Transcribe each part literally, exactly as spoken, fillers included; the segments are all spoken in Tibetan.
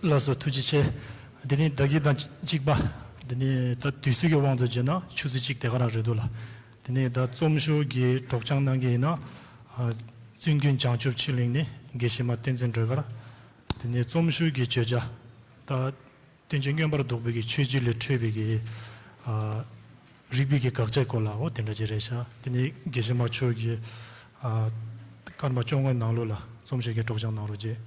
ལགས་སོ། ཐུགས་རྗེ་ཆེ། འདི་ནི་ཟླ་དཀྱིལ་དང་གཅིག་པ། འདི་ནི་ད་དུས་ཚོད་ཀྱི་དབང་དུ་བྱས་ན་ཆུ་ཚོད་གཅིག་དེ་ག་རང་རེད་འདུག་ལ། འདི་ནི་ད་རྩོམ་ཤོག་གི་སྒྲོག་སྦྱང་གནང་མཁན་ཡིན་ན། ཨ། བཙུན་དགོན་བྱང་ཆུབ་ཆོས་གླིང་ནས་དགེ་བཤེས་མ་བསྟན་འཛིན་སྒྲོལ་དཀར། འདི་ནི་རྩོམ་ཤོག་གི་བརྗོད་བྱ། ད་བསྟན་བཅོས་མངོན་པར་རྫོགས་པའི་གི་ཆོས་བརྒྱུད་ལས་འཕྲོས་པའི་གི། ཨ། རིག་པའི་གི་དགག་བྱའི་སྐོར་ལའོ་དེ་འདྲ་ཅིག་རེད་ཤག། དེ་ནི་དགེ་བཤེས་མ་མཆོག་གིས། ཨ། སྐར་མ་བཅོ་ལྔའི་ནང་ལོགས་ལ་རྩོམ་ཤོག་གི་སྒྲོག་སྦྱང་གནང་རོགས་བྱེད།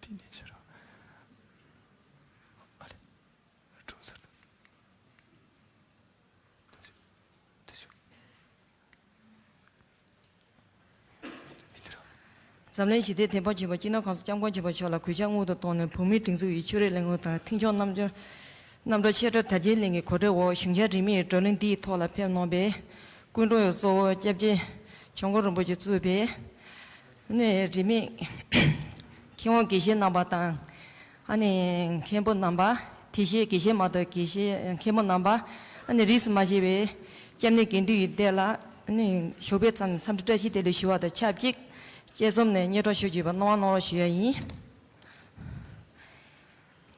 དེ་ནས་ཕྱིར་རོ། ཨ་ལེ། གྲོང་གསར་དུ། དེ་ཞུ། དེ་ཞུ། མི་འདི་ར། འཛམ་གླིང་ཞི་བདེའི་བདེན་དཔང་ཆེན་པོ་སྤྱི་ནོར་༸གོང་ས་༸སྐྱབས་མགོན་ཆེན་པོ་མཆོག་ལ་གུས་ཕྱག་སྔོན་དུ་བཏང་ནས། བོད་མིའི་སྒྲིག་འཛུགས་ཀྱི་ཆོས་རིག་ལས་ཁུངས་དང་། མཐུན་ཕྱོགས་རྣམ་འབྱོར་རྣམ་གྲོལ་ཆེ་མཐོའི་དར་རྒྱས་གླིང་གི་གོ་སྒྲིག་འོག་གཞུང་ཞབས་རིས་མེད་བགྲོ་གླེང་འདིའི་ཐོག་ལ་ཕེབས་གནང་བའི་སྐུ་མགྲོན་གཙོ་བོ་སྐྱབས་རྗེ་ཇོ་མགོན་རིན་པོ་ཆེ་གཙོས་པའི། ནས་རིས་མེད་མཁས་དབང་དགེ་བཤེས་རྣམ་པ་དང་། ཨ་ནི་མཁན་པོ་རྣམ་པ། དེ་བཞིན་དགེ་བཤེས་མ་གཏོགས་དགེ་བཤེས་མཁན་པོ་རྣམ་པ། ཨ་ནི་རིས་སུ་མ་ཆད་པའི་སྐྱབས་གནས་དགེ་འདུན་ཡོངས་ལ། ཨ་ནི་ཞོགས་པའི་མཚམས་འཚམས་འདྲི་བཀྲ་ཤིས་བདེ་ལེགས་ཞུ་བ་དང་ཆབས་ཅིག། དཔྱད་རྩོམ་ནས་སྙན་སྒྲོན་ཞུ་བརྗོད་པ་གནང་བ་གནང་རོགས་ཞུ་ཡ་ཡིན།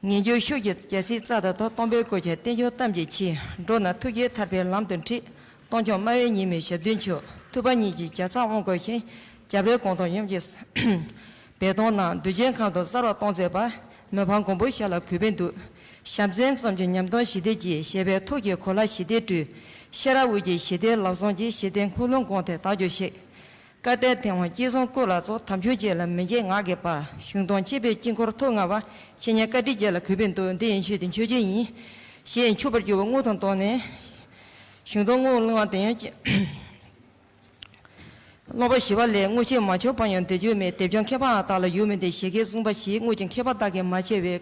ངེས་འབྱུང་ཤུགས་ཀྱིས་རྒྱལ་སྲིད་རྩལ་དང་ལྡན། སྟོང་པའི་སྐུ་ཁྱབ་རྟེན་འབྱུང་གཏམ་གྱི་ཆེད། འགྲོ་རྣམས་ཐུགས་བསྐྱེད་ཐར་པའི་ལམ་དུ་ཁྲིད། སྟོང་ཆོག་སྨྲ་བའི་ཉི་མའི་ཞབས་རྡུལ་མཆོག། ཐུབ་པ་ཉིད་ཀྱི་རྒྱལ་ཚབ་དབང་བསྐུར་ཞིང་། རྒྱབ་རོལ་གང་དག་ཡུམ་གྱིས་སྦས་གཏོང་གནང་། གདུལ་བྱའི་ཁམས་སུ་གསལ་བར་གཏོང་མཛད་པ། མི་ཕམ་མགོན་པོའི་ཞབས་ལ་གུས་པས་འདུད། ཞབས་མཚན་རྩོམ་གྱི་ཉམས་སྟོན་ཞི་བདེའི་རྗེ། བཞད་པའི་ཐུགས་ཀྱི་གོ་ལ་ཞི་བདེའི་སྤྲུལ། ཤེས་རབ་དབུས་ཀྱི་ཞི་བདེའི་ལམ་བཟང་གི། ཞི་བདེའི་འཁོར་ལོ་བསྐོར་ཏེ་བདག་གྱུར་ཅིག། བཀའ་དྲིན་དེ་དབང་སྐྱེས་བཟང་སྐུ་ལ་སྩོལ། དམ་ཆོས་རྗེ་ལ་མི་འགྱུར་ངག་གི་བར། གཞུང་དང་བཅས་པའི་དཀྱིལ་འཁོར་ཐོག་མངའ་བ། བཤེས་གཉེན་བཀའ་དྲིན་ཅན་ལ་གུས་པས་འདུད། འདི་ཡི་མཆོད་དེ་མཆོད་བརྗོད་ཡིན། ཞེས་མཆོད་པར་གྱུར་པ་སྔོན་དུ་བཏང་ནས། གཞུང་དང་དངོས་གླེང་བ་དེ་ཡང་། སློབ་པ་ཞི་བ་ལྷས། དངོས་གཞི་མ་བྱུང་བར་ཡང་དེ་བྱུང་མེད། དེ་བྱུང་མཁས་པའང་བདག་ལ་ཡོད་མིན་ཏེ། ཞེས་སྐད་གསུངས་པ་བཞིན་དངོས་ཀྱི་མཁས་པ་བདག་གིས་མ་ཕྱེ་བའི།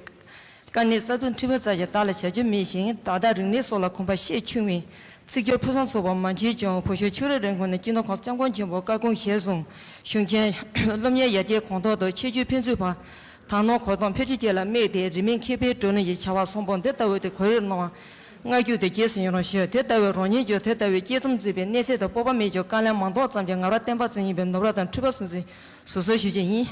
དཀའ་གནད་གསར་དུ་འཕྲི་བ་ཙམ་ཞིག་བདག་ལ་བྱ་རྒྱུ་མེད་ཞིང་། ད་ལྟ་རིག་གནས་སོགས་ལ་གོམས་པ་ཤས་ཆུང་བས། ཚིག་སྦྱོར་ཕུན་སུམ་ཚོགས་པ་མ་མཇལ་ཀྱང་། བོད་གཞུང་ཆོས་རིག་ལས་ཁུངས་ནས་སྤྱི་ནོར་༸གོང་ས་༸སྐྱབས་མགོན་ཆེན་པོའི་བཀའ་དགོངས་གཞིར་བཟུང་། གཞུང་ཆེན་སློབ་གཉེར་ཡར་རྒྱས་གོང་མཐོར་དང་ཆེད་སྤྱོད་ཕན་ཚུན་བར་དག་སྣང་གོ་རྟོགས་འཕེལ་རྒྱས་བཅས་ལ་དམིགས་ཏེ། རིས་མེད་མཁས་པའི་བགྲོ་གླེང་གི་བྱ་བ་གསུམ་པོ་འདི་ལྟ་བུ་དེ་གོ་སྒྲིག་གནང་བར་སྔ་འགྱུར་དུ་རྗེས་སུ་ཡི་རང་ཞུ། དེ་ལྟ་བུའི་རང་ཉིད་ཀྱང་དེ་ལྟ་བུའི་དཔྱད་རྩོམ་གཟིགས་པའི་གནས་ཚད་དང་སྤོབས་པ་མེད་ཀྱང་། དཀའ་ལས་མ་འདོགས་ཙམ་གྱིས་ངར་བ་བརྟན་པ་ཙམ་ཡིན་པའི་ནོར་བུ་དང་འཕྲུལ་པ་སོ་སོའི་སོ་སོའི་ཞུ་རྒྱུ་ཡིན།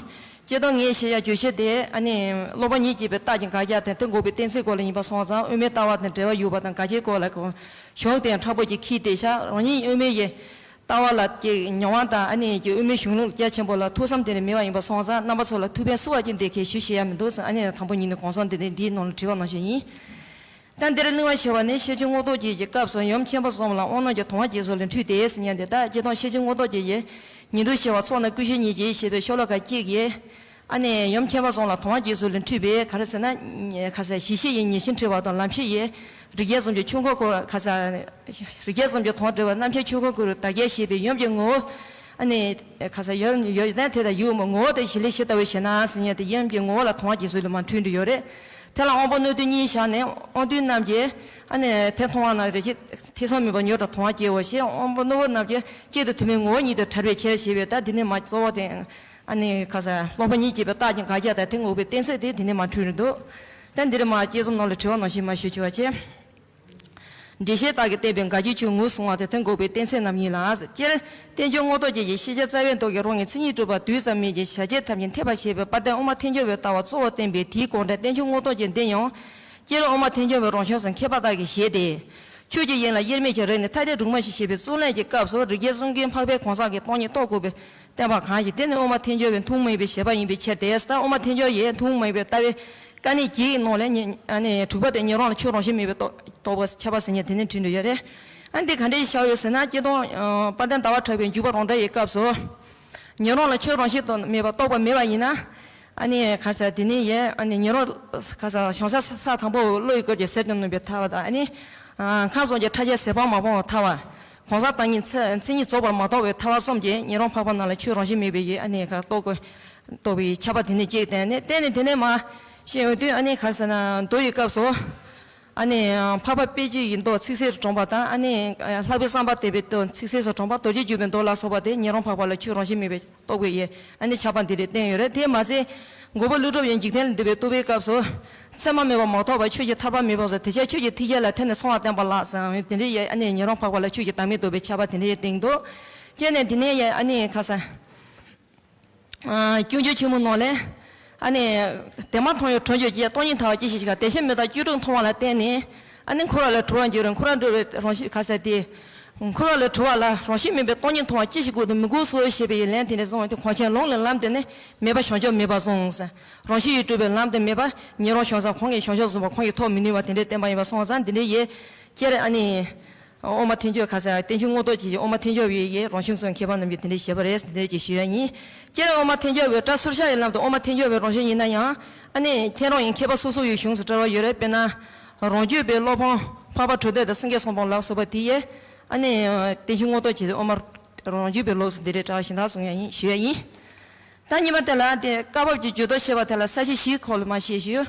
སྤྱིར་བཏང་ངས་བཤད་ཡ་བརྗོད་གཞི་དེ། ཨ་ནི་སློབ་པ་ཉིད་ཀྱིས་པའི་རྟགས་ཀྱི་དགག་རྒྱག་དང་དེ་འགོག་པའི་གཏན་ཚིགས་སྐོར་ལ་ཡིན་པ་སོང་ཙང་། དབུ་མའི་ལྟ་བ་དང་འབྲེལ་བ་ཡོད་པ་དང་དགག་བྱའི་སྐོར་ལ་གཞུང་དེ་ཡང་མཁྲེགས་པོ་ཅིག་ཁྱེར་བསྡད་ཤག། རང་ཉིད་དབུ་མའི་ཡི་ལྟ་བ་ལ་ཀྱི་མྱོང་བ་དང་། ཨ་ནི་ཀྱི་དབུ་མའི་གཞུང་ལུགས་རྒྱ་ཆེན་པོ་ལ་ཐུགས་བསམ་དེ་འདྲ་མེད་པ་ཡིན་པ་སོང་ཙང་། རྣམ་པ་ཚོ་ལ་ཐུགས་ཕན་གསོས་པ་ཅིག་འདི་གས་ཞུ་ཤེས་ཡ་མི་འདུག་ཟེར། ཨ་ནི་དང་པོ་ཉིད་ནས་གོང་ས་འདི་ནས་འདིའི་ནང་ལ་དྲི་བ་གནང་ཞུ་ཡིན། ད་འདིར་གླེང་བ་ཞེས་པ་ནི་ཤེར་ཕྱིན་མངོན་རྟོགས་རྒྱན་གྱི་སྐབས་སུ་ཡུམ་ཆེན་པོ་གསུམ་ལ་དབང་རྣོན་གྱི་དང་བ་རྗེས་སུ་ལ་འཁྲུལ་ཏེ་ཟེར་མཁན་དེ། ད་སྤྱིར་བཏང་ཤེར་ཕྱིན་མངོན་རྟོགས་རྒྱན་གྱི་ཉིན་ཐོ་ཞེས་པ་ཚོགས་ནི་ཀུན་ཤེས་ཉིད་ཀྱིས་ཞེས་པའི་ཤོ་ལོ་ཀ་གཅིག་གིས། ཨ་ནི་ཡུམ་ཆེན་པོ་གསུམ་ལ་དང་བ་རྗེས་སུ་ལ་འཁྲུལ་པས། ག་རེ་ཟེར་ན། ཁ་ས་གཞི་ཤེས་ཡིན་ཉེར་ཞིར་འཁྲུལ་བ་དང་། ལམ་ཤེས་ཡིན་རིགས་ངེས་གསུམ་གྱི་ཆོས་འཁོར་བསྐོར། ཁ་ས་རིགས་ངེས་གསུམ་གྱི་དང་བ་བྲལ་བ། རྣམ་ཤེས་ཆོས་འཁོར་བསྐོར་བའི་དག་རྒྱས་ཞེས་པའི་ཡུམ་གྱི་ངོ་བོ། ཨ་ནི་ཁ་ས་ཡོད་ཡོད་དོན་དེ་དང་ཡུམ་ངོ་བོ་དེ་ཞི་ལྷག་ཇི་ལྟ་བུ་ཞེ་ན་ཟེར་མཁན་དེ། ཡུམ་གྱི་ངོ་བོ་ལ་དང་བ་རྗེས་སུ་ལ་མར་འཁྲུལ་འདུག་ཡོད་རེད། དེ་ལ་དབང་པོ་རྣོན་རྟུལ་གཉིས་བཞག་ནས། དབང་རྟུལ་རྣམས་ཀྱིས་ཨ་ནི་དེ་མཐོང་བ་ན་རེ་ཞིག་ཐེ་ཚོམ་མེད་པར་མྱུར་དུ་དང་བ་སྐྱེའོ་ཞེས། དབང་པོ་རྣོན་པོ་རྣམས་ཀྱིས་གཅིག་ཏུ་ཐུན་མིན་ངོ་བོ་ཉིད་དུ་བྲལ་བའི་ཕྱིར་ཞེས་པས། ད་འདི་ནས་མར་གཙོ་བོ་དེ། ཨ་ནི་ཁ་ས་སློབ་པ་ཉིད་ཀྱིས་པའི་རྟགས་ཀྱི་དགག་རྒྱག་དང་དེ་འགོག་པའི་གཏན་ཚིགས་དེ་འདི་ནས་མར་འཁྲུལ་རེད་འདུག། ད་འདིར་མར་དཔྱད་རྩོམ་ནང་ལ་དྲི་བ་ནང་བཞིན་མར་ཞུ་ཆོག་པ་བྱས། འགྲེལ་བཤད་རྟགས་ཀྱིས་བསྟན་པའི་དགག་བྱའི་ཆོས་ངོས་བཟུང་བ་དེ་དེ་འགོག་པའི་གཏན་ཚིགས་རྣམས་ཡིན་ལ། སྤྱིར་བསྟན་བཅོས་མངོན་རྟོགས་རྒྱན་གྱི་ཤེས་བྱ་རྩ་བའི་མདོ་གི་རང་གི་མཚན་ཉིད་གྲུབ་པ་རྡུལ་ཙམ་མིན་གྱི་བྱ་བྱེད་ཐམས་ཅད་འཐད་པར་བྱེད་པའི་དཔལ་ལྡན་དབུ་མ་ཐལ་འགྱུར་བའི་ལྟ་བ་གཙོ་བོར་བསྟན་པའི་དེའི་དགོངས་འགྲེལ་བསྟན་བཅོས་མངོན་རྟོགས་རྒྱན་འདི་ཡང་། སྤྱིར་དབུ་མ་ཐལ་འགྱུར་བའི་རང་ཕྱོགས་སུ་མཁས་པ་དག་གིས་བཞེད་དེ། ཆོས་ཀྱི་དབྱིངས་ལ་དབྱེར་མེད་ཀྱི་རིགས་ནི་ཐ་དད་དྲུག་མ་ཞེས་བྱ་བའི་རྩོད་ལན་གྱི་སྐབས་སུ། རིགས་ངེས་གསུམ་ཀའི་འཕགས་པའི་གང་ཟག་གི་སྟོང་ཉིད་རྟོགས་དགོས་པའི་བསྟན་པ་གང་ཞིག་དེ་ནི་དབུ་མ་ཐལ་འགྱུར་བའི་མཐུན་དམིགས་པའི་བཞེད་པ་ཡིན་པའི་ཕྱིར་ཏེ། ད་དབུ་མ་ཐལ་འགྱུར་ཡི་མཐུན་དམིགས་པའི་ལྟ་བའི་དཀའ་གནད་བརྒྱད་ཀྱི་ནང་ལས་ཉེ་ཨ་ནི་དྲུག་པ་དེ་ཉན་རང་ལ་ཆོས་རང་བཞིན་མེད་པའི་རྟོགས་རྟོགས་པ་ཁྱབ་པ་ཟེར་མཁན་དེ་ནི་བྲིས་འདུག་ཡོད་རེད། ཨ་འདི་ག་འདྲ་ཞིག་བཞག་ཡོད་ཟེར་ན། སྤྱིར་བཏང་དཔལ་ལྡན་ཟླ་བ་གྲགས་པའི་འཇུག་པ་རང་འགྲེལ་ཡི་སྐབས་སུ། ཉན་རང་ལ་ཆོས་རང་བཞིན་མེད་པ་རྟོགས་པ་མེད་པ་ཡིན་ན། ཨ་ནི་ག་ས་དེ་ནི་ཡེ་ཨ་ནི་ཉན་རང་ག་ས་བྱང་ས་ས་དང་པོ་བློ་ཡི་སྐོར་གྱི་ཟེར་དུ་ནུས་པའི་ཐར་པ་དང་། ཨ་ནི་ཁམས་གསུམ་གྱི་ཕྲ་རྒྱས་ཟད་པ་མ་སྤངས་པའི་ཐར་པ། གང་ཟག་བདག་ཉིད་མཚན་མཚན་ཉིད་རྫོགས་པར་མ་རྟོགས་པའི་ཐར་པ་གསུམ་གྱིས་ཉན་རང་འཕགས་པ་རྣམས་ལ་ཆོས་རང་བཞིན་མེད་པའི་ཡེ་ཨ་ནི་ག་རྟོགས་དགོས་རྟོགས་པའི་ཁྱབ་པ་དེ་ནི་གཅིག་བསྟན་ནས། བསྟན་ནས་དེ་ནས་མར་བཤད་ཡོང་དུས། ཨ་ནི་ག་ས་ན་མདོ་ཡི་སྐབས་སུ། ཨ་ནི་འཕགས་པ་དཔེ་བརྗོད་ཀྱི་མདོ་ཚིག་གསལ་དུ་དྲངས་པ་དང་། ཨ་ནི་ལྷག་པའི་བསམ་པ་དད་པའི་མདོ་ཚིག་གསལ་དུ་དྲངས་པ། རྡོ་རྗེ་འཇུག་པའི་མདོ་ལ་སོགས་པ་དེ་ཉན་རང་འཕགས་པ་ལ་ཆོས་རང་བཞིན་མེད་པའི་རྟོགས་པའི་ཡེ་ཨ་ནི་ཆགས་པ་འདི་རེད་བསྟན་ཡོད་རེད། དེ་མ་ཟད་མགོན་པོ་ཀླུ་སྒྲུབ་ཡང་འཇིག་རྟེན་ལ་འདུལ་བའི་རྟོགས་པའི་སྐབས་སུ། མཚན་མ་མེད་པ་མ་ཐོབ་པར་ཆོས་ཀྱི་ཐར་པ་མེད་པ་སོགས་དེ་ཆ་ཆོས་ཀྱི་ཐེག་ཆེན་ལ་ཐད་ནས་སོང་བ་བསྟན་པ་ལགས་ཟེར་བའི་དེ་འདྲའི་ཡེ་ཨ་ནི་ཉན་རང་འཕགས་པ་ལ་ཆོས་ཀྱི་བདག་མེད་རྟོགས་པའི་ཆགས་པ་དེ་འདྲའི་ཡེ་བསྟན་འདུག་སྤྱིར་ནས་འདི་ནས་ཡེ་ཨ་ནི་ཁ་སང་། ཨ། སྤྱོད་འཇུག་ཆེན་མོ་ནང་ལས། ཨ་ནི། དེ་མ་མཐོང་བའི་གྲོལ་འགྱུར་གྱི་སྟོང་ཉིད་ཐལ་བ་ཅི་ཞིག་ག་དེ་བཞིན་མི་རྟག་བཅུ་དྲུག་མཐོང་བ་ལ་བརྟེན་ནས། ཨ་ནི་འཁོར་བ་ལས་གྲོལ་བར་འགྱུར་རོ། འཁོར་བ་འགྲོ་བའི་རང་བཞིན་ཁ་ཟེར་ཏེ། འཁོར་བ་ལས་གྲོལ་བ་ལ་རང་བཞིན་མེད་པའི་སྟོང་ཉིད་མཐོང་བ་ཅི་ཞིག་དགོས་དང་མི་དགོས་སོ་ཞེས་པའི་ལན་དེ་ནས་བཟུང་སྟེ་གོང་ཆེན་ལུང་ལས་ལམ་དེ་ནི་མེད་པ་བྱང་ཆུབ་མེད་པར་གསུངས། རང་བཞིན་གྱིས་གྲུབ་པའི་ལམ་དེ་མེད་པ་ཉན་རང་བྱང་སེམས་གང་གིས་བྱང་ཆུབ་བཟུང་བ་གང་གིས་ཐོབ་མི་ནུས་པ་དེ་འདྲའི་བསྟན་པ་ཡིན་པ་སོང་ཙང་འདི་འདྲའི་ཡེ། སྤྱིར་ཨ་ནི། དབུ་མ་ཐལ་འགྱུར་ཁ་ཟེར་བསྟན་བཅོས་མངོན་རྟོགས་ཀྱི་དབུ་མ་ཐལ་འགྱུར་བའི་ཡེ་རང་བྱུང་གསུམ་མཁས་པ་རྣམས་ཀྱིས་དེ་འདྲའི་བཞེད་པ་རེད་ཟེར་དེ་འདྲའི་ཅིག་ཞུ་ཡ་ཡིན། སྤྱིར་དབུ་མ་ཐལ་འགྱུར་བའི་སྒྲ་ཟུར་བཞག་ཡི་ལམ་དུ་དབུ་མ་ཐལ་འགྱུར་བའི་རང་བཞིན་ཡིན་ན་ཡང་། ཨ་ནི་ཁྱེད་རང་ཡི་མཁས་པ་སོ་སོ་ཡི་གཞུང་སུ་འབྲེལ་བ་ཡོད་རེད། དཔེར་ན། རང་རྒྱུད་པའི་བློ་ཕམ་འཕགས་པ་གྲུབ་སྡེ་དང་སེང་གེ་སྲོང་བཙན་ལ་སོགས་པ་དེ་ཡེ། ཨ་ནི། བསྟན་བཅོས་མངོན་རྟོགས་ཀྱི་དབུ་མ། རང་རྒྱུད་པའི་ལུགས་སུ་འདི་འདྲའི་སྒྲ་གཞན་དག་གསུང་ཡ་ཡིན་ཞུ་ཡ་ཡིན། ད་གཉིས་པ་དེ་ལ་དེ་བཀའ་བབས་ཀྱི་བརྗོད་དོན་བཤད་པ་དེ་ལ་ས་བཅད་བཞིའི་སྐོར་ལ་མར་བཤད་ཞུ།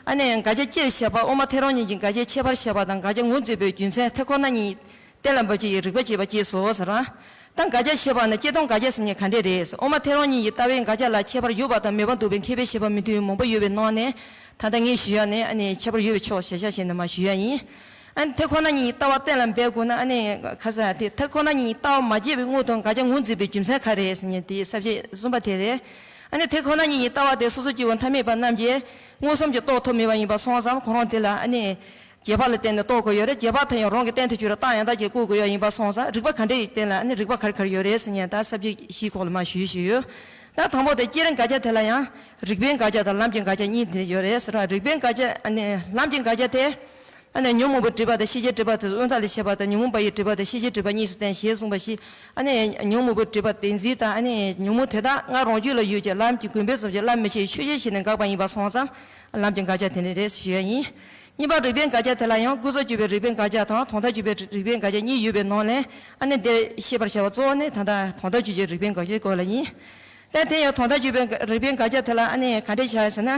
ཨ་ནི་དགག་བྱ་སྤྱིར་བཤད་པ། དབུ་མ་ཐལ་རང་གཉིས་ཀྱི་དགག་བྱའི་ཁྱད་པར་བཤད་པ་དང་། དགག་བྱ་ངོས་འཛིན་པའི་རྒྱུ་མཚན། ཐེག་ཁོ་ན་གཉིས་གཏན་ལ་འབེབས་བྱེད་ཀྱི་རིགས་པ་བྱེད་པ་བཅས་སོ་ཟེར། ད་དགག་བྱ་བཤད་པ་ནི་སྤྱིར་བཏང་དགག་བྱ་ཟེར་མཁན་ག་འདྲས་རེད། དབུ་མ་ཐལ་རང་གཉིས་ཀྱི་ལྟ་བའི་དགག་བྱ་ལ་ཁྱད་པར་ཡོད་པ་དང་མེད་པར་འདོད་པའི་མཁས་པའི་བཤད་པ་མི་མཐུན་པའི་མང་པོ་ཡོད་པའི་ནང་ནས། ད་ལྟ་ངས་ཞུ་ཡ་ནི་ཨ་ནི་ཁྱད་པར་ཡོད་པའི་ཕྱོགས་གཞལ་བྱ་བྱས་ནས་མར་ཞུ་ཡ་ཡིན། ཨ་ནི་ཐེག་ཁོ་ན་གཉིས་ཀྱི་ལྟ་བ་གཏན་ལ་འབེབས་དགོས་ན། ཨ་ནི་ཁ་ས་དེ་ཐེག་ཁོ་ན་གཉིས་ཀྱི་ལྟ་བ་མ་བརྗེད་པའི་དངོས་དང་དགག་བྱ་ངོས་འཛིན་པའི་རྒྱུ་མཚན་ག་རེ་རེད་ཟེར་ནས་དེའི་ས་བཅད་གསུམ་པ་དེ་རེད། ཨ་ནི་ཐེག་ཁོ་ན་གཉིས་ཀྱི་ལྟ་བ་དེ་སོ་སོ་སྐྱེ་བོ་ཐ་མལ་པ་རྣམས་ཀྱིས་མངོན་སུམ་གྱིས་རྟོགས་ཐུབ་མེད་པ་ཡིན་པ་སོང་ཙང་། ཁོ་རང་དེ་ལ་ཨ་ནི་རྗེས་དཔག་ལ་བརྟེན་ནས་རྟོགས་དགོས་ཡོད་རེད། རྗེས་དཔག་དེ་ཡང་རང་གི་རྟེན་དུ་གྱུར་རྟགས་ཡང་དག་ཅིག་བཀོད་དགོས་ཡ་ཡིན་པ་སོང་ཙང་། རིགས་པ་ག་འདྲའི་སྟེང་ལ་ཨ་ནི་རིགས་པ་ག་རེ་ག་རེ་ཡོད་རེད་ཟེར་ནས་ད་ས་བཅད་བཞིའི་སྐོར་ལ་མར་ཞུས་ཞུས་ཡོད། ད་དང་པོ་དེ་སྤྱིར་དགག་བྱ་དེ་ལ་ཡང་རིགས་པའི་དགག་བྱ་དང་ལམ་གྱི་དགག་བྱ་གཉིས་དེ་ཡོད་རེད་ཟེར་བ། རིགས་པའི་དགག་བྱ་ཨ་ནི་ལམ་གྱི་དགག་བྱ་དེ། ཨ་ནི་ཉོན་མོངས་པའི་སྒྲིབ་པ་དང་ཤེས་བྱའི་སྒྲིབ་པ་དེ་ཚོ་དབུས་མཐའ་ལས་ཕྱེ་བ་དང་། ཉོན་མོངས་པ་ཡི་སྒྲིབ་པ་དང་ཤེས་བྱའི་སྒྲིབ་པ་གཉིས་སུ་བསྟན་ཞེས་གསུངས་པ་ཞིག་ཨ་ནི་ཉོན་མོངས་པའི་སྒྲིབ་པ་བདེན་འཛིན་དང་། ཨ་ནི་ཉོན་མོངས་དེ་དག་ང་རང་རྒྱུད་ལ་ཡོད་ཅེས་ལམ་གྱི་གོམས་པས་བཟུང་བྱས་ལམ་མི་ཕྱེད་ཆོས་ཅན་ཞེས་ནས་དགག་པ་ཡིན་པ་སོང་ཙང་། ལམ་གྱི་དགག་བྱ་དེ་འདྲ་རེད་ཞུ་ཡ་ཡིན། གཉིས་པ་རིགས་པའི་དགག་བྱ་དེ་ལ་ཡང་ཀུན་རྫོབ་དཔྱོད་པའི་རིགས་པའི་དགག་བྱ་དང་། དོན་དམ་དཔྱོད་པའི་རིགས་པའི་དགག་བྱ་གཉིས་ཡོད་པའི་ནང་ལས། ཨ་ནི་འདིར་བཤད་པར་བྱ་བ་གཙོ་བོ་ནི་ད་ལྟ་དོན་དམ་དཔྱོད་པའི་རིགས་པའི་དགག་བྱའི་སྐོར་ལ་ཡིན། ད་དེ་ཡང་དོན་དམ་དཔྱོད་པའི་རིགས་པའི་དགག་བྱ་དེ་ལ་ཨ་ནི་ག་འདྲས་བྱ་ཟེར་ན།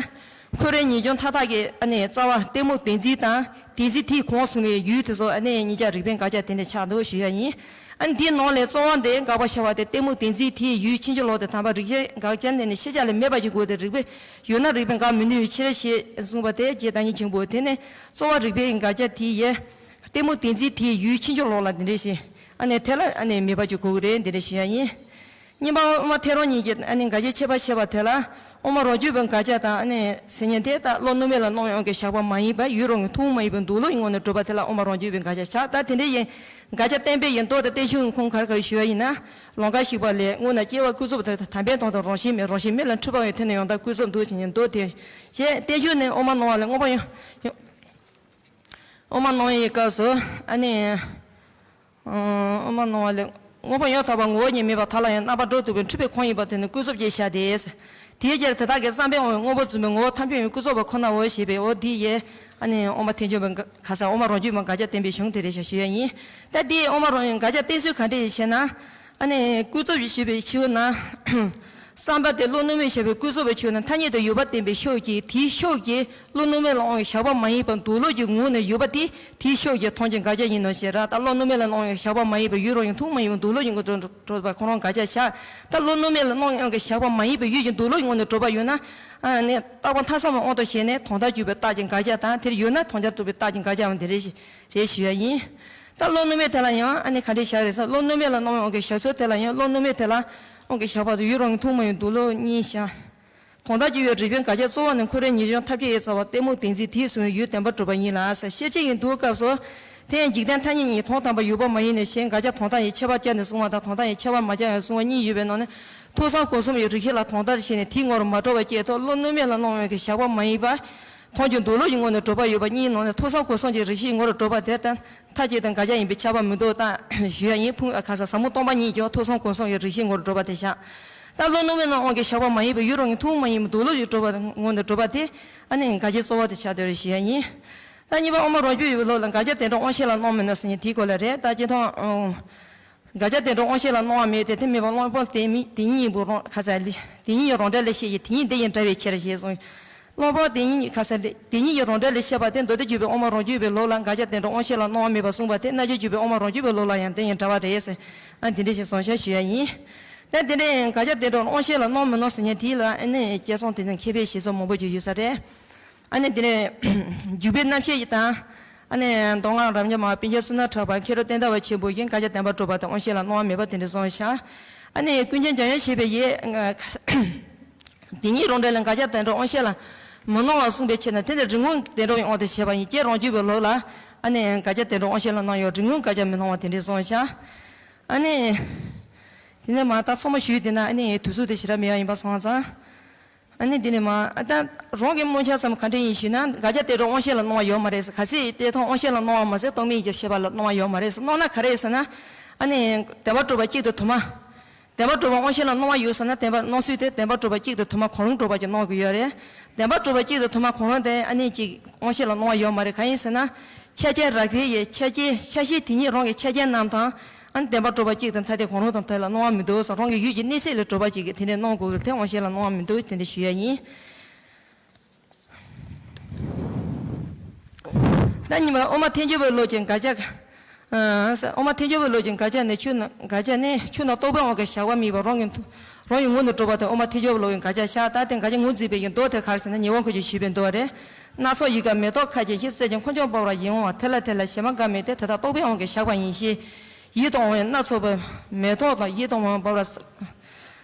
འཁོར་བའི་ངེས་འབྱུང་མཐའ་དག་གི་ཨ་ནི་རྩ་བ་གཏི་མུག་བདེན་འཛིན་དང་། བདེན་འཛིན་དེས་གོང་གསུངས་པའི་ཡུལ་དེ་ཚོ་ཨ་ནི་གཉིས་ཆ་རིགས་པའི་དགག་བྱ་དེ་འདྲ་ཆགས་འདུག་ཞུ་ཡ་ཡིན། ཨ་ནི་དེའི་ནང་ལས་གཙོ་བོ་འདི་དགག་པར་བྱ་བ་དེ་གཏི་མུག་བདེན་འཛིན་དེའི་ཡུལ་ཕྱིན་ཅི་ལོག་དེ་དམ་པ་རིགས་ཤེས་དགག་བྱ་ནི་ནི་ཤེས་བྱ་ལས་མེད་པ་ཞིག་དགོས་ཏེ། རིགས་པས་ཡོད་ན་རིགས་པས་དགག་མི་ནུས་པའི་ཕྱིར་ཞེས་གསུངས་པ་དེ་རྗེ་བདག་ཉིད་ཆེན་པོས་དེ་ནི་གཙོ་བོ་རིགས་པའི་དགག་བྱ་དེ་ཡི། གཏི་མུག་བདེན་འཛིན་དེའི་ཡུལ་ཕྱིན་ཅི་ལོག་ལ་འདི་འདྲ་ཞིག་ཨ་ནི་དེ་ལ་ཨ་ནི་མེད་པ་ཅིག་དགོས་ཀྱི་རེད། འདི་འདྲ་ཞུ་ཡ་ཡིན། གཉིས་པ་དབུ་མ་ཐལ་རང་གཉིས་ཀྱི་ཨ་ནི་དགག་བྱའི་ཁྱད་པར་བཤད་པ་དེ་ལ། དབུ་མ་རང་རྒྱུད་པའི་དགག་བྱ་དང་ཨ་ནི་ཟེར་མཁན་དེ་ད་བློ་རྣོ་མེད་ལ་སྣང་བའི་དབང་གིས་བཞག་པ་མ་ཡིན་པར་ཡུལ་རང་གི་ཐུན་མོང་མ་ཡིན་པའི་མདོ་ལུགས་ཀྱི་ངོས་ནས་སྒྲུབ་པ་དེ་ལ་དབུ་མ་རང་རྒྱུད་པའི་དགག་བྱ་བྱ། ད་དེ་འདྲ་ཡིན། དགག་བྱ་བསྟན་པའི་ཡི་མདོ་དང་བསྟན་བཅོས་ཀྱི་ཁུངས་ག་རེ་ག་རེ་ཞུ་བ་ཡིན་ན། ལོང་ཀ་བཤིག་པ་ལས། དངོས་རྣམས་སྐྱེ་བ་ཀུན་རྫོབ་དང་། དམ་པའི་དོན་དམ་རང་བཞིན་མེད། རང་བཞིན་མེད་ལ་འཁྲུལ་པ་ཡང་དེ་ནི་ཡང་དག་ཀུན་རྫོབ་འདུག་ཅེས་མདོ་དེ་བྱས། བསྟན་བཅོས་ནི་དབུ་མ་སྣང་བ་ལས་དངོས་པོ་ཡང་། དབུ་མ་སྣང་བའི་སྐབས་སུ་ཨ་ནི། དབུ་མ་སྣང་བ་ལས་དངོས་པོ་ཡང་དག་པ་ངོ་བོ་ཉིད་མེད་པར་ཐལ་བ་ཡང་རྣམ་པར་གྲོལ་ཐུབ་པའི་འཁྲུལ་པའི་ཁམས་ཡིན་པ་དེ་ནི་ཀུན་རྫོབ་ཅེས་བྱ་སྟེ། དེའི་ཕྱིར་དེ་དག་གི་བསམ་པའི་དབང་བའི་དངོས་པོ་རྫུན་མའི་ངོ་བོ་ཐམས་ཅད་ཡང་ཀུན་རྫོབ་པར་ཁོ་ནའོ་ཞེས་པའི་འོ་འདི་ཡི། ཨ་ནི་དབུ་མ་ཐལ་འགྱུར་བའི་ཁ་ས་དབུ་མ་རང་རྒྱུད་པའི་དགག་བྱ་བསྟན་པའི་གཞུང་དེ་རེད་ཞེས་ཞུ་ཡ་ཡིན། ད་འདིའི་དབུ་མ་རང་དགག་བྱ་བསྟན་ཚུལ་ག་འདྲ་ཞེ་ན། ཨ་ནི་ཀུན་རྫོབ་ཞེས་པའི་ཕྱིར་ན། བསམ་པ་དེ་བློ་རྣོ་མོས་བྱས་པའི་ཀུན་རྫོབ་པའི་ཕྱིར་ན་ཐ་སྙད་དུ་ཡོད་པ་བསྟན་པའི་ཕྱོགས་ཀྱིས། དེའི་ཕྱོགས་ཀྱིས་བློ་རྣོ་མོས་ལ་དབང་བའི་བཞག་པ་མ་ཡིན་པ་མདོ་ལུགས་ཀྱི་ངོས་ནས་ཡོད་པ་དེ་དེའི་ཕྱོགས་ཀྱི་དོན་གྱི་དགག་བྱ་ཡིན་ནོ་ཞེས་ར། ད་བློ་རྣོ་མོས་ལ་སྣང་བའི་བཞག་པ་མ་ཡིན་པའི་ཡུལ་རང་གི་ཐུན་མོང་མ་ཡིན་པའི་མདོ་ལུགས་ཀྱི་ངོས་ནས་གྲུབ་པ་ཁོ་རང་དགག་བྱ་བཞག་ད་བློ་རྣོ་མོས་ལ་སྣང་བའི་དབང་གིས་བཞག་པ་མ་ཡིན་པའི་ཡུལ་གྱི་མདོ་ལུགས་ཀྱི་ངོས་ནས་གྲུབ་པ་ཡོད་ན། ཨ་ནི་རྟག་པ་མཐའ་གསུམ་གྱི་དབང་དུ་བྱས་ནས་དོན་དམ་དཔྱོད་པའི་རྟགས་ཀྱི་དགག་བྱ་དང་། དེར་ཡོད་ན་དོན་དམ་རྟོགས་པའི་རྟགས་ཀྱི་དགག་བྱའང་དེ་རེད་ཞེས་རེད་ཞུ་ཡ་ཡིན། ད་བློ་རྣོ་མོས་དེ་ལ་ཡང་ཨ་ནི་ག་འདྲས་བཞག་རེད་ཟེར། བློ་རྣོ་མོས་ལ་སྣང་བའི་དབང་གིས་བཞག་ཚུལ་དེ་ལ་ཡང་བློ་རྣོ་མོས་དེ་ལ་དབང་གིས་བཞག་པ་དང་ཡུལ་རང་གི་ཐུན་མོང་མ་ཡིན་མདོ་ལུགས་གཉིས་བཞག་དོན་དམ་དཔྱོད་པའི་རིགས་པའི་དགག་བྱ་གཙོ་བོ་ནི་འཁོར་བའི་ངེས་འབྱུང་ཐམས་ཅད་ཡི་རྩ་བ་གཏི་མུག་བདེན་འཛིན་དེས་གསུངས་པའི་ཡུལ་བདེན་པར་གྲུབ་པ་ཡིན་ལ་ཟེར། ཤེར་ཕྱིན་གྱི་མདོའི་སྐབས་སུ། དེ་ཡང་འཇིག་རྟེན་ཐ་སྙད་གཉིས་དོན་དམ་པར་ཡོད་པ་མ་ཡིན་ནོ་ཞེས་དགག་བྱ་དོན་དམ་ཡི་ཁྱད་པར་བསྐྱར་ནས་གསུངས་པ་དང་། དོན་དམ་ཡི་ཁྱད་པར་མ་བསྐྱར་ཡང་གསུངས་པ་གཉིས་ཡོད་པའི་ནང་ནས། ཐོས་བསམ་སྒོམ་གསུམ་གྱི་རིགས་ཤེས་ལ་དོན་དམ་ཞེས་ནས་དེའི་ངོར་མ་གྲུབ་པ་བསྐྱེད་དོ། བློ་རྣོ་མོས་ལ་སྣང་བའི་དབང་གིས་བཞག་པ་མ་ཡིན་པ། དོན་གྱི་མདོ་ལུགས་ཀྱི་ངོས་ནས་གྲུབ་པ་ཡོད་པ་གཉིས་ནང་ནས། ཐོས་བསམ་སྒོམ་གསུམ་གྱི་རིགས་ཤེས་ངོར་གྲུབ་པ་དེ་དང་མཐའ་དཔྱད་དང་དགག་བྱ་ཡིན་པས་ཁྱབ་པ་མི་འདུག་ད་ཞུ་ཡ་ཡིན། ཕུང་ཁ་ས་ཟབ་མོ་སྟོང་པ་ཉིད་ཀྱང་ཐོས་བསམ་སྒོམ་གསུམ་གྱི་རིགས་ཤེས་ངོར་གྲུབ་པ་དེ་བཞག་ད་བློ་རྣོ་མོས་ལ་སྣང་བའི་དབང་གིས་བཞག་པ་མ་ཡིན་པའི་ཡུལ་རང་གི་ཐུན་མོང་མ་ཡིན་པའི་མདོ་ལུགས་ཀྱི་གྲུབ་པ་ངོས་ནས་གྲུབ་པ་དེ། ཨ་ནི་དགག་བྱའི་གཙོ་བོ་དེ་ཆགས་བསྡད་རེད་ཞུ་ཡ་ཡིན། ད་གཉིས་པ་དབུ་མ་རང་རྒྱུད་པའི་ལུགས་ལ་དགག་བྱ་དེ་འདྲ་དབང་ཤེས་ལ་སྣང་མི་སྣང་ཟེར་མཁན་དེའི་སྐོར་ལ་རེད། ད་སྤྱིར་བཏང་། དགག་བྱ་དེ་འདྲ་དབང་ཤེས་ལ་སྣང་བ་མེད་དེ། དེ་མེད་པར་སྣང་བ་དེ་མི་དེ་ཉིད་ཡིན་པའི་རང་ཁ་ས་ལས། དེ་ཉིད་ཡང་རང་འགྲེལ་ལས་བཤད་ཀྱི་དེ་ཉིད་འདི་ཡིན་འདྲ་བའི་ཕྱིར་ཞེས་གསུངས། སློབ་དཔོན་དེ་ཉིད་ཁ་ས་དེ་ཉིད་ཀྱི་རང་འགྲེལ་ལས་བཤད་པ་དེ། མདོ་སྡེ་བརྒྱུད་པའི་དབུ་མ་རང་རྒྱུད་པའི་ལུགས་ལ་འགལ་རྐྱབ་དོན་དུ་དབང་ཤེས་ལ་སྣང་བ་མེད་པར་གསུངས་པ་དེ། རྣལ་འབྱོར་བརྒྱུད་པའི་དབུ་མ་རང་རྒྱུད་པའི་ལུགས་ལ་ཡང་དེ་ཡང་འདྲ་བ་རེད་ཟེར། ཨ་དེ་འདྲ་ཞིག་གསུངས་བཞག་ཞུ་ཡ་ཡིན། ད་དེ་ནས་འགལ་རྐྱབ་དོན་དུ་དབང་ཤེས་ལ་སྣང་བ་མི་སྣང་ཟེར་མཁན་དེ་ལ་ཨ་ནི་དཔྱད་རྩོམ་དེ་ཚོ་མཁས་པའི་ཞིབ་ཚགས་མང་པོ་ཅིག་ཡོད་ས་རེད། ཨ་ནི་དེ་ནས་འཇུག་པའི་རྣམ་བཤད་དང་། ཨ་ནི་མདོ་སྔགས་རབ་འབྱམས་པ་པཎ་ཆེན་བསོད་ནམས་གྲགས་པ་མཁས་གྲུབ་བསྟན་དར་བ་ཆེན་པོ་ཡིས་འགལ་རྐྱབ་བདེན་པར་གྲུབ་པ་དང་དབང་ཤེས་ལ་སྣང་བ་མེད་པ་དེ་འདྲ་གསུངས་བཞག། ཨ་ནི་ཀུན་མཁྱེན་འཇམ་དབྱངས་བཞད་པའི་ཡིས། དེ་ཉིད་རང་འགྲེལ་ལས་འགལ་རྐྱབ་དོན་དུ་དབང་ཤེས་ལ་མི་སྣང་བར་གསུངས་པའི་ཕྱིར་ན། དེ་ནི་རིགས་ངོ་བདེན་གྲུབ་ཀྱི་དབང་དུ་བྱས་པ་ཡིན་གྱི། རང་རྒྱུད་པའི་ལུགས་ལ་ཨ་ནི་འགལ་རྐྱབ་དོན་དུ་དབང་ཤེས་ལ་སྣང་ཡང་རིགས་ངོ་འགལ་རྐྱབ་མི་སྣང་བ་དེ་འདྲ་གསུངས་བཞག། ཨ་ནི་དེ་ནས་མ་ད་ཚང་མ་ཞུས་དེ་ན་ཨ་ནི་དུས་ཚོད་དེ་ཞེ་དྲག་མེད་པ་ཡིན་པ་སོང་ཙང་། ཨ་ནི་དེ་ནས་མ་ཨ་ད་རང་གི་སྨོན་ལམ་ཙམ་ག་འདྲ་ཡིན་ཞུས་ན། འགལ་རྐྱབ་དོན་དུ་དབང་ཤེས་ལ་སྣང་བ་ཡོད་མ་རེད་ཟེར། གལ་སྲིད་དེ་ཐོག་དབང་ཤེས་ལ་སྣང་བ་མ་ཟད་རྟོག་མེད་ཀྱི་ཤེས་པ་ལ་སྣང་བ་ཡོད་མ་རེད་ཟེར། སྣང་ན་ག་རེ་ཟེར་ན། ཨ་ནི་བདེན་པར་གྲུབ་པ་གཅིག་ཏུ་དུ་མ། བདེན་པར་གྲུབ་པ་དབང་ཤེས་ལ་སྣང་བ་ཡོད་ཟེར་ན། བདེན་པ་སྣང་ཚུལ་དེ་བདེན་པར་གྲུབ་པ་གཅིག་ཏུ་དུ་མ་གང་རུང་གྲུབ་པ་ཅིག་སྣང་དགོས་ཡོད་རེད། བདེན་པར་གྲུབ་པ་གཅིག་ཏུ་དུ་མ་གང་རུང་དེ་ཨ་ནི་གཅིག་དབང་ཤེས་ལ་སྣང་བ་ཡོད་མ་རེད། གང་ཡིན་ཟེར་ན། ཆ་རྐྱེན་རགས་པའི་ཡི་ཆ་རྐྱེན་ཆ་ཤས་དེ་ཉིད་རང་གི་ཆ་རྐྱེན་རྣམས་དང་། ཨ་ནི་བདེན་པར་གྲུབ་པ་གཅིག་དང་ཐ་དད་གང་རུང་དང་དེ་ལ་སྣང་བ་མི་འདུག་ཟེར། རང་གི་ཡུལ་གྱི་གནས་ཚད་ལ་གྲུབ་པ་གཅིག་གིས་དེ་འདྲ་སྣང་དགོས་ཀྱི་རེད། དེ་དབང་ཤེས་ལ་སྣང་བ་མི་འདུག་དེ་འདྲ་ཞུ་ཡ་ཡིན། ད་གཉིས་པ་དབུ་མ་ཐལ་འགྱུར་བའི་ལུགས་ཀྱི་འགལ་རྐྱབ། ཨ་དབུ་མ་ཐལ་འགྱུར་བའི་ལུགས་ཀྱི་འགལ་རྐྱབ་ནི་ཆོས་རྣམས་འགལ་རྐྱབ་ནི་ཆོས་རྣམས་རྟོག་པའི་དབང་གིས་བཞག་པ་མིན་པར་རང་གི་རང་གི་ངོས་ནས་གྲུབ་པ་དང་། དབུ་མ་ཐལ་འགྱུར་བའི་ལུགས་ཀྱི་འགལ་རྐྱབ་བཞག། ད་དེ་འགལ་རྐྱབ་ངོས་འཛིན་པའི་ཡི་མདོ་དེ་ག་རེ་ཟེར་ན། ཉེ་བར་འཁོར་གྱིས་ཞུས་པའི་མདོ་རེད། སྣ་ཚོགས་ཡིད་དགའ་མེ་ཏོག་ཁ་ཅན་ཞིག །གསེར་གྱི་འཁོར་ལྕོག་འབར་བར་ཡིད་འོང་བ། དེ་ལ་དེ་ལ་གཞན་པ་འགའ་མེད་དེ། དེ་དག་རྟོག་པའི་དབང་གིས་བཞག་པ་ཡིན་ཞེས། ཡིད་དུ་འོང་བའི་སྣ་ཚོགས་པའི་མེ་ཏོག་དང་། ཡིད་དུ་འོང་བ་འབར་བ།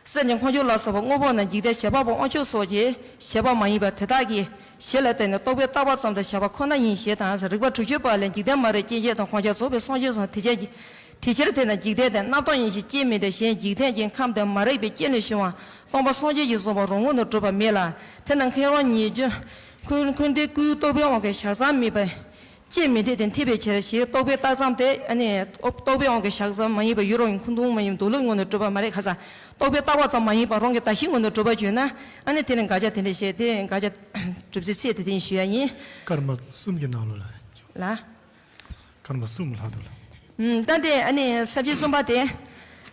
གསེར་གྱི་འཁོར་ལྕོག་ལ་སོགས་པ་དངོས་པོ་རྣམས་འཇིག་རྟེན་བྱེ་བྲག་པའི་དབང་ཕྱུག་སོགས་ཀྱི་བྱེད་པ་མ་ཡིན་པ་དེ་དག་གི་གཞི་ལ་བརྟེན་ནས་རྟོག་པས་བཏགས་པ་ཙམ་དུ་བཞག་པ་ཁོ་ན་ཡིན་ཞེས་དང་། རིགས་པ་དྲུག་ཅུ་པ་ལས་འཇིག་རྟེན་མ་རིག་སྐྱེ་མཆེད་དང་། ཁོང་ཆ་རྫོགས་པའི་སངས་རྒྱས་སོགས་དེ་ཆ་དེ་ཕྱིར་དེ་རྣམས་འཇིག་རྟེན་དེ་རྣམ་རྟོག་ཡིན་ཞེས་དཔྱད་མི་འདོད་གཞན། འཇིག་རྟེན་གྱི་ཁམས་དེ་མ་རིག་པའི་རྐྱེན་ལས་བྱུང་བ་སྟོང་པ་སངས་རྒྱས་ཀྱིས་བཟུང་བ་རང་ངོས་ནས་གྲུབ་པ་མེད་ལ། དེ་རྣམས་མཁས་རང་ཉིད་ཀྱི་ཁུ་ཁུ་འདི་ཀུན་རྟོག་པའི་དབང་གིས་བཞག་ཙམ་མིན་པ། དཔྱད་མི་འདོད་དེ་འཐད་པའི་ཕྱིར་ཞེས་རྟོག་པས་བཏགས་ཙམ་དེ་ཨ་ནི་རྟོག་པའི་དབང་གིས་བཞག་ཙམ་མ་ཡིན་པར་ཡུལ་རང་གི་ཁུངས་ལུང་མ་ཡིན་མདོ་ལུགས་ངོས་ནས་གྲུབ་པ་མ་རེད། ཁ་ས་རྟོག་པས་བཏགས་པ་ཙམ་མ་ཡིན་པར་རང་གི་གདགས་གཞི་ངོས་ནས་གྲུབ་པ་བརྗོད་ན། ཨ་ནི་དེ་ནི་འགལ་རྐྱབ་དེ་འདྲ་བཤད་དེ་འགལ་རྐྱབ་གྲུབ་ཚུལ་ཚད་དེ་དེ་ཡིན་ཞུ་ཡ་ཡིན། སྐར་མ་གསུམ་གྱི་ནང་ལོགས་ལ། ལ། སྐར་མ་གསུམ་ལྷག་འདུག་ལ། ཨུམ། ད་དེ་ཨ་ནི་ས་བཅད་གསུམ་པ་དེ།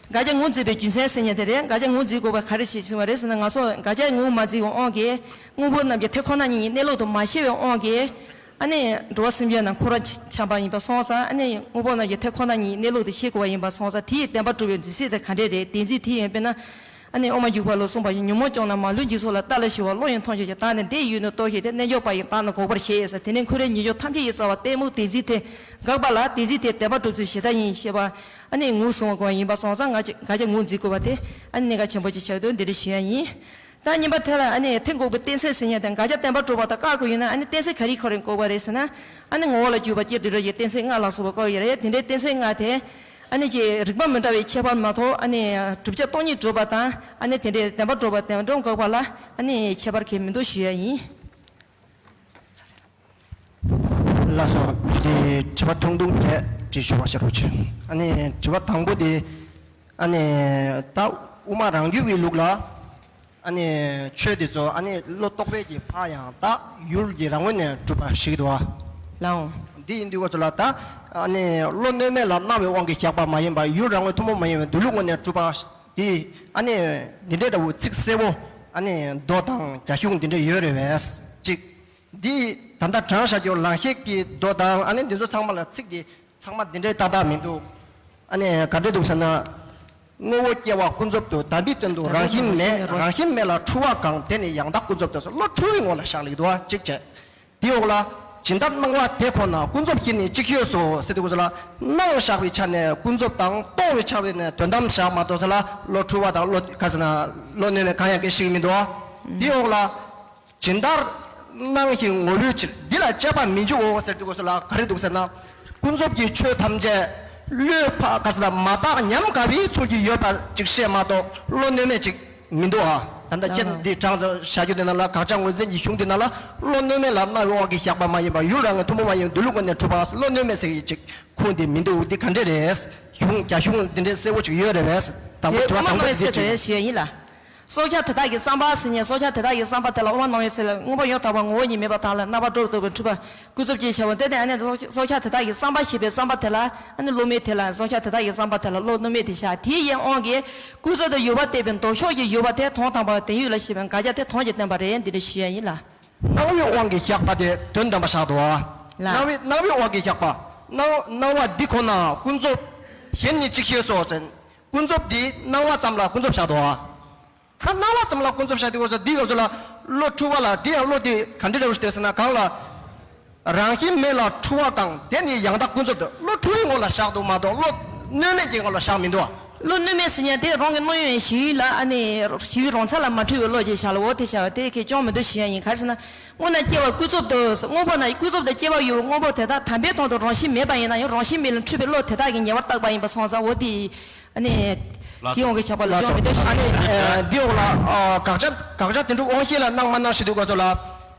འགལ་རྐྱབ་ངོས་འཛིན་པའི་རྒྱུ་མཚན་ཟེར་མཁན་དེ་རེད། འགལ་རྐྱབ་ངོས་འཛིན་དགོས་པ་ག་རེ་ཞིག་གསུངས་པ་རེད་ཟེར་ན། ང་ཚོ་འགལ་རྐྱབ་ངོས་མ་འཛིན་པའི་དབང་གིས་དངོས་པོ་རྣམས་ཀྱི་དེ་ཁོ་ན་ཉིད་ཀྱི་གནས་ལུགས་དེ་མ་ཤེས་པའི་དབང་གིས། ཨ་ནི་འགྲོ་བ་སེམས་ཅན་རྣམས་འཁོར་བར་འཁྱམས་པ་ཡིན་པ་སོང་ཙང་། ཨ་ནི་དངོས་པོ་རྣམས་ཀྱི་དེ་ཁོ་ན་ཉིད་ཀྱི་གནས་ལུགས་དེ་ཤེས་དགོས་པ་ཡིན་པ་སོང་ཙང་། དེ་ཡི་བདེན་པར་གྲུབ་པའི་འཛིན་ཚུལ་དེ་ག་འདྲས་རེད། བདེན་འཛིན་དེ་ཡང་དཔེར་ན། ཨ་ནི་དབུ་མ་འཇུག་པ་ལ་གསུངས་པ་བཞིན། ཉོན་མོངས་བཅོམ་ན་མ་ལུས་འཇིག་ཚོགས་ལ། རྟ་ལ་ཞོན་པ་གློ་ཡིས་མཐོང་བྱེད་ཅིང་། བདག་ནི་འདི་ཡི་ཡུལ་ནི་རྟོགས་ཤིང་སྟེ། རྣལ་འབྱོར་པ་ཡིས་བདག་ནི་འགོག་པར་བྱེད་ཟེར། དེ་ནས་འཁོར་བའི་ཉེས་སྤྱོད་ཐམས་ཅད་ཀྱི་རྩ་བ་གཏི་མུག་བདེན་འཛིན་དེ་འགགས་པ་ལ། བདེན་འཛིན་དེ་བདེན་པར་གྲུབ་ཚུལ་ཞེ་དྲག་ཡིན་ཞེས་པ་ཨ་ནི་ངོས་བཟུང་བ་ཡིན་པ་སོང་ཙང་། འགལ་རྐྱབ་ངོས་འཛིན་དགོས་པ་དེ་ཨ་ནི་གནད་འགག་ཆེན་པོ་ཅིག་ཆགས་འདུག་འདི་འདྲ་ཞུ་ཡ་ཡིན། ད་གཉིས་པ་དེ་ལ་ཨ་ནི་དེ་འགོག་པའི་གཏན་ཚིགས་ཟེར་མཁན་དེ། འགལ་རྐྱབ་བདེན་པར་གྲུབ་པ་དང་བཀག་དགོས་ཡོད་ན། ཨ་ནི་གཏན་ཚིགས་ག་རེ་ཁོ་རང་འགོག་པ་རེད་ཟེར་ན། ཨ་ནི་ངོ་བོ་ལ་འཇུག་པ་སྐྱེ་འདོད་རེ་ཡི་གཏན་ཚིགས་ལྔ་ལ་སོགས་པ་བཀག་ཡོད་རེད། དེ་འདྲའི་གཏན་ཚིགས་ལྔ་དེ། ཨ་ནི་ཅེས་རིགས་པ་མི་འདྲ་བའི་ཁྱད་པར་མ་གཏོགས། ཨ་ནི་བསྒྲུབ་བྱ་སྟོང་ཉིད་གྲུབ་པ་དང་། ཨ་ནི་དེ་འདྲའི་བདེན་པར་གྲུབ་པ་བདེན་གྲུབ་འགག་པ་ལ་ཨ་ནི་ཁྱད་པར་གང་ཡང་མི་འདུག་ཞུ་ཡ་ཡིན། ལགས་སོ། དེ་དྲི་བ་ཐུང་ཐུང་བརྒྱད་དྲིས་ཞུ་བ་ཞུ་རོགས་བྱེད། ཨ་ནི་དྲི་བ་དང་པོ་དེ། ཨ་ནི་ད་དབུ་མ་རང་རྒྱུད་ཀྱི་ལུགས་ལ། ཨ་ནི་ཆོས་དེ་ཚོ་ཨ་ནི་བློ་རྟོག་པའི་གི་ཕར་ཡང་དག་ཡུལ་གྱི་རང་ངོས་ནས་གྲུབ་པ་ཞིག་འདུག་ཨ། ལའོ། འདི་ཡིན་དུས་སྐབས་སུ་ལ་ད་ཨ་ནི་བློ་གནོད་མེད་ལ་སྣང་བའི་དབང་གིས་བཞག་པ་མ་ཡིན་པར་ཡུལ་རང་ངོས་ཐུན་མོང་མ་ཡིན་པའི་འདུས་ལུགས་ངོས་ནས་གྲུབ་པ་འདི་ཨ་ནི་འདི་འདྲའི་འདྲ་བོ་ཚིག་གསལ་བོ་ཨ་ནི་མདོ་དང་རྒྱ་གཞུང་འདི་འདྲ་ཡོད་རེད་པས་ཅིག་འདི་ད་ལྟ་དྲངས་བཞག་རྒྱུ་ལང་ཤེད་ཀྱི་མདོ་དང་ཨ་ནི་འདི་ཚོ་ཚང་མ་ལ་ཚིག་དེ་ཚང་མ་འདི་འདྲའི་ཏག་ཏག་མི་འདུག་ཨ་ནི་ག་འདྲ་འདུག་ཟེར་ན། དངོས་པོ་སྐྱེ་བ་ཀུན་རྫོབ་ཏུ། དམ་པའི་དོན་དུ་རང་བཞིན་མེད། རང་བཞིན་མེད་ལ་འཁྲུལ་བ་གང་། དེ་ནི་ཡང་དག་ཀུན་རྫོབ་ཏུ། བློ་འཁྲུལ་བའི་ངོ་ལ་བཞག་ལེགས་འདུག་ཅིག་བྱས། དེའི་འོག་ལ། ཇི་ལྟར་སྣང་བ་དེ་ཁོ་ན། ཀུན་རྫོབ་ཀྱིས་ནི་ཅི་ཤེས་སོ། ཟེར་དུས་སྐབས་སུ་ལ། སྣང་བཞག་པའི་ཆ་ནས་ཀུན་རྫོབ་དང་། རྟོག་པའི་ཆ་ནས་དོན་དམ་བཞག་མ་གཏོགས་ཟེར་ལ་བློ་འཁྲུལ་བ་དང་བློ་ག་ཟེར་ན་བློ་གནོད་མེད་གང་ཡང་སྐད་ཤིག་མི་འདུག་དེའི་འོག་ལ། ཇི་ལྟར་སྣང་ཞིང་ངོ་བོའི་ཕྱིར། འདི་ལ་དཔྱད་པ་མི་འཇུག་གོ་ཟེར་དུས་སྐབས་སུ་ལ་ག་རེ་འདུག་ཟེར་ན། ཀུན་རྫོབ་ཀྱི་ཆོས་ཐམས་ཅད་བློས་ཕ་ག་ཟེར་ན་མ་དག་ཉམས་དགའ་བའི་ཚུལ་གྱིས་ཡོད་པ་ཅིག་བཤད་མ་གཏོགས་བློ་གནོད་མེད་ཅིག་མི་འདུག་ཨ། ད་ལྟ་ཁྱེད་འདི་དྲངས་བཞག་རྒྱུ་དེ་ནང་ལ་དགག་བྱ་ངོས་འཛིན་གྱི་གཞུང་དེ་ནང་ལ་བློ་གནོད་མེད་ལ་སྣང་བའི་དབང་གིས་བཞག་པ་མ་ཡིན་པར་ཡུལ་རང་ངོས་ཐུན་མོང་མ་ཡིན་འདུས་ལུགས་ངོས་ནས་གྲུབ་པ་བློ་གནོད་མེད་ཟེར་གྱི་ཅིག་ཁུངས་དེ་མི་འདུག་འདི་ག་འདྲ་རེད། གཞུང་རྒྱ་གཞུང་འདི་འདྲའི་གསལ་བོ་ཅིག་ཡོད་རེད་པས། དང་པོ་དྲི་བ་དང་པོ་དེ་ཅིག་དྲངས། ཞུ་ཡ་ཡིན་ལ། སྲོག་ཆགས་དེ་དག་གི་བསམ་པ་ཟེར་ནས། སྲོག་ཆགས་དེ་དག་གི་བསམ་པ་དེ་ལ་དབུ་མ་སྣང་བའི་ཚུལ་ལ་མངོན་པར་ཡང་དག་པར་ངོ་བོ་ཉིད་མེད་པར་དག་ལ་རྣམ་པར་གྲོལ་བར་འདོད་པའི་འཁྲུལ་པ་ཀུན་རྫོབ་ཅེས་བྱ་བ་འདི་དེ། ཨ་ནི་སྲོག་ཆགས་དེ་དག་གི་བསམ་པ་ཞེས་པའི་བསམ་པ་དེ་ལ་ཨ་ནི་བློ་མེད་དེ་ལ། སྲོག་ཆགས་དེ་དག་གི་བསམ་པ་དེ་ལ་བློ་གནོད་མེད་དེ་བཞག་དེའི་ཡན་དབང་གིས་ཀུན་རྫོབ་ཏུ་ཡོད་པར་བལྟས་པའི་ལྡོག་ཕྱོགས་ཀྱི་ཡོད་པ་དེ་དོན་དམ་པར་བདེན་ཡོད་ལ་ཞེས་པའི་འགལ་རྐྱབ་དེ་དོན་གྱིས་བསྟན་པ་རེད། འདི་འདྲ་ཞུ་ཡ་ཡིན་ལ། སྣང་བའི་དབང་གིས་བཞག་པ་དེ་དོན་དམ་པར་བཞག་འདུག་ལ། སྣང་བའི་སྣང་བའི་དབང་གིས་བཞག་པ། སྣང་སྣང་བ་འདི་ཁོ་ན་ཀུན་རྫོབ། གཞན་ནི་ཅིག་ཤེས་སོ་ཟེར། ཀུན་རྫོབ་འདི་སྣང་བ་ཙམ་ལ་ཀུན་རྫོབ་བཞག་འདུག་ལ། ད་སྣང་བ་ཙམ་ལ་ཀུན་རྫོབ་བཞག་དུས་སྐབས་སུ་འདི་སྐབས་སུ་ལ་བློ་འཁྲུལ་བ་ལ། འདི་ཡང་བློ་དེ་ག་འདྲ་འདྲ་བོ་ཞིག་བལྟས་ཟེར་ན། གང་ལ། རང་བཞིན་མེད་ལ་འཁྲུལ་བ་གང་། དེ་ནི་ཡང་དག་ཀུན་རྫོབ་ཏུ། བློ་འཁྲུལ་བའི་ངོ་ལ་བཞག་འདུག་མ་གཏོགས་བློ་གནོད་མེད་ཀྱི་ངོ་ལ་བཞག་མི་འདུག་བ། བློ་གནོད་མེད་ཟེར་མཁན་དེ་རང་གི་སྣང་ཡུལ་ཡིན་ཞི་ཡུལ་ལ། ཨ་ནི་ཞི་ཡུལ་རང་མཚན་ལ་མ་འཁྲུལ་བའི་བློ་ཅིག་བཞག་ལ། འོ་དེ་བཞག་པ་དེ་ཁེ་གྱོང་མི་འདུག་ཞུ་ཡ་ཡིན། ག་རེ་ཟེར་ན། དངོས་ན་སྐྱེ་བ་ཀུན་རྫོབ་ཏུ། དངོས་པོ་ན་ཀུན་རྫོབ་ཏུ་སྐྱེ་བ་ཡོད་པའི་དངོས་པོ་དེ་དག་དམ་པའི་དོན་དུ་རང་བཞིན་མེད་པ་ཡིན་ན་ཡང་། རང་བཞིན་མེད་ལ་འཁྲུལ་པའི་བློ་དེ་དག་གིས་ཉེ་བར་བཏགས་པ་ཡིན་པ་སོང་ཙང་། འོ་དེ་ཨ་ནི་ལགས་སོ། དེའི་དབང་གིས་ཆགས་པ་ལ་ལགས་སོ། གྱོང་མི་འདུག་ཞུ། ཨ་ནི་ཨ་འདི་འོག་ལ་ཨ་དགག་བྱ་དགག་བྱ་བདེན་གྲུབ་དབང་ཤེས་ལ་སྣང་མ་སྣང་ཞུ་དུས་སྐབས་སུ་ལ།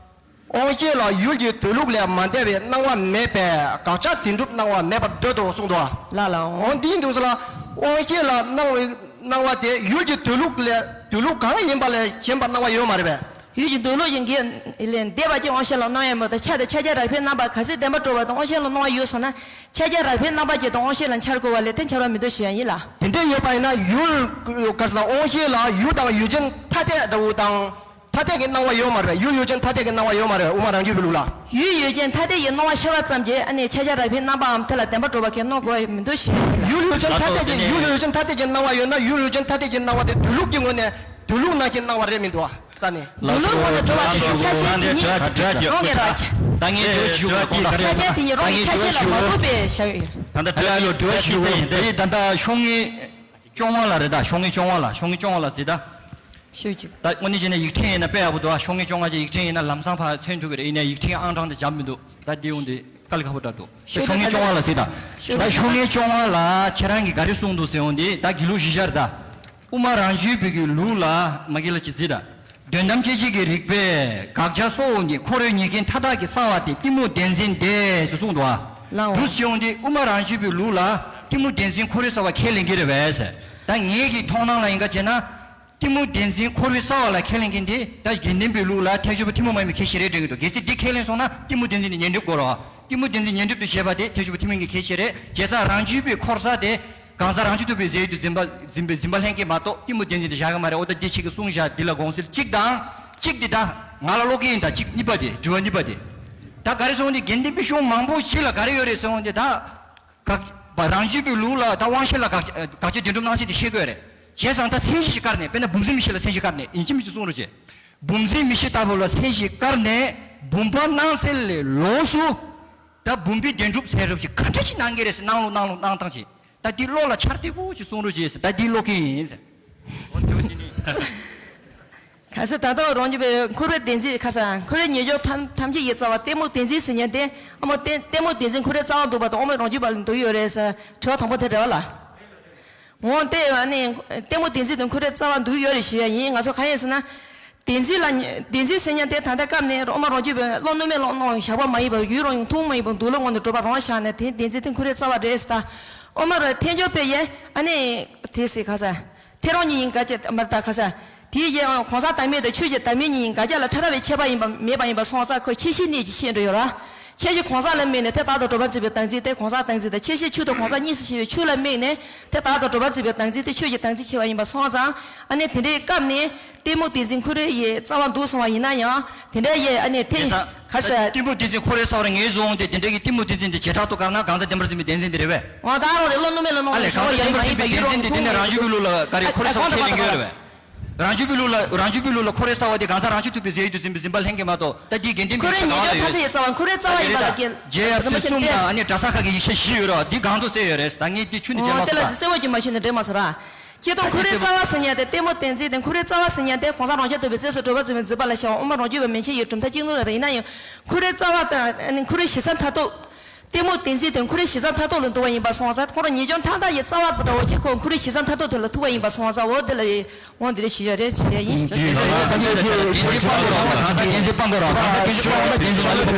དབང་ཤེས་ལ་ཡུལ་གྱི་སྡོད་ལུགས་ལས་མ་འདས་པའི་སྣང་བ་མེད་པས་དགག་བྱ་བདེན་གྲུབ་སྣང་བ་མེད་པར་འདོད་དོ་གསུངས་འདུག་བ། ལགས་ལགས། འོ་འདི་ཡིན་དུས་སུ་ལ། དབང་ཤེས་ལ་སྣང་བའི་སྣང་བ་དེ་ཡུལ་གྱི་སྡོད་ལུགས་ལས། སྡོད་ལུགས་གང་ཡིན་པ་ལས་གཞན་པ་སྣང་བ་ཡོད་མ་རེད་པས། ཡུལ་གྱི་སྡོད་ལུགས་ཡིན་གྱི་ལས་འདས་པ་ཅིག་དབང་ཤེས་ལ་སྣང་ཡ་མེད་པ་དང་། ཆ་དང་ཕྱག་རྒྱ་རགས་པའི་རྣམ་པ་གལ་སྲིད་བདེན་པར་གྲུབ་པ་དང་དབང་ཤེས་ལ་སྣང་བ་ཡོད་སོང་ན། ཕྱག་རྒྱ་རགས་པའི་རྣམ་པ་ཅིག་དང་དབང་ཤེས་ལ་འཆར་དགོས་པ་ལས་དེ་འཆར་བ་མི་འདུག་ཞུ་ཡ་ཡིན་ལ། དེ་འདྲ་ཡོད་པ་ཡིན་ན་ཡུལ་ག་རེ་ཟེར་ན། དབང་ཤེས་ལ་ཡུལ་དང་ཡུལ་ཅན་ཐ་དད་འདྲ་བོ་དང་། ཐ་དད་ཀྱི་སྣང་བ་ཡོད་མ་རེད། ཡུལ་ཡུལ་ཅན་ཐ་དད་ཀྱི་སྣང་བ་ཡོད་མ་རེད། དབུ་མ་རང་རྒྱུད་པའི་ལུགས་ལ། ཡུལ་ཡུལ་ཅན་ཐ་དད་ཀྱི་སྣང་བ་ཤར་བ་ཙམ་གྱིས་ཨ་ནི་ཕྱག་རྒྱ་རགས་པའི་རྣམ་པའམ་དེ་ལ་བདེན་པར་གྲུབ་པ་གིས་སྣང་དགོས་པ་མི་འདུག་ཞུ་ཡ་ཡིན་ལ། ཡུལ་ཡུལ་ཅན་ཐ་དད་ཀྱི། ཡུལ་ཡུལ་ཅན་ཐ་དད་ཀྱི་སྣང་བ་ཡོད་ན། ཡུལ་ཡུལ་ཅན་ཐ་དད་ཀྱི་སྣང་བ་དེ་སྡོད་ལུགས་ཀྱི་ངོས་ནས་སྡོད་ལུགས་ནང་བཞིན་སྣང་བ་རེད་མི་འདུག་བ། རྩ་ནས། སྡོད་ལུགས་ངོས་ནས་གྲུབ་པ་ཅིག་ཆ་ཤས་དེ་ཉིད་རང་གི་ར་ཆ། ད་ངས་དྲི་བ་ཞུ་དགོས་གོང་ལ། ཆ་ཤས་དེ་ཉིད་རང་གི་ཆ་ཤས་ལ་མ་གཏུགས་པའི་བཞག་ཡོད། ད་ལྟ་དྲི་བ་ཞུ་དགོས། དེ་ད་ལྟ་ཤོག་ངོས་སྐྱོང་བ་ལ་རེད། ད་ཤོག་ངོས་སྐྱོང་བ་ལ། ཤོག་ངོས་སྐྱོང་བ་ལ་གཟིགས་ད། ཤོད་ཅིག་ད་དངོས་གནས་བྱས་ན་ཡིག་ཕྲེང་ཡིན་ན་དཔེ་ཡག་པོ་འདུག་ཨ། ཤོག་ངོས་སྐྱོང་བ་ཅིག་ཡིག་ཕྲེང་ཡིན་ན་ལམ་སང་ཕར་མཚོན་ཐུབ་ཀྱི་རེད། ཡིན་ནའི་ཡིག་ཕྲེང་ཨང་གྲངས་དེ་འཇམ་མི་འདུག་ད་འདི་འོང་དེ་དཀའ་ལས་ཁག་པོ་འདྲ་འདུག་ཤོད་ཤོག་ངོས་སྐྱོང་བ་ལ་གཟིགས་ད། ཤོད་ད་ཤོག་ངོས་སྐྱོང་བ་ལ་ཁྱེད་རང་གིས་ག་རེ་གསུངས་འདུག་ཟེར་འོང་དེ། ད་དགེ་ལུགས་གཞི་བཞག་རེད་ད། དབུ་མ་རང་རྒྱུད་པའི་གི་ལུགས་ལ་མ་གི་ལ་ཅིག་གཟིགས་ད། དོན་དམ་སྐྱེ་མཆེད་ཀྱི་རིགས་པས་དགག་བྱ་སོགས་ཀྱི་འཁོར་བའི་ཉེས་སྐྱོན་མཐའ་དག་གི་གསང་བ་དེ་གཏི་མུག་བདེན་འཛིན་ཏེ་ཟེར་གསུངས་འདུག་ཨ། ལའོ། འདུག་སེ་འོང་དུས་དབུ་མ་རང་རྒྱུད་པའི་ལུགས་ལ་གཏི་མུག་བདེན་འཛིན་འཁོར་བའི་གསང་བ་ཁས་ལེན་གྱི་རེད་པས་ཟེར། ད་ངེད་ཀྱི་མཐོང་སྣང་ལ་ཡིན་ག་བྱས་ན། གཏི་མུག་བདེན་འཛིན་འཁོར་བའི་གསང་བ་ལ་ཁས་ལེན་མཁན་དེ་ད་དགེ་འདུན་པའི་ལུགས་ལ་ཐེག་མཆོག་པ་ཐུན་མོང་མ་ཡིན་པའི་ཁས་ཤིག་རེད་དྲན་གྱི་འདུག་གལ་སྲིད་འདི་ཁས་ལེན་སོང་ན་གཏི་མུག་བདེན་འཛིན་དེ་ཉོན་སྒྲིབ་དགོས་རེད་བ། གཏི་མུག་བདེན་འཛིན་ཉོན་སྒྲིབ་ཏུ་བྱས་པ་དེ་ཐེག་མཆོག་པ་ཐུན་མོང་གི་ཁས་ཤིག་རེད། བྱས་ཙང་རང་རྒྱུད་པའི་འཁོར་ས་དེ་གང་ཟག་རང་རྒྱུད་རྟོགས་པའི་རྫས་ཡོད་དུ་འཛིན་པ་འཛིན་པའི་འཛིན་པ་ལྷན་སྐྱེས་མ་གཏོགས་གཏི་མུག་བདེན་འཛིན་དེ་བཞག་གི་མ་རེད། འོ་ད་འདི་ཁྱེད་ཀྱིས་གསུངས་བཞག་འདི་ལ་དགོངས་སེལ་གཅིག་དང་། གཅིག་འདི་ད་ང་ལ་ཀློག་གི་ཡིན། ད་གཅིག་གཉིས་པ་དེ་དྲི་བ་གཉིས་པ་དེ། ད་ག་རེ་སོང་དེ་དགེ་འདུན་པའི་གཞུང་མང་པོ་ཞིག་ལ་ག་རེ་ཡོད་རེད་ཟེར་འོང་དེ། ད་དགག་པ་རང་རྒྱུད་པའི་ལུགས་ལ་ད་དབང་ཤེས་ལ་དགག་དགག་བྱ་བདེན་གྲུབ་སྣང་ཚད་དེ་ཤེས་དགོས་རེད། བྱས་ཙང་ད་མཚན་གཞི་ཞིག་བཀར་ནས། དཔེར་ན་བུམ་འཛིན་མིག་ཤེས་ལ་མཚན་གཞི་བཀར་ནས་ཡིན་གཅིག་མིན་གཅིག་གསུང་རོགས་བྱེད། བུམ་འཛིན་མིག་ཤེས་ལྟ་བུ་ལ་མཚན་གཞི་བཀར་ནས་བུམ་པ་སྣང་གསལ་ལས་ལོགས་སུ་ད་བུམ་པའི་བདེན་གྲུབ་ཟེར་རོགས་ཞེས་ག་འདྲ་ཞིག་སྣང་གི་རེད་ཟེར། སྣང་ལུགས་སྣང་ལུགས་སྣང་སྟངས་ཤིག་ད་འདི་བློ་ལ་འཆར་བདེ་པོ་ཞིག་གསུང་རོགས་བྱེད་ཟེར། ད་འདི་ཀློག་གི་ཡིན་ཟེར། འོ་དེ་བ་འདི་ནི། ག་ས་ད་ལྟ་རང་རྒྱུད་པའི་འཁོར་བའི་བདེན་འཛིན། ག་ས་འཁོར་བའི་ཉེས་སྐྱོན་ཐམས་ཐམས་ཅད་ཀྱི་རྩ་བ་གཏི་མུག་བདེན་འཛིན་ཟེར་མཁན་དེ། ཨ་མ་གཏི་གཏི་མུག་བདེན་འཛིན་འཁོར་བའི་རྩ་བ་འདུག་པ་དང་དབུ་མའི་རང་རྒྱུད་པ་ལ་འདུག་ཡོད་རེད་ཟེར། དྲི་བ་དང་པོ་དེ་རེད་བ་ལ། འོང་སྟེ་ཨ་ནི་གཏི་མུག་བདེན་འཛིན་དེ་འཁོར་བའི་རྩ་བ་འདུག་ཡོད་རེད་ཞུ་ཡ་ཡིན། ང་ཚོ་གང་ཡིན་ཟེར་ན། བདེན་འཛིན་ལ་བདེན་འཛིན་ཟེར་མཁན་དེ་ད་ལྟ་སྐབས་ནས་དབུ་མ་རང་རྒྱུད་པའི་བློ་གནོད་མེད་བློ་གནོད་བཞག་པ་མ་ཡིན་པར་ཡུལ་རང་ཡང་ཐུན་མོང་མ་ཡིན་པར་འདུག་ལ་ངོ་ནས་གྲུབ་པ་རང་བཞག་ནས། དེ་བདེན་འཛིན་དེ་འཁོར་བའི་རྩ་བ་རེད་ཟེར། ད་དབུ་མ་ར་ཐལ་འགྱུར་བས་ཡེ་ཨ་ནི་དེ་ཟེར། ག་ས་ཐལ་རང་གཉིས་ཡིན་ག་ཅེས་མར་ད་ག་ས། དེའི་རྗེས་གང་ཟག་བདག་མེད་དང་ཆོས་ཅན་བདག་མེད་གཉིས་ཡིན་ག་ཅེས་ལ་ཕྲ་རགས་པའི་ཁྱད་པར་ཡིན་པ་མེད་པ་ཡིན་པ་སོང་ཙང་། ཁོ་ཁྱད་གཞི་གནས་ཀྱི་ཁྱད་འདྲ་ཡོད་ར། ཁྱད་གཞི་གང་ཟག་ལ་དམིགས་ནས་དེ་བདག་དང་གྲུབ་པ་འཛིན་པའི་བདག་འཛིན་དེ་གང་ཟག་བདག་འཛིན་དང་། ཁྱད་གཞི་ཆོས་དང་གང་ཟག་གཉིས་སུ་ཕྱེ་བའི་ཆོས་ལ་དམིགས་ནས་དེ་བདག་དང་གྲུབ་པ་འཛིན་པའི་བདག་འཛིན་དེ་ཆོས་ཀྱི་བདག་འཛིན་ཕྱེ་བ་ཡིན་པ་སོང་ཙང་། ཨ་ནི་དེ་འདྲའི་སྐབས་ནས་གཏི་མུག་བདེན་འཛིན་འཁོར་བའི་ཡི་རྩ་བ་འདུག་སོང་བ་ཡིན་ན་ཡང་། དེ་འདྲའི་ཡི་ཨ་ནི་དེ་ཡིན་ཙང་ག་ས། གཏི་མུག་བདེན་འཛིན་འཁོར་བའི་རྩ་བ་རེད་ངེས་བཟུང་སྟེ། དེ་འདྲའི་གི་གཏི་མུག་བདེན་འཛིན་དེ་བྱེ་བྲག་ཏུ་བཀར་ན་གང་ཟག་བདེན་པར་འཛིན་པའི་བདེན་འཛིན་དེ་རེད་པས། འོ་ད་རང་རེ་བློ་གནོད་མེད་ལ་གནོད་ཨ་ལས་ནས་བྱ་བ་གང་ཟག་ཡོད་བདེན་པར་མ་ཡིན་པ་འཛིན་པའི་ཡུལ་བདེན་རང་འཛིན་དེ་དེ་ནི་རང་རྒྱུད་པའི་ལུགས་ལ་ག་རེ་འཁོར་བའི་རྩ་བ་ཁས་ལེན་གྱི་ཡོད་རེད་པས། རང་རྒྱུད་པའི་ལུགས་ལ་རང་རྒྱུད་པའི་ལུགས་ལ་འཁོར་བའི་རྩ་བ་དེ་གང་ཟག་རང་རྒྱུད་རྟོགས་པའི་རྫས་ཡོད་དུ་འཛིན་པའི་འཛིན་པ་ལྷན་སྐྱེས་མ་གཏོགས། ད་འདི་དགེ་འདུན་པའི་འཁོར་བའི་ཉེས་སྐྱོན་ཐམས་ཅད་ཀྱི་རྩ་བ། འཁོར་བའི་རྩ་བ་ཡིན་པ་ལ་རྒྱལ་རྗེ་ཡབ་སྲས་གསུམ་དང་ཨ་ནི་གྲྭ་ས་ཁག་གི་ཡིག་ཆ་བཞི་ཡོད་རེད་བ། འདི་གང་འདུག་གསལ་ཡོད་རེད། ད་ངས་འདི་ཆུ་ནས་འོ་བརྗེད་མ་དེ་ལ་སོང་ད། གསལ་བོ་ཅིག་མ་ཤེས་ན་འགྲིག་མ་སོང་ར། སྐྱེ་སྟོབས་འཁོར་བའི་རྩ་བ་ཟེར་མཁན་དེ་གཏི་མུག་བདེན་འཛིན་དེ། འཁོར་བའི་རྩ་བ་ཟེར་མཁན་དེ་གང་ཟག་རང་རྒྱུད་རྟོགས་པའི་རྫས་སུ་གྲུབ་པ་འཛིན་པའི་འཛིན་པ་ལ་བྱ་བ་དབུ་མ་རང་རྒྱུད་པ་མན་ཆད་ཡོད་གྲུབ་མཐའ་གཅིག་ནོར་རེད་པ། ཡིན་ན་ཡང་འཁོར་བའི་རྩ་བ་དང་ཨ་ནི་འཁོར་བའི་གཞི་རྩ་མཐར་ཐུག་གཏི་མུག་བདེན་འཛིན་དེ་འཁོར་བའི་གཞི་རྩ་མཐར་ཐུག་ལ་འདུ་བ་ཡིན་པ་སོང་ཙང་། ཁོ་རང་ཉེས་སྐྱོན་མཐའ་དག་གི་རྩ་བ་དང་འདྲ་བོ་ཅིག་ཁོ་འཁོར་བའི་གཞི་རྩ་མཐར་ཐུག་དེ་ལ་ཐུག་པ་ཡིན་པ་སོང་ཙང་། འོ་དེ་ལ་ཡི་དབང་དེ་རེ་ཞུ་ཡ་རེད་ཞུ་ཡ་ཡིན། འདི་ལ་ད་ངས་དེ་བདེན་འཛིན་སྤང་དགོས་རེད་བ། གང་ཟག་བདེན་འཛིན་སྤང་དགོས་རེད་བ། གང་ཟག་བདེན་འཛིན་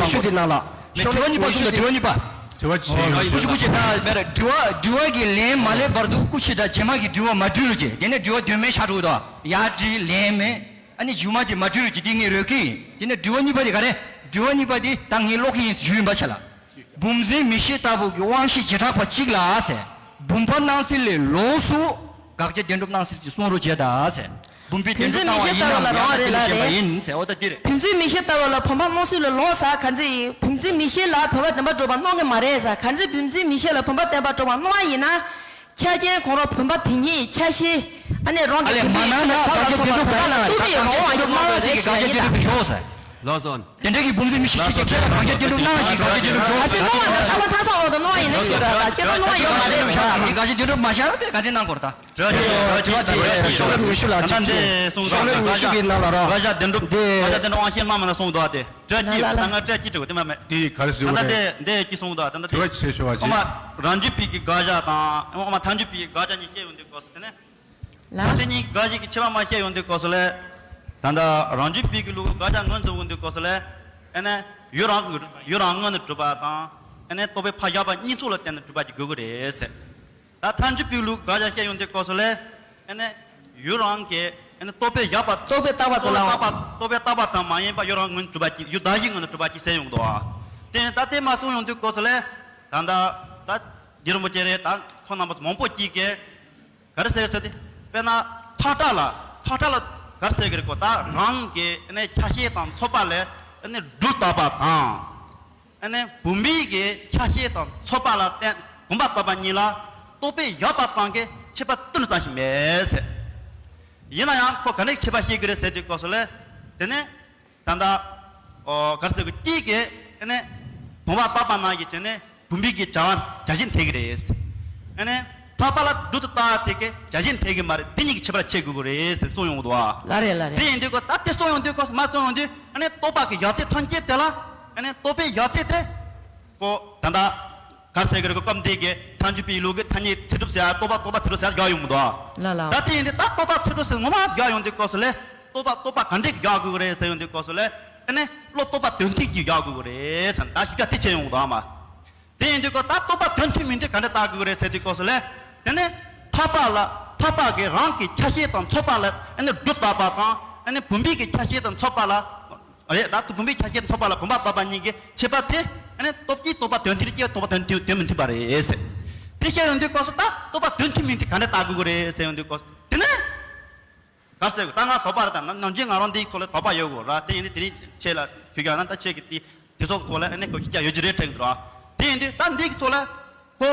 སྤང་དགོས་རེད་བ། བདེན་འཛིན་སྤང་དགོས་རེད་བ། དྲི་བ་གཉིས་པ་གསུངས་ད། དྲི་བ་གཉིས་པ། སྐུ་མཁྱེན་ད་མེད་ར། དྲི་བ་ཅི། སྐུ་མཁྱེན་སྐུ་མཁྱེན་ད་མེད་ར། དྲི་བ་དྲི་བ་གི་ལན་མ་སླེབས་བར་དུ་སྐུ་མཁྱེན་ད་རྗེས་མ་གི་དྲི་བ་མ་དྲིས་རོགས་བྱེད། དེ་ནས་དྲི་བ་དོན་མེད་ཤར་འགྲོ་གི་འདུག་ཡར་དྲིས་ལན་མེད། ཨ་ནི་མཇུག་མ་དེ་མ་དྲིས་རོགས་བྱེད། དེ་ངས་རོལ་གི་ཡིན། དེ་ནས་དྲི་བ་གཉིས་པ་དེ་ག་རེ། དྲི་བ་གཉིས་པ་དེ་ད་ངས་ཀློག་གི་ཡིན་ཞུས་ཡིན་པ་ཆ་ལ། བུམ་འཛིན་མིག་ཤེས་ལྟ་བུ་གི་དབང་ཤེས་བྱེ་བྲག་པ་གཅིག་ལ་ཟེར། བུམ་པ་སྣང་གསལ་ལས་ལོགས་སུ། དགག་བྱ་བདེན་གྲུབ་གནང་ཟེར་གྱི་གསུང་རོགས་བྱས་ད་ཟེར། བུམ་པའི་བདེན་གྲུབ་གནང་བ་ཡིན་ནམ་མེད་ན་དེ་ལ་བཤད་པ་ཡིན་ཟེར། འོ་ད་འདི་རེད། བུམ་འཛིན་མིག་ཤེས་ལྟ་བ་ལ་བུམ་པ་སྣང་ཚུལ་ལ་ལོག་ཟེར། ག་ཚོད་ཡིན། བུམ་འཛིན་མིག་ཤེས་ལ་བུམ་པ་བདེན་པར་གྲུབ་པ་སྣང་གི་མ་རེད་ཟེར། ག་ཚོད་བུམ་འཛིན་མིག་ཤེས་ལ་བུམ་པ་བདེན་པར་གྲུབ་པ་སྣང་བ་ཡིན་ན། ཆ་རྐྱེན་ཁོ་རང་བུམ་པ་དེ་ཉིད་ཆ་ཤས་ཨ་ནི་རང་གི་ཨ་ལས་བུམ་པའི་མ་ན་ཆ་ལ་ན་ཆ་ལ་དགག་བྱ་སོགས་པ་བདེན་གྲུབ་ད་ལྟ་ལ་ལྟོས་པའི་རང་དབང་ཡོད་མ་རེད་ཟེར་ཡ་དགག་བྱ་བདེན་གྲུབ་ཤོག་ཟེར། ལགས་སོ། དེ་འདྲ་གི་བུམ་འཛིན་མིག་ཤེས་ཤེས་ཁྱེད་ལ་དགག་བྱ་བདེན་གྲུབ་གནང་ཞིག་དགག་བྱ་བདེན་གྲུབ་ཤོག་ཟེར། ཨ་སེ་སྣང་བ་འདི་ལྟ་བ་མཐའ་སོགས་འོག་ཏུ་སྣང་བ་ཡིན་ན་ཞིག་ར་ད་ཁྱེད་ལ་སྣང་བ་ཡོད་མ་རེད་ཟེར། དགག་བྱ་བདེན་གྲུབ་མ་ཤར་བས་ག་འདྲ་གནང་དགོས་རེད་ད། དྲི་བ་དྲི་བ་དྲི་བ་ཤོག་ལེབ་ངོ་ཤུ་ལ་ཅིག་ཅིག་ཤོག་ལེབ་ངོ་ཤུ་གི་ནང་ལ་ར། དགག་བྱ་བདེན་གྲུབ་དགག་བྱ་བདེན་གྲུབ་དབང་ཤེད་སྣང་མ་ན་གསུངས་འདུག་ཨ་དེ། སྤྲད་ཀྱི་ད་ང་སྤྲད་ཀྱི་དྲི་བ་དེ་མ་མེད། དེ་ག་རེ་ཟེར་ད་བ་ལྟ་དེ་འདི་ཅི་གསུངས་འདུག་ད་ལྟ་དེ། དྲི་བ་ཆེ་ཤོས་བ་ཨོ་མ་ཅིག་རང་རྒྱུད་པའི་གི་དགག་བྱ་དང་ཨོ་མ་མཐའ་འཇུག་པའི་གི་དགག་བྱ་གཉིས་བཤད་ཡོང་དུས་སྐབས་སུ་དེ་ནས། ལ། ད་དེ་གཉིས་དགག་བྱ་གི་ཁྱད་པར་མ་བཤད་ཡོང་དུས་སྐབས་སུ་ལས། ད་ལྟ་རང་རྒྱུད་པའི་གི་ལུགས་དགག་བྱ་ངོས་འཛིན་ཡོང་དུས་སྐབས་སུ་ལས། ཨེ་ནས་ཡུལ་རང་གི་ཡུལ་རང་ངོས་ནས་གྲུབ་པ་དང་། ཨེ་ནས་རྟོག་པའི་ཕ་བཞག་པ་གཉིས་ཚོགས་ལ་བརྟེན་ནས་གྲུབ་པ་གཅིག་དགོས་ཀྱི་རེད་ཟེར། ད་མཐའ་འཇུག་པའི་ལུགས་དགག་བྱ་བཤད་ཡོང་དུས་སྐབས་སུ་ལས། ཨེ་ནས་ཡུལ་རང་གི་ཨེ་ནས་རྟོག་པས་བཞག་པ། རྟོག་པས་བཏགས་པ་ཙམ་ལའང་། རྟོག་པས་བཏགས་པ་ཙམ་མ་ཡིན་པར་ཡུལ་རང་ངོས་ནས་གྲུབ་པ་གཅིག་ཡུལ་བདག་གཞན་ངོས་ནས་གྲུབ་པ་གཅིག་ཟེར་ཡོང་གི་འདུག་ཨ། དེ་ནས་ད་དེ་མ་གསུངས་ཡོང་དུས་སྐབས་སུ་ལས། ད་ལྟ་ད་རྗེ་རིན་པོ་ཆེ་རེད་ད་ཁོང་རྣམ་པ་མང་པོ་གཅིག་གིས་ག་རེ་ཟེར་ཟེར་ཏེ། དཔེར་ན་ཐག་ཁྲ་ལ་ཐག་ཁྲ་ལ་ག་རེ་ཟེར་གི་རེད་གོ་ད་རང་གི་ཨེ་ནས་ཆ་ཤས་དང་ཚོགས་པ་ལས་ཨེ་ནས་སྒྲོ་བཏགས་པ་དང་། ཨ་ནི་བུམ་པའི་གི་ཆ་ཤས་དང་ཚོགས་པ་ལ་བརྟེན་བུམ་པ་བཏགས་པ་གཉིས་ལ་རྟོག་པས་བཞག་པ་ཙམ་གྱི་ཁྱད་པར་ཏིལ་ཙམ་ཞིག་མེད་ཟེར། ཡིན་ན་ཡང་ཁོ་ག་ནས་ཁྱད་པར་ཤེས་ཀྱི་རེད་ཟེར་དུས་སྐབས་སུ་ལས། དེ་ནས་ད་ལྟ་ཨོ་ག་རེ་ཟེར་གི་གཅིག་གིས་ཨ་ནི་བུམ་པ་བཏགས་པ་ནང་བཞིན་བྱས་ནས་བུམ་པའི་གི་བྱ་བ་བྱ་བྱེད་འཐད་ཀྱི་རེད། ཨ་ནི་ཐག་པ་ལ་སྒྲོ་དེ་བཏགས་དེ་གི་བྱ་བྱེད་འཐད་ཀྱི་མ་རེད། དེ་གཉིས་ཀྱི་ཁྱད་པར་ཕྱེ་དགོས་ཀྱི་རེད་ཟེར་གསུངས་ཡོང་གི་འདུག་ཨ། ལ་རེད་ལ་རེད། དེ་ཡིན་དུས་ཀོ་ད་དེ་གསུངས་ཡོང་དུས་ཀོ་མ་གསུངས་ཡོང་དུས་ཨ་ནི་རྟོག་པ་གི་བཞག་ཚད་ཐམས་ཅད་དེ་ལ་ཨ་ནི་རྟོག་པའི་བཞག་ཚད་དེ། ཀོ་ད་ལྟ་ག་རེ་ཟེར་གི་རེད་གོ་སྐབས་འདི་གི་མཐའ་འཇུག་པའི་ལུགས་ཀྱི་ཐ་སྙད་ཚད་གྲུབ་ཟེར་ཡ་རྟོག་པ་རྟོག་བཏགས་ཚད་གྲུབ་ཟེར་ཡ་ཡོང་གི་འདུག་ཨ། ལ་ལ། ད་དེ་ཡིན་དུས་ད་རྟོག་བཏགས་ཚད་གྲུབ་ཟེར་ངོ་མ་བཞག་ཡོང་དུས་སྐབས་སུ་ལས་རྟོག་པ་རྟོག་པ་ག་འདྲས་ཀྱི་བཞག་དགོས་ཀྱི་རེད་ཟེར་ཡོང་དུས་སྐབས་སུ་ལས་ཨ་ནི་བློ་རྟོག་པ་དོན་མཐུན་གྱི་བཞག་དགོས་ཀྱི་རེད་ཟེར་ད་ཞིབ་ཆ་དེ་བྱས་ཡོང་གི་འདུག་ཨ་མ། དེ་ཡིན་དུས་ཀོ་ད་རྟོག་པ་དོན་མཐུན་མིན་དུས་ག་འདྲས་བཏགས་དགོས་ཀྱི་རེད་ཟེར་དུས་སྐབས་སུ་ལས་དེ་ནི་ཐག་པ་ལ་ཐག་པ་གི་རང་གི་ཆ་ཤས་དང་ཚོགས་པ་ལ་ཨ་ནི་སྒྲོ་བཏགས་པ་དང་ཨ་ནི་བུམ་པའི་གི་ཆ་ཤས་དང་ཚོགས་པ་ལ། རེད་ད་དུ་བུམ་པའི་ཆ་ཤས་ཚོགས་པ་ལ་བུམ་པ་བཏགས་པ་གཉིས་ཀྱི་ཁྱད་པར་དེ་ཨ་ནི་སྟོབས་ཀྱིས་རྟོག་པ་དོན་མཐུན་སྐྱེ་རྟོག་པ་དོན་མཐུན་དོན་མི་མཐུན་པ་རེད་ཟེར། དེ་བཤད་ཡོང་དུས་སྐབས་སུ་ད་རྟོག་པ་དོན་མཐུན་མིན་དེ་ག་འདྲ་བཏགས་དགོས་ཀྱི་རེད་ཟེར་ཡོང་དུས་སྐབས་སུ་དེ་ནི། ག་ཟེར་ད་ང་དོགས་པ་རེད་ད་ནམ་རྒྱུན་ང་རང་འདིའི་ཐོག་ལ་དོགས་པ་ཡོད་དགོས་ར་དེ་ཡིན་དུས་དེ་རིང་ཁྱེད་ལ་ཞུ་རྒྱུ་ན་ད་ཁྱེད་ཀྱི་དེ་དེ་ཚོགས་ཐོག་ལ་ཨ་ནི་ཁོ་ཤི་ཅག་ཡོད་ཀྱི་རེད་དྲན་གྱི་འདུག་ར། དེ་ཡིན་དུས་ད་འདིའི་ཐོག་ལ་ཁོ།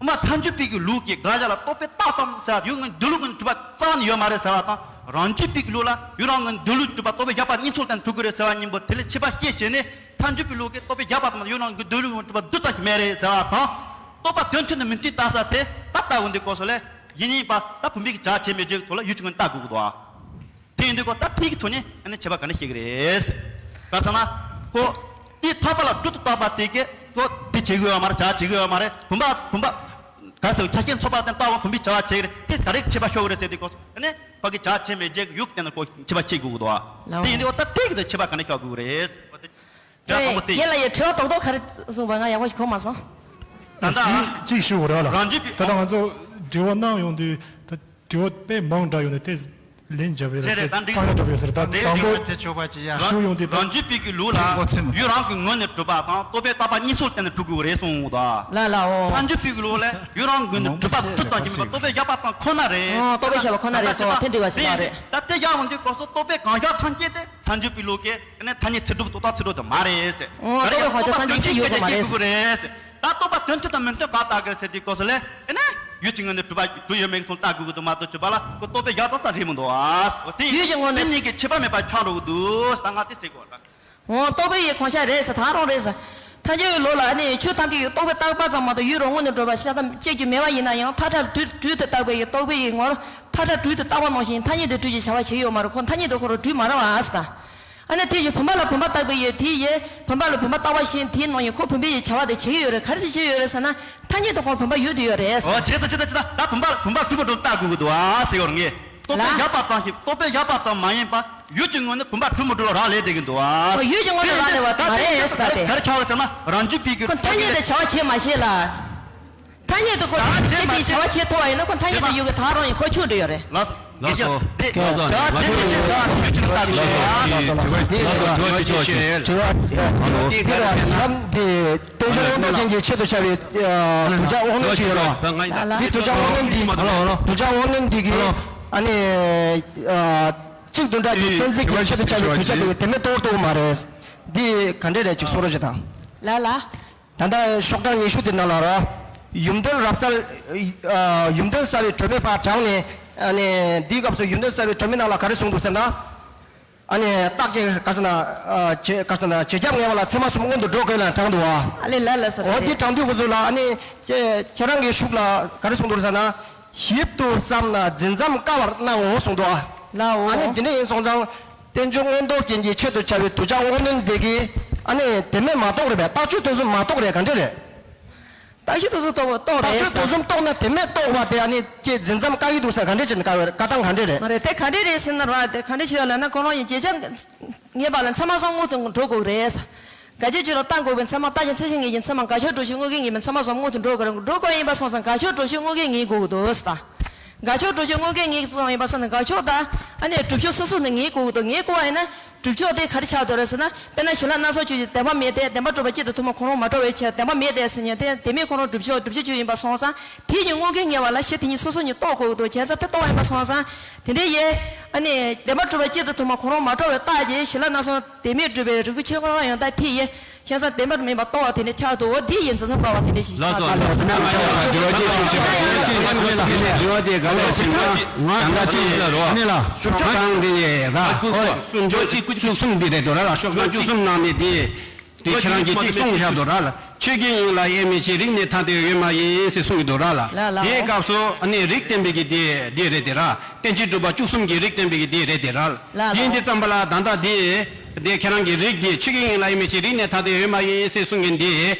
མཐའ་འཇུག་པའི་གི་ལུགས་ཀྱི་དགག་བྱ་ལ་རྟོག་པས་བཏགས་ཙམ་ཟེར་བ་ཡུལ་ངོས་འདོད་ལུགས་ངོས་གྲུབ་པ་རྩ་བ་ནས་ཡོད་མ་རེད་ཟེར་བ་དང་རང་རྒྱུད་པའི་གི་ལུགས་ལ་ཡུལ་རང་ངོས་འདོད་ལུགས་གྲུབ་པ་རྟོག་པས་བཞག་པ་གཉིས་ཚོགས་ལྡན་གྲུབ་ཀྱི་རེད་ཟེར་བ་གཉིས་པོ་དེ་ལས་ཁྱད་པར་ཕྱེ་བྱས་ནས་མཐའ་འཇུག་པའི་ལུགས་ཀྱི་རྟོག་པས་བཞག་པ་དང་ཡུལ་རང་གི་འདོད་ལུགས་ངོས་གྲུབ་པ་རྡུལ་ཙམ་ཞིག་མེད་རེད་ཟེར་བ་དང་རྟོག་པ་དོན་མཐུན་དང་མི་མཐུན་ལྟ་ས་དེ་ད་ལྟ་འོང་དུས་སྐབས་སུ་ལས་ཡིན་ཡིན་པ་ད་བུམ་པའི་གི་བྱ་བྱེད་མེད་བྱེད་ཀྱི་ཐོག་ལ་ཡུལ་གྱི་ངོས་ལྟ་དགོས་ཀྱི་འདུག་ཨ། དེ་ཡིན་དུས་ཁོ་ད་དེ་གི་ཐོག་ནས་ཨ་ནི་ཁྱད་པར་ག་འདྲ་ཤེས་ཀྱི་རེད། ག་ཟེར་ན། ཁོ། དེའི་ཐག་པ་ལ་སྒྲོ་དེ་བཏགས་པ་དེ་གས་ཁོ་དེ་བྱེད་ཀྱི་ཡོད་མ་རེད་བྱ་བྱེད་ཀྱི་ཡོད་མ་རེད་བུམ་པ་བུམ་པ། ག་ཟེར་ཆ་རྐྱེན་ཚོགས་པ་དེ་ལྟ་བ་བུམ་པའི་བྱ་བ་བྱེད་ཀྱི་རེད་དེ་ག་རེ་ཁྱད་པར་ཤོར་གི་རེད་ཟེར་དུས་ཁོ་ཨ་ནི་ཕ་གི་བྱ་བྱེད་མེད་བྱེད་ཀྱི་ཡུལ་དེ་ནི་ཁོ་ཁྱད་པར་ཕྱེ་དགོས་ཀྱི་འདུག་ཨ། ལའོ། དེ་ཡིན་དུས་འོ་ད་དེ་གི་དེ་ཁྱད་པར་ག་འདྲ་ཤོར་དགོས་ཀྱི་རེད། དེ་ཡང་དང་པོ་དེ་ཡིན། ཁྱེད་ལ་ཡི་དྲི་བ་རྡོག་རྡོག་ག་རེ་གསུངས་པ་ང་ཡག་པོ་ཞིག་གོ་མ་སོང་། ད་ལྟ་གཅིག་ཞུ་དགོས་རེད་ལ། རང་རྒྱུད་པའི་ད་ལྟ་ང་ཚོ་དྲི་བ་གནང་ཡོང་དུས་ད། དྲི་བ་དཔེ་མང་དྲགས་ཡོད་ནས་དེ་ལན་རྒྱབ་ཡོད་རེད་རེད་དེ་རེད་ད་འགྲིག་དཀའ་ངལ་འགྲོ་གི་ཡོད་ཟེར་ད་འགྲིག་དང་པོ་དྲི་བ་དེ་ཆོག་པ་ཅི་ཡ། ཞུ་ཡོང་དུས་ད། རང་རྒྱུད་པའི་གི་ལུགས་ལ་ཡུལ་རང་གི་ངོས་ནས་གྲུབ་པ་དང་རྟོག་པས་བཏགས་པ་གཉིས་ཚོགས་བརྟེན་ནས་གྲུབ་དགོས་རེད་གསུངས་འོང་ད། ལ་ལ་འོ། མཐའ་འཇུག་པའི་གི་ལུགས་ལ་ཡུལ་རང་གི་ངོས་ནས་གྲུབ་པ་རྡུལ་ཙམ་ཞིག་མིན་པར་རྟོག་པས་བཞག་པ་ཙམ་ཁོ་ན་རེད། ཨོ་རྟོག་པས་བཞག་པ་ཁོ་ན་རེད་གསུངས་པ་དེ་འགྲིག་པ་ཞིག་མ་རེད། ད་དེ་བཞག་འོང་དུས་སྐབས་སུ་རྟོག་པས་གང་བཞག་ཐམས་ཅད་དེ་མཐའ་འཇུག་པའི་ལུགས་ཀྱི་ཐ་སྙད་ཚིག་གྲུབ་རྟོག་བཏགས་ཚིག་གྲུབ་དེ་མ་རེད་ཟེར། ཨོ་རྟོག་པས་གང་བཞག་ཐམས་ཅད་དེ་ཡོད་དགོས་མ་རེད། ད་རྟོག་པ་དོན་མཐུན་དང་མི་མཐུན་ག་ལྟ་དགོས་ཟེར་དུས་སྐབས་སུ་ལས་ཨེ་ནས་ཡུལ་གྱི་ངོས་ནས་གྲུབ་པ་གྲུབ་ཡོད་མེད་ཀྱི་ཐོག་ལྟ་དགོས་ཀྱི་འདུག་མ་གཏོགས་ཅི་པ་ལ་ཁོ་རྟོག་པས་བཞག་ཙམ་ཙམ་རེད་མི་འདུག་ཨ། དེ་ཡུལ་གྱི་ངོས་ནས་དེ་གཉིས་ཀྱི་ཁྱད་པར་མེད་པ་ཆགས་འགྲོ་གི་འདུག་ད་ང་དེ་ཟེར་དགོས་རེད། འོ་རྟོག་པའི་ཡིད་གང་ཤར་རེད་ཟེར་ད་རུང་རེད་ཟེར། ཐལ་འགྱུར་བའི་ལུགས་ལ་ཨ་ནི་ཆོས་ཐམས་ཅད་ཀྱི་རྟོག་པས་བཏགས་པ་ཙམ་མ་གཏོགས་ཡུལ་རང་ངོས་ནས་གྲུབ་པ་ཤ་སྟག་ཅེས་ཀྱི་མེད་པ་ཡིན་ན་ཡང་མཐའ་བྲལ་དུས་དུས་དུ་བཏགས་པའི་ཡི་རྟོག་པའི་ཡིད་ངོར་མཐའ་བྲལ་དུས་དུ་བཏགས་པ་ནང་བཞིན་ཐ་སྙད་དུ་གྲུབ་ཀྱི་བྱ་བ་བྱེད་ཡོད་མ་རེད། ཁོ་ཐ་སྙད་དུ་ཁོ་རང་གྲུབ་མ་རེད་བ་ཨ་ཟེར་ད། ཨ་ནི་དེ་ཡི་བུམ་པ་ལ་བུམ་པ་བཏགས་པའི་ཡི་དེ་ཡི་བུམ་པ་ལ་བུམ་པ་བཏགས་པ་བཞིན་དེའི་ནང་བཞིན་ཁོ་བུམ་པའི་ཡི་བྱ་བ་དེ་བྱེད་ཀྱི་ཡོད་རེད། ག་རེ་ཞིག་བྱེད་ཀྱི་ཡོད་རེད་ཟེར་ན་ཐ་སྙད་དུ་ཁོ་བུམ་པ་ཡོད་དུ་ཡོད་རེད་ཟེར། ཨོ་བྱེད་ད་བྱེད་ད་བྱེད་ད་ད་བུམ་པ་བུམ་པ་གྲུབ་པ་འགྲོ་ལྟ་དགོས་ཀྱི་འདུག་ཨ་ཟེར་ཡོད་རེད་ངས། རྟོག་པས་བཞག་པ་ཙམ་ཞིག་རྟོག་པས་བཞག་པ་ཙམ་མ་ཡིན་པ་ཡུལ་གྱི་ངོས་ནས་བུམ་པ་གྲུབ་མི་གྲུབ་ལ་རག་ལས་བསྡད་ཀྱི་འདུག་ཨ། ཨོ་ཡུལ་གྱི་ངོས་ནས་རག་ལས་པ་དེ་མ་རེད་ཟེར་ད་དེ། ག་རེ་ཆགས་ཟེར་ན་རང་རྒྱུད་པའི་གི་ཁོ་ཐ་སྙད་དེ་བྱ་བ་བྱེད་མ་ཤེས་ལ། ཐ་ ཐ་སྙད་དུ་ཁོ་ཐ་སྙད་དེ་བྱ་བ་བྱེད་ཐུབ་པ་ཡིན་ན་ཁོ་ཐ་སྙད་དུ་ཡོད་གི་ད་རུང་ཡིན་ཁོ་ཆོས་འབྲེལ་ཡོད་རེད། ལགས་སོ། ལགས་སོ། ལགས་སོ། དྲི་བ་དྲི་བ་དྲི་བ་དྲི་བ་དྲི་བ་དྲི་བ་དྲི་བ་དྲི་བ་དྲི་བ་དྲི་བ་དྲི་བ་དེ་ལ་ལམ་དེ་བསྟན་འགྱུར་དབང་འདུས་རྒྱན་གྱི་ཆེད་དུ་བྱ་བའི་ཨ་དུ་བྱ་དབང་རྣོན་ཅིག་ཡོད་རེད་བ། ལ་ལ། འདི་དུ་བྱ་དབང་རྣོན་འདི། ཧ་ལོ་ཧ་ལོ། དུ་བྱ་དབང་རྣོན་འདི་གི་ཨ་ནི་ཨ་གཅིག་བདུན་ཕྲག་གི་བསྟན་འཛིན་གྱི་ཆེད་དུ་བྱ་བའི་དུ་བྱ་དེ་དེ་མེད་གཏོང་ཐུབ་མ་རེད། འདི་ག་འདྲས་རེད་ཅིག་གསུང་རོགས་བྱེད་དང་། ལ་ལ། ད་ལྟ་ཤོག་གྲངས་ཉི་ཤུ་དེ་ནང་ལ་ར། ཡུམ་དོན་རབ་གསལ། ཨ་ཡུམ་དོན་གསལ་བའི་སྒྲོན་མེ་ཕར་དྲངས་ནས་ཨ་ནི་འདིའི་སྐབས་སུ་ཡུམ་དོན་གསལ་བའི་སྒྲོན་མེ་ནང་ལ་ག་རེ་གསུངས་འདུག་ཟེར་ན། ཨ་ནི་རྟགས་ཀྱི་ག་ཟེར་ན་ཨ་བྱེད་ག་ཟེར་ན་བྱེད་རྒྱབ་ངེས་པ་ལ་ཚད་མ་གསུམ་སྔོན་དུ་འགྲོ་དགོས་ལ་དྲངས་འདུག་ཨ། ཨ་ལེ་ལ་ལ་ཟེར་འོ་རེད། འདི་དྲངས་དུས་ཁོ་ཚོ་ལ་ཨ་ནི་ཁྱེད་ཁྱེད་རང་གི་ཤུགས་ལ་ག་རེ་གསུངས་འདུག་ཟེར་ན། ཞིབ་ཏུ་བསམ་ན་འཛིན་མཚམས་བཀག་པར་སྣང་ངོ་གསུངས་འདུག་ཨ། ལའོ། ཨ་ནི་འདི་འདྲ་ཡིན་སོང་ཙང་། བསྟན་བཅོས་མངོན་རྟོགས་རྒྱན་གྱི་ཆེད་དུ་བྱ་བའི་དུ་བྱ་དབང་རྣོན་འདི་གིས་ཨ་ནི་དེ་མེད་མ་རྟོགས་རེད་པས། རྟགས་ཆོས་དོན་གསུམ་མ་རྟོགས་རེད་ག་འདྲ་རེད། རྟགས་ཆོས་དོན་གསུམ་རྟོགས་པ་རྟོགས་རེད། རྟགས་ཆོས་དོན་གསུམ་རྟོགས་ན་དེ་མེད་རྟོགས་པ་དེ་ཨ་ནི་ཀྱེ་འཛིན་མཚམས་བཀག་གི་འདུག་ཟེར་ག་འདྲ་བྱས་ནས་བཀག་པའི་བཀག་སྟངས་ག་འདྲ་རེད། མ་རེད་དེ་ག་འདྲ་རེད་ཟེར་ན་ར་དེ་ག་འདྲ་བྱས་ཡོད་ལབ་ན་ཁོ་རང་ཡིན་བྱེད་བྱ་ངེས་པ་ལ་ཚད་མ་གསུམ་སྔོན་དུ་འགྲོ་དགོས་རེད། དགག་བྱའི་ཆོས་ལ་བརྟག་འགོག་པའི་ཚད་མ་རྟགས་ཅན་ཚད་གཞི་ངེས་ཀྱི་ཚད་མ་དགག་ཕྱོགས་གྲུབ་ཕྱིར་དངོས་འགལ་ངེས་པའི་ཚད་མ་གསུམ་སྔོན་དུ་འགྲོ་དགོས་རེད། འགྲོ་དགོས་ཡིན་པ་སོང་ཙང་དགག་ཕྱོགས་གྲུབ་ཕྱིར་དངོས་འགལ་ངེས་དགོས་ཀྱི་འདུག་ཟེར། དགག་ཕྱོགས་གྲུབ་ཕྱིར་དངོས་འགལ་ངེས་སོང་ཡིན་པ་སོང་ན་དགག་ཕྱོགས་དང་ཨ་ནི་སྒྲུབ་ཕྱོགས་སོ་སོ་ནས་ངེས་དགོས་ཀྱི་འདུག་ངེས་དགོས་པ་ཡིན་ན་སྒྲུབ་ཕྱོགས་དེ་ག་རེ་ཆགས་འདུག་རེད་ཟེར་ན། དཔེར་ན་ཞི་ལ་སྣ་ཚོགས་ཆོས་ཀྱི་བདེན་པ་མེད་དེ་བདེན་པ་གྲུབ་པ་གཅིག་ཏུ་ཐུན་མོང་གང་རུང་མ་གྲུབ་པའི་ཕྱིར་བདེན་པ་མེད་དེ་ཟེར་མཁན་དེ་དེ་མིན་ཁོ་རང་སྒྲུབ་ཕྱོགས་སྒྲུབ་བྱེད་ཆོས་ཡིན་པ་སོང་ཙང་དེ་གཉིས་དངོས་འགལ་ངེས་པ་ལ་གཞི་དེ་གཉིས་སོ་སོ་གཉིས་རྟོགས་དགོས་ཀྱི་འདུག་བྱས་ཙང་དེ་རྟོགས་པ་ཡིན་པ་སོང་ཙང་དེ་འདྲའི་ཡེ། ཨ་ནི་བདེན་པ་གྲུབ་པ་གཅིག་ཏུ་ཐུན་མོང་གང་རུང་མ་གྲུབ་པའི་རྟགས་ཀྱིས་ཞི་ལ་སྣ་ཚོགས་དེ་མིན་གྲུབ་པའི་རིགས་པའི་ཆོས་ཁོ་རང་ཡང་དག་དེ་ཡེ། བྱས་ཙང་བདེན་པར་མིན་པ་རྟོགས་པ་དེ་འདྲ་ཆགས་འདུག་འོ་དེ་ཡིན་འཛིན་མཚམས་བཀག་པ་དེ་འདྲ་ཞིག་ཆགས་འདུག་ལགས་སོ། ལགས་སོ། དྲི་བ་གཅིག་ཞུ་ཞུ་དྲི་བ་གཅིག་ཞུ་དྲི་བ་གཅིག་ཞུ་དྲི་བ་དེ་ག་ལ་ཞིག་ན་ད་ལྟ་ཅི་ཨ་ནི་ལ་ཤོག་གྲངས་འདི་ནས་ར་ཨོ་སུམ་ཅུ་གཅིག་བཅུ་གསུམ་འདི་རེད་འདུག་ར་ལ་ཤོག་གྲངས་བཅུ་གསུམ་ནང་ནས་དེ་དེ་ཁྱེད་རང་གིས་གཅིག་གསུངས་བཞག་འདུག་ར་ལ། ཆོས་ཀྱི་དབྱིངས་ལ་དབྱེར་མེད་ཅིང་རིག་གནས་ཐ་དད་ཡོད་མ་ཡིན་ཟེར་གསུང་གི་འདུག་ར་ལ། ལ་ལ་དེའི་སྐབས་སུ་ཨ་ནི་རིགས་བསྟན་པའི་གི་དེ་དེ་རེད་དེ་ར། བསྟན་བཅོས་གྲུབ་པ་བཅུ་གསུམ་གྱི་རིགས་བསྟན་པའི་གི་དེ་རེད་དེ་ར། ལ་ལ་དེ་ཡིན་དེ་ཙམ་པ་ལ་ད་ལྟ་དེ་དེ་ཁྱེད་རང་གི་རིགས་དེ་ཆོས་ཀྱི་དབྱིངས་ལ་དབྱེར་མེད་ཅིང་རིག་གནས་ཐ་དད་ཡོད་མ་ཡིན་ཟེར་གསུང་གི་འདི་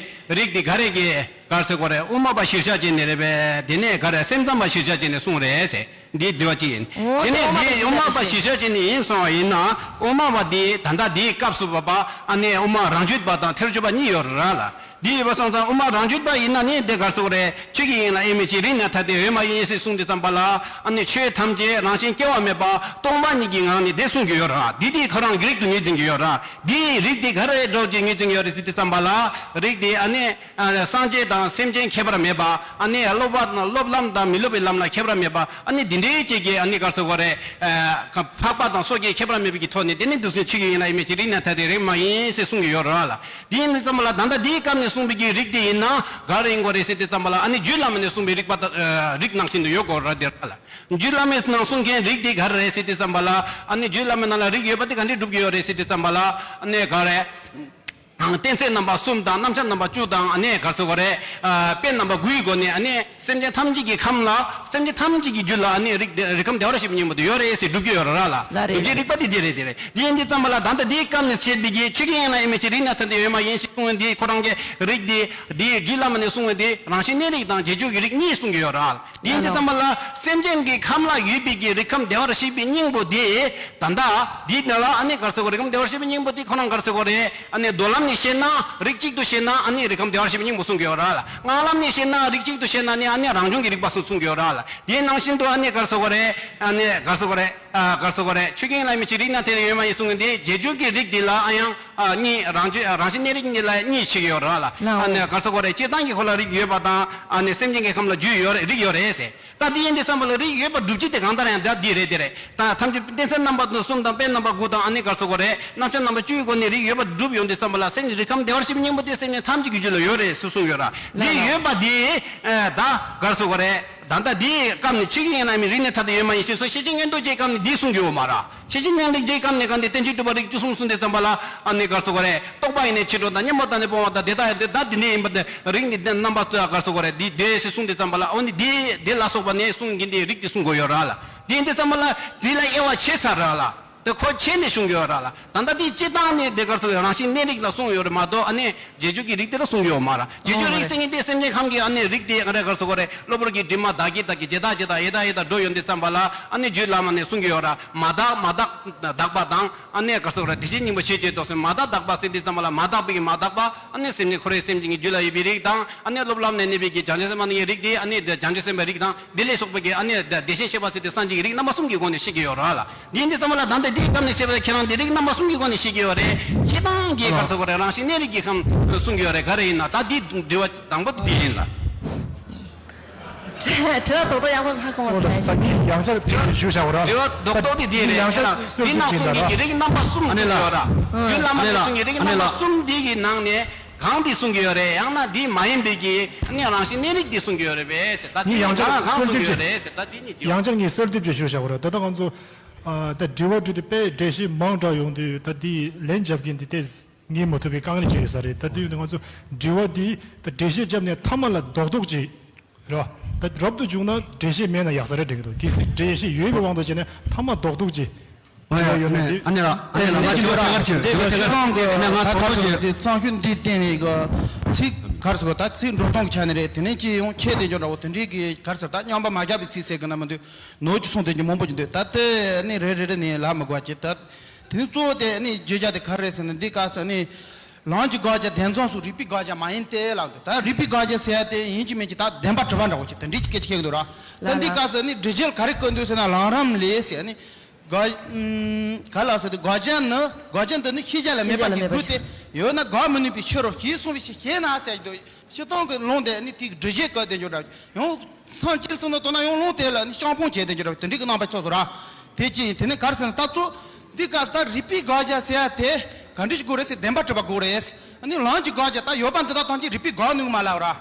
རིགས་དེ་ག་རེ་གི་ག་རེ་ཟེར་དགོས་རེད། དབུ་མ་པ་གཞིར་བཞག་བྱས་ནས་རེད་པས། དེ་ནས་ག་རེ་སེམས་ཙམ་པ་གཞིར་བཞག་བྱས་ནས་གསུངས་རེད་ཟེར། འདི་འདི་བ་ཅི་ཡིན། འོ་དེ་ནས་དབུ་མ་འདི་དབུ་མ་པ་གཞིར་བཞག་བྱས་ནས་ཡིན་སོང་བ་ཡིན་ན་དབུ་མ་པ་འདི་ད་ལྟ་འདིའི་སྐབས་སུ་བབ་པ་ཨ་ནི་དབུ་མ་རང་རྒྱུད་པ་དང་ཐལ་འགྱུར་བ་གཉིས་ཡོད་རེད་ལ། འདི་ཡོད་པ་སོང་ཙང་དབུ་མ་རང་རྒྱུད་པ་ཡིན་ན་ནི་འདི་ག་རེ་ཟེར་དགོས་རེད། ཆོས་ཀྱི་དབྱིངས་ལ་དབྱེར་མེད་ཅིང་རིག་གནས་ཐ་དད་ཡོད་མ་ཡིན་ཟེར་གསུངས་དུས་ཙམ་པ་ལ་ཨ་ནི་ཆོས་ཐམས་ཅད་རང་བཞིན་སྐྱེ་བ་མེད་པ་སྟོང་པ་ཉིད་ཀྱི་ངང་ནས་འདི་གསུང་གི་ཡོད་རེད། འདི་དེ་ཁོ་རང་གི་རིགས་དུ་ངོས་འཛིན་གྱི་ཡོད་རེད། འདིའི་རིགས་དེ་ག་རེ་འདྲ་བོ་ཅིག་ངོས་འཛིན་གྱི་ཡོད་རེད་ཟེར་དུས་ཙམ་པ་ལ་རིགས་དེ་ཨ་ནི། ཨ་སངས་རྒྱས་དང་སེམས་ཅན་ཁྱད་པར་མེད་པ། ཨ་ནི་སློབ་པ་དང་སློབ་ལམ་དང་མི་སློབ་པའི་ལམ་ལ་ཁྱད་པར་མེད་པ། ཨ་ནི་འདི་འདྲའི་ཅིག་གི་ཨ་ནི་ག་རེ་ཟེར་དགོས་རེད། ཨ་འཕགས་པ་དང་སོ་སྐྱེ་ཁྱད་པར་མེད་པའི་གི་ཐོག་ནས་དེ་ནི་འདུག་སེ་ཆོས་ཀྱི་དབྱིངས་ལ་དབྱེར་མེད་ཅིང་རིག་གནས་ཐ་དད་ཡོད་མ་ཡིན་ཟེར་གསུང་གི་ཡོད་རེད་ལ། དེ་ཡིན་དུས་ཙམ་པ་ལ་ད་ལྟ་འདིའི་སྐབས་ནས་གསུངས་པའི་གི་རིགས་དེ་ཡིན་ན་ག་རེ་ཡིན་དགོས་རེད་ཟེར་དུས་ཙམ་པ་ལ་ཨ་ནི་རྒྱུད་བླ་མ་ནས་གསུངས་པའི་རིགས་པ་དང་རིགས་ནང་བཞིན་དུ་ཡོད་དགོས་རེད་དེ་རེད་ལ། རྒྱུད་བླ་མའི་ནང་གསུང་མཁན་རིགས་དེ་ག་རེ་རེད་ཟེར་དུས་ཙམ་པ་ལ་ཨ་ནི་རྒྱུད་བླ་མའི་ནང་ལ་རིགས་ཡོད་པ་དེ་ག་འདྲས་སྒྲུབ་ཀྱི་ཡོད་རེད་ཟེར་དུས་ཙམ་པ་ལ་ཨ་ནི་ག་རེ། གཏན་ཚིགས་རྣམ་པ་གསུམ་དང་རྣམ་གཞག་རྣམ་པ་བཅུ་དང་ཨ་ནི་ག་རེ་ཟེར་དགོས་རེད། ཨ་དཔེ་རྣམ་པ་དགུའི་སྒོ་ནས་ཨ་ནི་སེམས་ཅན་ཐམས་ཅད་ཀྱི་ཁམས་ལ་སེམས་ཅན་ཐམས་ཅད་ཀྱི་རྒྱུད་ལ་ཨ་ནི་རིགས་རིགས་ཁམས་བདེ་བར་གཤེགས་པའི་སྙིང་པོ་དེ་ཡོད་རེད་ཟེར་སྒྲུབ་ཀྱི་ཡོད་རེད་ལ། ལ་རེད། སྒྲུབ་བྱེད་རིགས་པ་དེ་དེ་རེད་དེ་རེད། དེ་ཡིན་དུས་ཙམ་པ་ལ་ད་ལྟ་དེའི་སྐབས་ནས་བཤད་པའི་གི་ཆོས་ཀྱི་དབྱིངས་ལ་དབྱེར་མེད་ཅིང་རིག་གནས་ཐ་དད་ཡོད་མ་ཡིན་ཞེས་གསུངས་པའི་འདི་ཁོ་རང་གི་རིགས་དེ་དེའི་རྒྱུད་བླ་མ་ནས་གསུངས་པའི་འདི་རང་བཞིན་གནས་རིགས་དང་རྗེས་འཇུག་གི་རིགས་གཉིས་གསུང་གི་ཡོད་རེད། དེ་ཡིན་དུས་ཙམ་པ་ལ་སེམས་ཅན་གྱི་ཁམས་ལ་ཡོད་པའི་གི་རིགས་ཁམས་བདེ་བར་གཤེགས་པའི་སྙིང་པོ་དེ་ད་ལྟ་དེའི་ནང་ལ་ཨ་ནི་ག་རེ་ཟེར་དགོས་རེད། རིགས་ཁམས་བདེ་བར་གཤེགས་པའི་སྙིང་པོ་དེ་ཁོ་རང་ག་རེ་ཟེར་དགོས་རེད། ཨ་ནི་མདོ་ལམ་ནས་བཤད་ན་རིགས་གཅིག་ཏུ་བཤད་ན་ཨ་ནི་རིགས་ཁམས་བདེ་བར་གཤེགས་པའི་སྙིང་པོ་གསུང་གི་ཡོད་རེད་ལ། སྔགས་ལམ་ནས་བཤད་ན་རིགས་གཅིག་ཏུ་བཤད་ན་ནི་ཨ་ནི་རང་བྱུང་གི་རིག་པ་གསུང་གསུང་གི་ཡོད་རེད་ལ། དེའི་ནང་བཞིན་དུ་ཨ་ནི་ག་རེ་ཟེར་དགོས་རེད། ཨ་ནི་ག་རེ་ཟེར་དགོས་རེད། ཨ་ག་རེ་ཟེར་དགོས་རེད། ཆོས་ཀྱི་དབྱིངས་ལ་དབྱེར་མེད་ཅིང་རིག་གནས་ཐ་དད་ཡོད་མ་ཡིན་གསུང་གི་འདི་རྗེས་འཇུག་གི་རིགས་འདི་ལ་ཨ་ཡང་ཨ་གཉིས་རང་རྒྱུད་རང་བཞིན་གནས་རིགས་གཉིས་ལ་གཉིས་ཕྱེ་གི་ཡོད་རེད་ལ། ལའོ། ཨ་ནི་ག་རེ་ཟེར་དགོས་རེད། སྤྱིར་བཏང་གི་ཁོ་ལ་རིགས་ཡོད་པ་དང་ཨ་ནི་སེམས་ཅན་གྱི་ཁམས་ལ་རྒྱུད་ཡོད་རེད། རིགས་ཡོད་རེད་ཟེར། ད་འདི་ཡིན་དུས་ཙམ་པ་ལ་རིགས་ཡོད་པ་སྒྲུབ་བྱེད་དེ་གང་ལྟར་ཡང་ད་འདི་རེད་དེ་རེད། ད་ཐམས་ཅད་གཏན་ཚིགས་རྣམ་པ་གསུམ་དང་དཔེ་རྣམ་པ་དགུ་དང་ཨ་ནི་ག་རེ་ཟེར་དགོས་རེད། རྣམ་གཞག་རྣམ་པ་བཅུའི་སྒོ་ནས་རིགས་ཡོད་པ་སྒྲུབ་ཡོང་དུས་ཙམ་པ་ལ་སེམས་ཀྱི་རིགས་ཁམས་བདེ་བར་གཤེགས་པའི་སྙིང་པོ་དེ་སེམས་ཅན་ཐམས་ཅད་ཀྱི་རྒྱུད་ལ་ཡོད་རེད་ཟེར་གསུངས་ཡོད་ར། ལ་འདི་ལ། ཡོད་པ་དེ་ཨ་ད་ག་རེ་ཟེར་དགོས་རེད། ད་ལྟ་འདིའི་སྐབས་ནས་ཆོས་ཀྱི་དབྱིངས་ལ་དབྱེར་མེད་ཅིང་རིག་གནས་ཐ་དད་ཡོད་མ་ཡིན་ཞེས་སོགས་ཤེར་ཕྱིན་མངོན་རྟོགས་ཀྱི་སྐབས་ནས་འདི་གསུང་གི་ཡོད་མ་རེད། ཤེར་ཕྱིན་མངོན་རྟོགས་ཀྱི་སྐབས་ནས་གང་དེ་བསྟན་བཅོས་གྲུབ་པ་རིགས་བཅུ་གསུམ་གསུངས་དུས་ཙམ་པ་ལ་ཨ་ནི་ག་རེ་ཟེར་དགོས་རེད། རྟོག་པ་ཡིས་ནི་ཕྱི་དྲོ་དང་གཉིད་མ་ད་ནི་སྤོང་བ་དང་དེ་དག་ཡང་དེ་ད་འདི་ནས་ཡིན་པ་དེ་རིགས་ནི་རྣམ་པ་ག་རེ་ཟེར་དགོས་རེད། འདི་དེ་ཞེས་གསུངས་དུས་ཙམ་པ་ལ་ཨོ་ནི་འདི་དེ་ལ་སོགས་པ་ནས་གསུང་གིན་དེ་རིགས་དེ་གསུང་དགོས་ཡོད་ར་ལ། དེ་ཡིན་དུས་ཙམ་པ་ལ་དེ་ལ་དབྱེ་བ་ཕྱེ་ཚར་ར་ལ། དེ་ཁོ་ཆེ་ནས་གསུང་གི་ཡོད་ར་ལ། ད་ལྟ་དེ་སྤྱི་བཏང་ནས་དེ་གར་སོང་རང་བཞིན་གནས་རིགས་ལ་གསུང་ཡོད་རེད་མ་གཏོགས། ཨ་ནི་རྗེས་འཇུག་གི་རིགས་དེ་ལ་གསུང་གི་ཡོད་མ་ར། རྗེས་འཇུག་རིགས་ཟེར་མཁན་དེ་སེམས་ཅན་ཁམས་ཀྱི་ཨ་ནི་རིགས་དེ་ང་རའི་གར་སོང་གོ་རེད། གློ་བུར་གྱི་དྲི་མ་དག་གི་དག་གི་ཇི་ལྟར་ཇི་ལྟར་ཡི་དྭགས་ཡི་དྭགས་འགྲོ་ཡོང་དུས་ཙམ་པ་ལ། ཨ་ནི་རྒྱུད་བླ་མ་ནས་གསུང་གི་ཡོད་ར། མ་དག་མ་དག་དག་པ་དང་། ཨ་ནི་ག་སོགས་ར་དེ་བཞིན་སྙིང་པོ་ཤེས་བྱའི་སྟོབས་ཟེར། མ་དག་དག་པ་ཟེར་དུས་ཙམ་པ་ལ་མ་དག་པའི་མ་དག་པ། ཨ་ནི་སེམས་ནི་འཁོར་བའི་སེམས་ཅན་གྱི་རྒྱུད་ལ་ཡོད་པའི་རིགས་དང་། ཨ་ནི་སློབ་ལམ་ནས་གནས་པའི་གི་བྱང་ཆུབ་སེམས་དཔའ་ནི་རིགས་དེ། ཨ་ནི་བྱང་ཆུབ་སེམས་དཔའི་རིགས་དང་དེ་ལས་ལྷག་པའི་གི་ཨ་ནི་བདེ་གཤེགས་སྤྱན་རས་གཟིགས་དེ་སངས་རྒྱས་ཀྱི་རིགས་རྣམ་པ་གསུམ་གྱི་སྒོ་ནས་བཤད་ཀྱི་ཡོད་ར་ལ། འདི་འདི་ཙམ་ལ་ད་ལྟ་འདིའི་སྐབས་ནས་བཤད་པ་ཁྱེད་རང་འདི་རིགས་རྣམ་པ་གསུམ་གྱི་སྒོ་ནས་བཤད་ཀྱི་ཡོད་རེད། སྤྱི་བཏང་གི་གར་སོགས་རེད། རང་བཞིན་གནས་རིགས་ཀྱི་ཁམས་གསུང་གི་ཡོད་རེད། ག་རེ་ཡིན་ན་ད་འདི་དྲི་བ་དང་པོ་འདི་ཡིན་ལ། དྲི་བ་རྡོག་རྡོག་ཡག་པོ་ཧ་གོ་མ་ཨོ་ད་སོང་། ད་ངས་ཡང་བསྐྱར་ཕལ་ཆེར་ཞུ་བྱ་བ་ར། དྲི་བ་རྡོག་རྡོག་དེ་འདི་རེད། ཡང་བསྐྱར་ཁྱེད་རང་འདི་ནང་གསུང་མཁན་གྱི་རིགས་རྣམ་པ་གསུམ་ཨ་ནི་ལ། ཡོད་ར། རྒྱུད་བླ་མ་ནས་གསུང་མཁན་རིགས་རྣམ་པ་གསུམ་འདི་གི་ནང་ནས་གང་འདི་གསུང་གི་ཡོད་རེད། ཡང་ན་འདི་མ་ཡིན་པའི་གི་ཨ་ནི་རང་བཞིན་གནས་རིགས་འདི་གསུང་གི་ཡོད་རེད་པས་ཟེར། ད་ངས་ཡང་བསྐྱར་གང་གསུང་གི་ཡོད་རེད་ཟེར། ད་འདི་གཉིས་ཡང་བསྐྱར་ངས་གསོལ་འདེབས་ཅིག་ཞུ་བྱ་བ་ར། ད་ལྟ་ང་ཚོ་ཨ་ད་དྲི་བ་དྲིས་ཏེ་དཔེ་འགྲེལ་བཤད་མང་དྲགས་ཡོང་དུས། ད་འདི་ལན་རྒྱབ་མཁན་འདི་ཏོག་ཙམ་ངས་མ་ཐུབ་པའི་དཀའ་ངལ་ཅིག་ཡོད་ས་རེད། ད་དེ་ཡོད་དུས་ང་ཚོ་དྲི་བ་འདི་ད་འགྲེལ་བཤད་བརྒྱབ་ནས་མཐའ་མ་ལ་རྡོག་རྡོག་ཅིག་རེད་བ། ད་རབ་ཏུ་བྱུང་ན་འགྲེལ་བཤད་མེད་ན་ཡག་ས་རེད་དྲན་གྱི་འདུག་གལ་སྲིད་འགྲེལ་བཤད་ཡོད་པའི་དབང་དུ་བྱས་ན་མཐའ་མ་རྡོག་རྡོག་ཅིག་དྲི་བ་ཡོད་ན་འདི། ཨ་ནི་ལ་ཨ་ནི་ལ་ང་ཅིག་ཐད་ཀར་ཅིག་དེ་ལ་ཁྱེད་རང་གི་ཨ་ནི་ང་ད་ཐོག་ཐོག་ཅིག་ཅིག་དེ་གཙང་ཤུན་འདི་བསྟན་ནས་གི་ཚིག་གར་སོ་ད་ཚིག་འགྲོ་སྟངས་ཀྱི་ཆ་ནས་རེད། དེ་ནས་ཅི་ཡོང་ཁྱེད་དེ་འཇོག་འདྲ་བོ་དེ་འདྲའི་གི་གར་སོ་ད་རྙོག་པ་མ་རྒྱག་པའི་ཚིག་ཟེར་གི་ན་མི་འདུག་ནོར་གྱི་གསུང་དེ་གྱི་མང་པོ་ཅིག་འདུག་ད་དེ་ནི་རེ་རེ་རེ་ནས་ལབ་མི་དགོས་ཀྱི་ད། དེ་ནི་གཙོ་བོ་དེ་ནི་བརྗོད་བྱ་དེ་ག་རེ་རེད་ཟེར་ན། འདི་ག་ས་ནི་ལམ་གྱི་དགག་བྱ་དེ་མཚུངས་སུ་རིགས་པའི་དགག་བྱ་མ་ཡིན་ཏེ་ལབ་འདུག་ད་རིགས་པའི་དགག་བྱ་ཟེར་ཡ་དེ་ཡིན་གཅིག་མིན་གཅིག་ད་བདེན་པ་གྲུབ་པ་འདྲ་བོ་ཅིག་དེ་འདྲའི་སྐད་ཆ་བཤད་ཀྱི་འདུག་ར། ད་འདི་ག་ས་ནི་འགྲེལ་བཤད་ག་རེ་བཀོད་འདུག་ཟེར་ན། ལམ་རིམ་ལས་ཟེར་ནི་དགག་ག་ལ་ཟེར་དུས་དགག་བྱ་ནི་དགག་བྱ་འདི་ནི་ཤེས་བྱ་ལ་མེད་པ་གྱི་སྐུ་སྟེ། ཡོད་ན་དགག་མི་ནུས་པའི་ཕྱིར་རོ་ཞེས་གསུངས་པའི་ཕྱིར་ཞེ་ན་ཟེར་གྱི་འདུག་སྤྱིར་བཏང་གི་ལུང་དེ་ནི་དེའི་འགྲེལ་བཤད་བཀོད་དེ་འཇོག་འདྲ་ཡང་། སངས་རྒྱས་ཚོ་ནི་དོ་ན་ཡང་ལུང་དེ་ལ་ནི་ཤང་ཕུང་བྱས་ཏེ་འགྱུར་བ་དེ་འདྲའི་གི་རྣམ་པ་ཚོ་སོ་ར། དེ་ཅི་ཡིན་དེ་ནི་གར་ཟེར་ན་ད་ཚོ་འདི་ག་ས་ད་རིགས་པའི་དགག་བྱ་ཟེར་ཡ་དེ་ག་འདྲ་ཞིག་དགོས་རེད་ཟེར། བདེན་པ་གྲུབ་པ་དགོས་རེད། ཨ་ནི་ལམ་གྱི་དགག་བྱ་ད་ཡོད་པ་འདི་དག་ཐམས་ཅད་རིགས་པའི་དགག་ནུས་མ་ལབ་ར།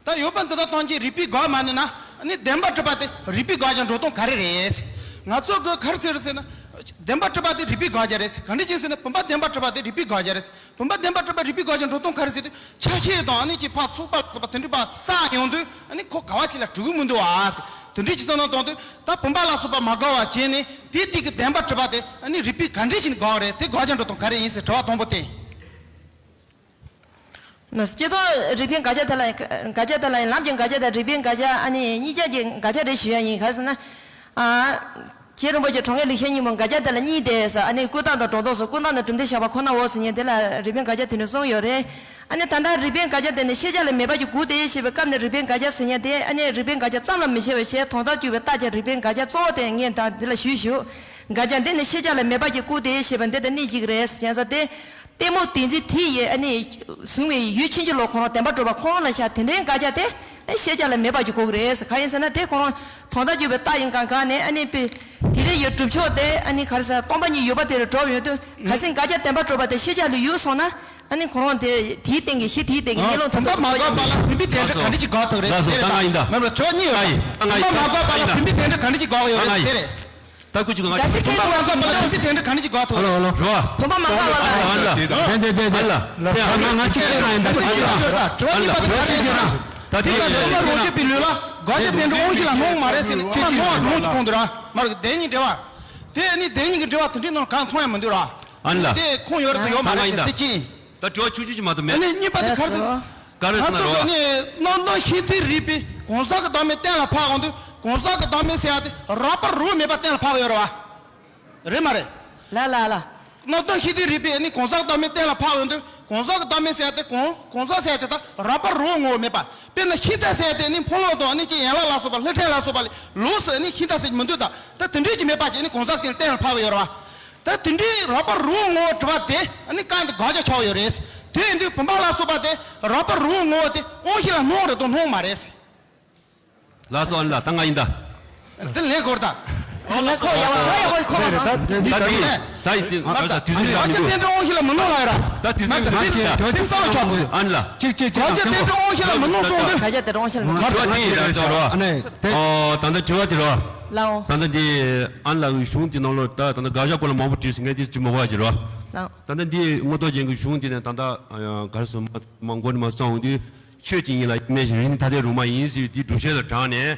ད་ཡོད་པ་འདི་དག་ཐམས་ཅད་རིགས་པའི་དགག་མ་ནུས་ན་ཨ་ནི་བདེན་པ་གྲུབ་པ་དེ་རིགས་པའི་དགག་བྱ་འགྲོ་སྟངས་ག་རེ་རེད། ང་ཚོ་གི་གར་ཟེར་ཟེར་ན་བདེན་པ་གྲུབ་པ་དེ་རིགས་པའི་དགག་བྱ་རེད། ག་འདྲ་ཅི་ཟེར་ན་བུམ་པ་བདེན་པ་གྲུབ་པ་དེ་རིགས་པའི་དགག་བྱ་རེད། བུམ་པ་བདེན་པར་གྲུབ་པ་རིགས་པའི་དགག་བྱ་འགྲོ་སྟངས་ག་རེ་ཟེར་དུས་ཆ་ཤས་དང་ཨ་ནི་ཅིག་ཕར་ཚུགས་པ་ལ་སོགས་པ་དེ་འདྲ་པ་བསགས་ཡོང་དུས་ཨ་ནི་ཁོ་ག་བ་ཅིག་ལ་གྲུབ་ཀྱི་མི་འདུག་ཨ་ཟེར། དེ་འདྲའི་ཅིག་བཏང་ན་བཏང་དུས་ད་བུམ་པ་ལ་སོགས་པ་མ་དགག་པ་བྱས་ནས་དེའི་སྟེང་གི་བདེན་པར་གྲུབ་པ་དེ་ཨ་ནི་རིགས་པས་ག་འདྲ་ཞིག་དགག་རེད། དེ་དགག་བྱ་འགྲོ་སྟངས་ག་རེ་ཡིན་ཟེར་དྲི་བ་དང་པོ་དེ། མ་སྤྱི་ཚོགས་རིགས་པའི་དགག་བྱ་དེ་ལ་དགག་བྱ་དེ་ལ་ལམ་གྱི་དགག་བྱ་དང་རིགས་པའི་དགག་བྱ་ཨ་ནི་གཉིས་ཆ་གི་དགག་བྱ་རེ་ཞུ་ཡ་ཡིན། ག་རེ་ཟེར་ན། ཨ། རྗེ་རིན་པོ་ཆེ་གྲོང་ཁྱེར་ལེགས་བཤད་སྙིང་པོ་དགག་བྱ་དེ་ལ་གཉིས་ཏེ་ཟེར། ཨ་ནི་ཀུན་བཏགས་དང་སྒྲོ་འདོགས་སོགས། ཀུན་བཏགས་ནི་གྲུབ་མཐས་བཞག་པ་ཁོ་ནའོ་ཟེར་མཁན་དེ་ལ་རིགས་པའི་དགག་བྱ་དེ་འདྲ་གསུངས་ཡོད་རེད། ཨ་ནི་ད་ལྟ་རིགས་པའི་དགག་བྱ་དེ་ནི་ཤེས་བྱ་ལ་མེད་པ་གྱི་སྒོ་དེ་ཞེས་པའི་སྐབས་ནས་རིགས་པའི་དགག་བྱ་ཟེར་མཁན་དེ་ཨ་ནི་རིགས་པའི་དགག་བྱ་ཙམ་ལ་མི་བྱེད་པར་གཞན་དོན་དག་གཅིག་པའི་རྟགས་ཅན་རིགས་པའི་དགག་བྱ་གཙོ་བོ་དེ་ངས་ད་འདི་ལ་ཞུས་ཞུ། དགག་བྱ་འདི་ནི་ཤེས་བྱ་ལ་མེད་པ་གྱི་སྐུ་དེ་ཞེས་པ་འདི་དང་གནད་གཅིག་རེད་ཟེར་མཁན་ས་དེ། ལྟད་མོ་བདེན་འཛིན་དེ་ཡིས་ཨ་ནི་བཟུང་བའི་ཡུལ་ཕྱིན་ཅི་ལོག་ཁོ་རང་བདེན་པར་གྲུབ་པ་ཁོ་རང་ལ་བཞག་དེ་འདྲའི་དགག་བྱ་དེ་ཨ་ཤེས་བྱ་ལ་མེད་པ་ཅིག་དགོས་ཀྱི་རེད་ཟེར། གང་ཡིན་ཟེར་ན་དེ་ཁོ་རང་དོན་དག་གཅིག་པའི་རྟགས་ཡིན་གང་གང་ནས་ཨ་ནི་དཔེ་དེ་རེ་ཡོད་གྲུབ་ཕྱོགས་དེ་ཨ་ནི་ག་རེ་ཟེར་སྟོང་པ་ཉིད་ཡོད་པ་དེ་རུ་གྲུབ་ཡོང་དུས་གལ་སྲིད་དགག་བྱ་བདེན་པར་གྲུབ་པ་དེ་ཤེས་བྱ་ལ་ཡོད་སོང་ན་ཨ་ནི་ཁོ་རང་དེ་དེའི་སྟེང་གི་གཞི་དེའི་སྟེང་གི་གཉིས་ལོག་བུམ་པ་མ་དགག་པ་ལ་བུམ་པའི་བདེན་འབྲེལ་ག་འདྲ་ཞིག་དགག་ཐུབ་རེད་ཟེར་དེ་རེད། ད་མེད་པར་ཆོག་གཉིས་ཡོད་ད། བུམ་པ་མ་དགག་པ་ལ་བུམ་པའི་བདེན་འབྲེལ་ག་འདྲ་ཞིག་དགག་ཡོད་རེད་ཟེར་དེ་རེད། ད་ཁུ་ཅིག་ང་འགའ་ཤས་ཁྱེད་ཚོ་ང་ཚོ་བུམ་པའི་བདེན་འབྲེལ་ག་འདྲ་ཞིག་དགག་ཐུབ་རེད། རོ། བུམ་པ་མ་དགག་པ་ལ། ཨ་ལ། དེ་དེ་དེ་དེ་ལ། ང་ང་གཅིག་བཤད་ན་ཡིན་ད་གཅིག་བཤད་ན། དྲི་བ་གཉིས་པ་དེ་ག་རེ་ཟེར་ན། ད་དེ་དེ་ལ་རོ་ཅོ་པའི་ལུས་ལ་དགག་བྱ་བདེན་འབྲེལ་དབང་ཤེས་ལ་སྣང་མ་རེད་ཟེར་ནས་ཁྱེད་ལ་སྣང་བ་སྣང་ཅིག་མཐོང་འདུག་ར། མ་རེད་བདེན་གཉིས་འབྲེལ་བ། དེ་ནི་བདེན་གཉིས་ཀྱི་འབྲེལ་བ་དེ་འདྲའི་ནང་གང་མཐོང་ཡང་མི་འདུག་ར། ཨ་ལ། དེ་ཁུངས་ཡོད་རེད་དང་ཡོད་མ་རེད་ཟེར་དེ་གཅིག་ཡིན། ད་དྲི་བ་ཆུང་ཆུང་ཅིག་མ་གཏོགས་མེད། ཨ་ནི་གཉིས་པ་དེ་ག་རེ་ཟེར། ག་རེ་ཟེར་ན་རོ། ང་ཚོ་ག་ནི་རྣམ་དག་ཤེས་ཚད་རིགས་པས་གང་ཟག་གི་བདག་མེད་གཏན་ལ་ཕབ་འོང་དུས་གང་ཟག་གི་བདག་མེད་ཟེར་ཡ་དེ་རགས་པ་རོ་མེད་པ་གཏན་ལ་ཕབ་ཡོད་རེད་བ། རེད་མ་རེད། ལ་ལ་ལ། རྣམ་དག་ཤེས་ཚད་རིགས་པས་ནི་གང་ཟག་བདག་མེད་གཏན་ལ་ཕབ་འོང་དུས་གང་ཟག་གི་བདག་མེད་ཟེར་ཡ་དེ་གང་གང་ཟག་ཟེར་ཡ་དེ་དག་རགས་པ་རོ་ངོ་བོ་མེད་པ། དཔེར་ན་ཤིང་རྟ་ཟེར་ཡ་དེ་ནི་ཕུང་ལོང་དང་ནི་ཅི་ཡན་ལག་ལ་སོགས་པ་ལྷ་ཕྲན་ལ་སོགས་པ་ལས་ལོགས་སུ་ནི་ཤིང་རྟ་ཟེར་གྱི་མི་འདུག་ད་ད་དེ་འདྲས་ཀྱི་མེད་པ་ཅིག་ནི་གང་ཟག་དེ་ལ་གཏན་ལ་ཕབ་ཡོད་རེད་བ། ད་དེ་འདྲའི་རགས་པ་རོ་ངོ་བོ་གྲུབ་པ་དེ་ཨ་ནི་གང་དུ་དགག་བྱ་ཆགས་ཡོད་རེད། དེ་ཡིན་དུས་བུམ་པ་ལ་སོགས་པ་དེ་རགས་པ་རོ་ངོ་བོ་དེ་དབང་ཤེས་ལ་སྣང་རེད་དང་སྣང་མ་རེད། ལགས་སོ། ཨ་ནི་ལ་ད་ང་ཡིན་ད། དེ་ལས་སྐོར་ད། ལ་ཁོ་ཡག་པོ་ཁོ་ཡག་པོ་ཁོ་མ་སོང་། ད་དེ་ད་དེ་ད་དེ་ང་ད་དུས་ཚོད་ཡག་མི་འདུག་དེ་འདྲ་དབང་ཤེས་ལ་མི་སྣང་ལ་ཡ་ར། ད་དུས་ཚོད་ཡག་མི་འདུག་དེ་བསམ་བློ་ཆགས་མི་འདུག་ཨ་ནི་ལ། ཅིག་ཅིག་ཅིག་དགག་བྱ་དེ་འདྲ་དབང་ཤེས་ལ་མི་སྣང་སོང་དུས། དགག་བྱ་དེ་འདྲ་དབང་ཤེས་ལ་མི་སྣང་། དྲི་བ་དེ་ཡིན་ད་ཅོག་རོ། ཨ་ནི་དེ། ཨོ་ད་ད་དྲི་བ་དེ་རོ། ལའོ། ད་ལྟ་འདི་ཨ་ལགས་ཀྱི་གཞུང་དེ་ནང་ལོགས་ད་ད་ལྟ་དགག་བྱ་སྐོར་ལ་མང་པོ་བྲིས་སོང་། ངས་དེ་ཅིག་མ་གོ་བ་ཅིག་རེད་བ། ལའོ། ད་ལྟ་འདི་མངོན་རྟོགས་རྒྱན་གྱི་གཞུང་དེ་ནས་ད་ལྟ་ག་རེ་ཟེར་མ་མ་མགོ་ནས་མ་གསུངས་འོང་དུས་ཆོས་ཅན་ཡིན་ལ་ཡིན་མིན་ཞིང་རིགས་ནི་ཐ་དད་རུང་མ་ཡིན་ཟེར་བའི་དེའི་སྒྲུབ་བྱེད་ལ་དྲངས་ནས།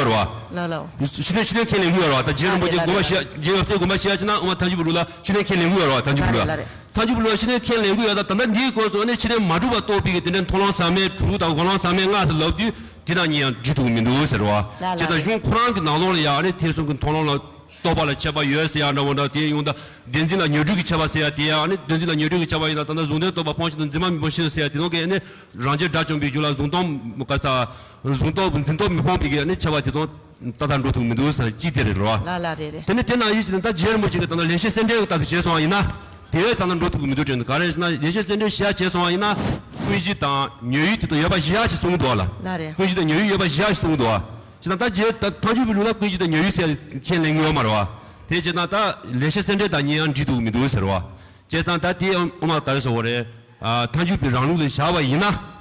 ཡོད་རེད་བ། ལགས་ལགས། ཤུགས་ལྡན་ཤུགས་ལྡན་ཁས་ལེན་གྱི་ཡོད་རེད་བ། ད་རྗེ་རིན་པོ་ཆེ་དགོངས་པ་བཞེས། རྗེ་ཡབ་སྲས་དགོངས་པ་བཞེས་ཡ་ཅིག་ན་དབུ་མ་ཐལ་འགྱུར་བའི་ལུགས་ལ་ཤུགས་ལྡན་ཁས་ལེན་གྱི་ཡོད་རེད་བ། ཐལ་འགྱུར་བའི་ལུགས་ལ་ཤུགས་ལྡན་ཁས་ལེན་གྱི་ཡོད། ད་ད་ལྟ་འདིའི་སྐོར་སུ་ཨ་ནི་ཤུགས་ལྡན་མ་གྲུབ་པ་རྟོགས་པའི་གི་དེ་འདྲའི་མཐོང་ལམ་ཟབ་མོའི་དྲུག་དང་སྒོམ་ལམ་ཟབ་མོའི་ལྔ་ཟེར་ལབ་དུས་དེ་དང་གཉིས་ཡང་འགྲིག་ཐུབ་ཀྱི་མི་འདུག་ཟེར་བ། ལགས་ལགས་རེད། བྱས་ཙང་གཞུང་ཁོ་རང་གི་ནང་ལོགས་ལ་ཡང་ཨ་ནི་ཐེག་གསུམ་གྱི་མཐོང་ལམ་ལ། རྟོགས་པ་ལ་ཁྱད་པར་ཡོད་ཟེར་ཡ་འདྲ་བོ་འདྲ། དེ་ཡང་ད་བདེན་འཛིན་ལ་ཉོན་སྒྲིབ་ཀྱི་ཁྱད་པར་ཟེར་ཡ་དེ་ཡང་ཨ་ནི་བདེན་འཛིན་ལ་ཉོན་སྒྲིབ་ཀྱི་ཁྱད་པར་ཡིན་ན་ད་ལྟ་གཟུང་དོན་རྟོགས་པ་སྤོང་ཕྱིར་དང་འཛིན་པ་མི་སྤོང་ཕྱིར་ཟེར་ཡ་དེ་ཚོ་གི་ཨ་ནི་རང་རྒྱལ་དགྲ་བཅོམ་པའི་རྒྱུད་ལ་གཟུང་སྟོབས་ག་ས་གཟུང་རྟོག་འཛིན་རྟོག་མི་སྤོང་བའི་གི་ཨ་ནི་ཁྱད་པར་དེ་ཚོ་ཏག་ཏག་འགྲོ་ཐུབ་མི་འདུག་ཟེར་གཅིག་དེ་རེད་རོ། ལགས་ལགས་རེད་རེད། དེ་ནི་དེ་ནང་བཞིན་བྱས་ན་ད་རྗེ་རིན་པོ་ཆེ་གི་ད་ལྟ་ལེགས་བཤད་སེམས་འགྲེལ་གྱི་ལྟར་དུ་བྱས་སོང་བ་ཡིན་ན། དེ་བས་ད་ལྟ་འགྲོ་ཐུབ་ཀྱི་མི་འདུག་དྲན་འདུག་ག་རེ་ཟེར་ན་ལེགས་བཤད་སེམས་འགྲེལ་ཞེས་བྱས་སོང་བ་ཡིན་ན། ཀུན་གཞི་དང་ཉོན་ཡིད་དེ་ཚོ་ཡོད་པ་བཞི་ཡག་ཅིག་གསུངས་འདུག་བ་ལ། ལགས་རེད། ཀུན་གཞི་དང་ཉོན་ཡིད་ཡོད་པ་བཞི་ཡག་ཅིག་གསུངས་འདུག་བ། བྱས་ན་ད་རྗེ་ད་ཐལ་འགྱུར་བའི་ལུགས་ལ་ཀུན་གཞི་དང་ཉོན་ཡིད་ཟེར་ཁས་ལེན་གྱི་ཡོད་མ་རེད་བ། དེ་བྱས་ན་ད་ལེགས་བཤད་སེམས་འགྲེལ་དང་གཉིས་ཡང་འགྲིག་ཐུབ་ཀྱི་མི་འདུག་ཟེར་བ། བྱས་ཙང་ད་དེ་ཨ་མ་ག་རེ་ཟེར་བ་རེད། ཨ་ཐལ་འགྱུར་བའི་རང་ལུགས་ལ་བཞག་པ་ཡིན་ན།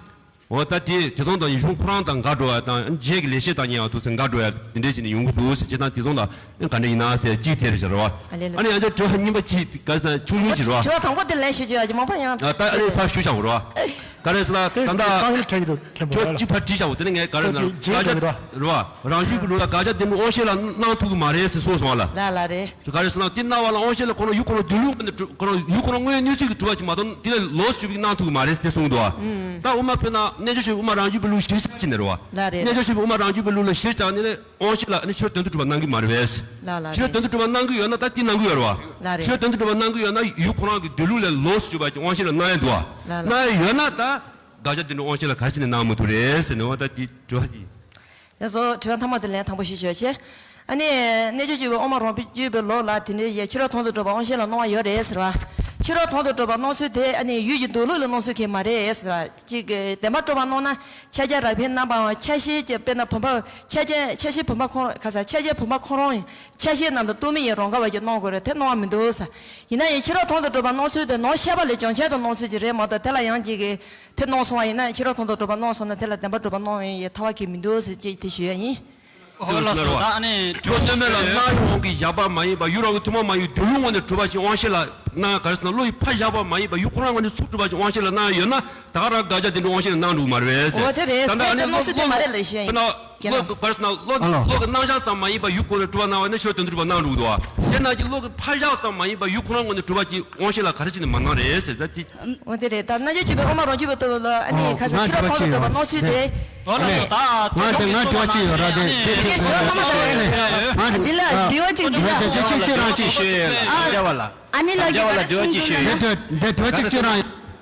འོ་ད་དེ་དེ་ཚོ་དང་གཞུང་ཁོ་རང་དང་འགལ་འགྲོ་བ་དང་རྗེ་གི་ལེགས་བཤད་དང་གཉིས་ཡང་དུས་སུ་འགལ་འགྲོ་ཡ་དེ་འདྲས་བྱས་ནས་ཡོང་གི་འདུག་ཟེར། བྱས་ཙང་དེ་ཚོ་ལ་ག་འདྲ་ཡིན་ན་ཟེར་གཅིག་དེ་རེད་ཟེར་བ། ཨ་ལེ་ལེ། ཨ་ནི་ཡང་ཅིག་དྲི་བ་གཉིས་པ་གཅིག་ག་ཟེར་ཆུང་ཆུང་ཅིག་རེད་བ། དྲི་བ་དང་པོ་དེ་ལན་ཞུ་བྱེད་ཡ་ཅིག་མང་པོ་ཡང་། ཨ་ད་ཨ་ནི་ཕར་ཞུ་བྱ་བ་རེད་བ། ག་རེ་ཟེར་ན་ད་ལྟ་དཀའ་ངལ་འཕྲད་ཀྱི་འདུག་མཁན་པོ་ཁྱོད་གཅིག་ཕར་དྲིས་བྱ་བ་དེ་ནི་ངས་ག་རེ་ཟེར་ན་དགག་བྱ་རེད་བ། རང་རྒྱུད་ཀྱི་ལུགས་ལ་དགག་བྱ་དེ་ནི་དབང་ཤེས་ལ་སྣང་ཐུབ་ཀྱི་མ་རེད་ཟེར་གསུངས་སོང་བ་ལ། ལ་ལ་རེད། ག་རེ་ཟེར་ན་དེ་སྣང་བ་ལ་དབང་ཤེས་ལ་ཁོ་རང་ཡུལ་ཁོ་རང་སྡོད་ལུགས་ཀུན་ནས་གྲུབ། ཁོ་རང་ཡུལ་ཁོ་རང་དངོས་གནས་གནས་ཚུལ་གྱིས་གྲུབ་པ་ཅིག་མ་གཏོགས་དེ་ལས་ལོགས་སུ་གྱུར་པའི་སྣང་ཐུབ་ཀྱི་མ་རེད་ཟེར་གསུངས་འདུག་བ། ལ་རེད། ད་དབུ་མ་དཔེར་ན་རྣལ་འབྱོར་ཆོས་ཀྱི་དབུ་མ་རང་རྒྱུད་པའི་ལུགས་ལ་གཞིར་བཞག་ཅིག་ནས་རེད་བ། ལ་རེད། རྣལ་འབྱོར་ཆོས་ཀྱི་དབུ་མ་རང་རྒྱུད་པའི་ལུགས་ལ་གཞིར་བཞག་ནས་དབང་ཤེས་ལ་ནི་ཕྱིར་དོན་དུ་གྲུབ་པ་སྣང་གི་མ་རེད་པས། ལ་ལ་ཕྱིར་རེད། དོན་དུ་གྲུབ་པ་སྣང་གི་ཡོད་ན་ད་དེ་སྣང་གི་ཡོད་རེད་བ། ལ་རེད། ཕྱིར་དོན་དུ་གྲུབ་པ་སྣང་གི་ཡོད་ན་ཡུལ་ཁོ་རང་གི་སྡོད་ལུགས་ལས་ལོགས་སུ་གྱུར་པ་ཅིག་དབང་ཤེས་ལ་སྣང་ཡ་འདུག་བ། ལ་ལ། སྣང་ཡ་ཡོད་ན་ད་དགག་བྱ་དེ་འདྲ་དབང་ཤེས་ལ་ག་རེ་བྱས་ནས་སྣང་མི་ཐུབ་རེད་ཟེར་ནས་བ། ད་དེ་དྲི་བ་དེ། ལགས་སོ། དྲི་བ་མཐའ་མ་དེ་ལན་དང་པོ་ཞུ་ཆོག་ཆེ། ཨ་ནི། རྣལ་འབྱོར་སྤྱོད་པའི་དབུ་མ་རང་རྒྱུད་པའི་ལུགས་ལ་དེ་འདྲའི་ཡེ་ཕྱི་རོལ་མཐོང་དུ་གྲུབ་པ་དབང་ཤེས་ལ་སྣང་བ་ཡོད་རེད་ཟེར་བ། ཕྱི་རོལ་མཐོང་དུ་གྲུབ་པ་སྣང་ཚུལ་དེ་ཨ་ནི་ཡུལ་གྱི་སྡོད་ལུགས་ལ་སྣང་ཚུལ་གྱི་མ་རེད་ཟེར་བ། གཅིག་གི་བདེན་པར་གྲུབ་པ་སྣང་ན་ཕྱག་རྒྱ་རགས་པའི་རྣམ་པའམ་ཆ་ཤས་ཀྱི་དཔེར་ན་བུམ་པ་ཕྱག་རྒྱ་ཕྱག་རྒྱའི་བུམ་པ་ཁོང་ག་ས་ཕྱག་རྒྱའི་བུམ་པ་ཁོང་རང་ཡང་ཆ་ཤས་རྣམས་དང་སྟོང་མིན་གྱི་རང་ག་བ་གྱིས་སྣང་དགོས་རེད། དེ་སྣང་བ་མི་འདུག་ཟེར། ཡིན་ན་ཡང་ཕྱི་རོལ་མཐོང་དུ་གྲུབ་པ་སྣང་ཚུལ་དེ་ནང་ཤེས་པ་ལས་བྱང་ཆེབ་ཏུ་སྣང་ཚུལ་ཅིག་རེད་མ་གཏོགས་དེ་ལ་ཡང་གཅིག་གི་དེ་སྣང་སོང་བ་ཡིན་ན་ཕྱི་རོལ་མཐོང་དུ་གྲུབ་པ་སྣང་སོང་ན་དེ་ལ་བདེན་པར་གྲུབ་པ་སྣང་ཡོང་ཡའི་ཐབས་ཀྱིས་མི་འདུག་ཟེར་ཅིག་དེ་ཞུ་ཡ་ཡིན། ཟེར་བ་ཞིག་ལ་རོ། ད་ཨ་ནི་བློ་གཏད་མེད་ལ་སྣང་ཡོང་གི་ཡག་པ་མ་ཡིན་པ་ཡུལ་རང་གི་ཐུན་མོང་མ་ཡིན་སྡོད་ལུགས་ངོས་ནས་གྲུབ་པ་ཞིག་དབང་ཤེས་ལ་སྣང་ག་རེ་ཟེར་ན་བློ་ཡི་ཕར་བཞག་པ་མ་ཡིན་པ་ཡུལ་ཁོ་རང་ངོས་ནས་ཚུར་གྲུབ་པ་ཞིག་དབང་ཤེས་ལ་སྣང་ཡོད་ན་ད་ག་རང་དགག་བྱ་དེ་འདྲ་དབང་ཤེས་ལ་སྣང་འགྲོ་གི་མ་རེད་པས། འོ་དེ་རེད། ད་ལྟ་ཨ་ནི་དེ་བློ་སྣང་ཚུལ་དེ་མ་རེད་ལ་ཞེས་ཡིན། དཔེར་ན་བློ་ག་རེ་ཟེར་ན་བློ་ཨ་ལོ། བློ་གི་སྣང་བཞག་ཙམ་མ་ཡིན་པ་ཡུལ་ཁོ་རང་གྲུབ་པ་སྣང་བ་ནི་ཕྱི་རོལ་དོན་དུ་གྲུབ་པ་སྣང་འགྲོ་གི་འདུག་བ། དེ་ན་གྱི་བློ་གི་ཕར་བཞག་ཙམ་མ་ཡིན་པ་ཡུལ་ཁོ་རང་ངོས་ནས་གྲུབ་པ་ཅིག་དབང་ཤེས་ལ་ག་རེ་བྱས་ནས་མ་སྣང་རེད་ཟེར་ད་དེ། འོ་དེ་རེད། ད་རྣལ་འབྱོར་སྤྱོད་པའི་དབུ་མ་རང་རྒྱུད་པའི་སྟོབས་ལ་ཨ་ནི་ཁ་སང་ཕྱི་རོལ་མཐོང་དུ་གྲུབ་པ་སྣང་ཚུལ་དེ། ང་དེ་ང་དྲི་བ་གཅིག་ཡོད་ར་དེ་དེ་དེ་དྲི་བ་ཐོག་མ་དང་། ང་དེ་འདི་ལ་དྲི་བ་གཅིག་འདི་ལ་དྲི་བ་གཅིག་ཅི་རང་གཅིག་ཞུ་ཡོད་ལ། ཨ་ནི་ལགས་ཀྱིས་ག་རེ་གསུངས་འདུག་ལབ་ན། དེ་དྲི་བ་གཅིག་ཅི་རང་།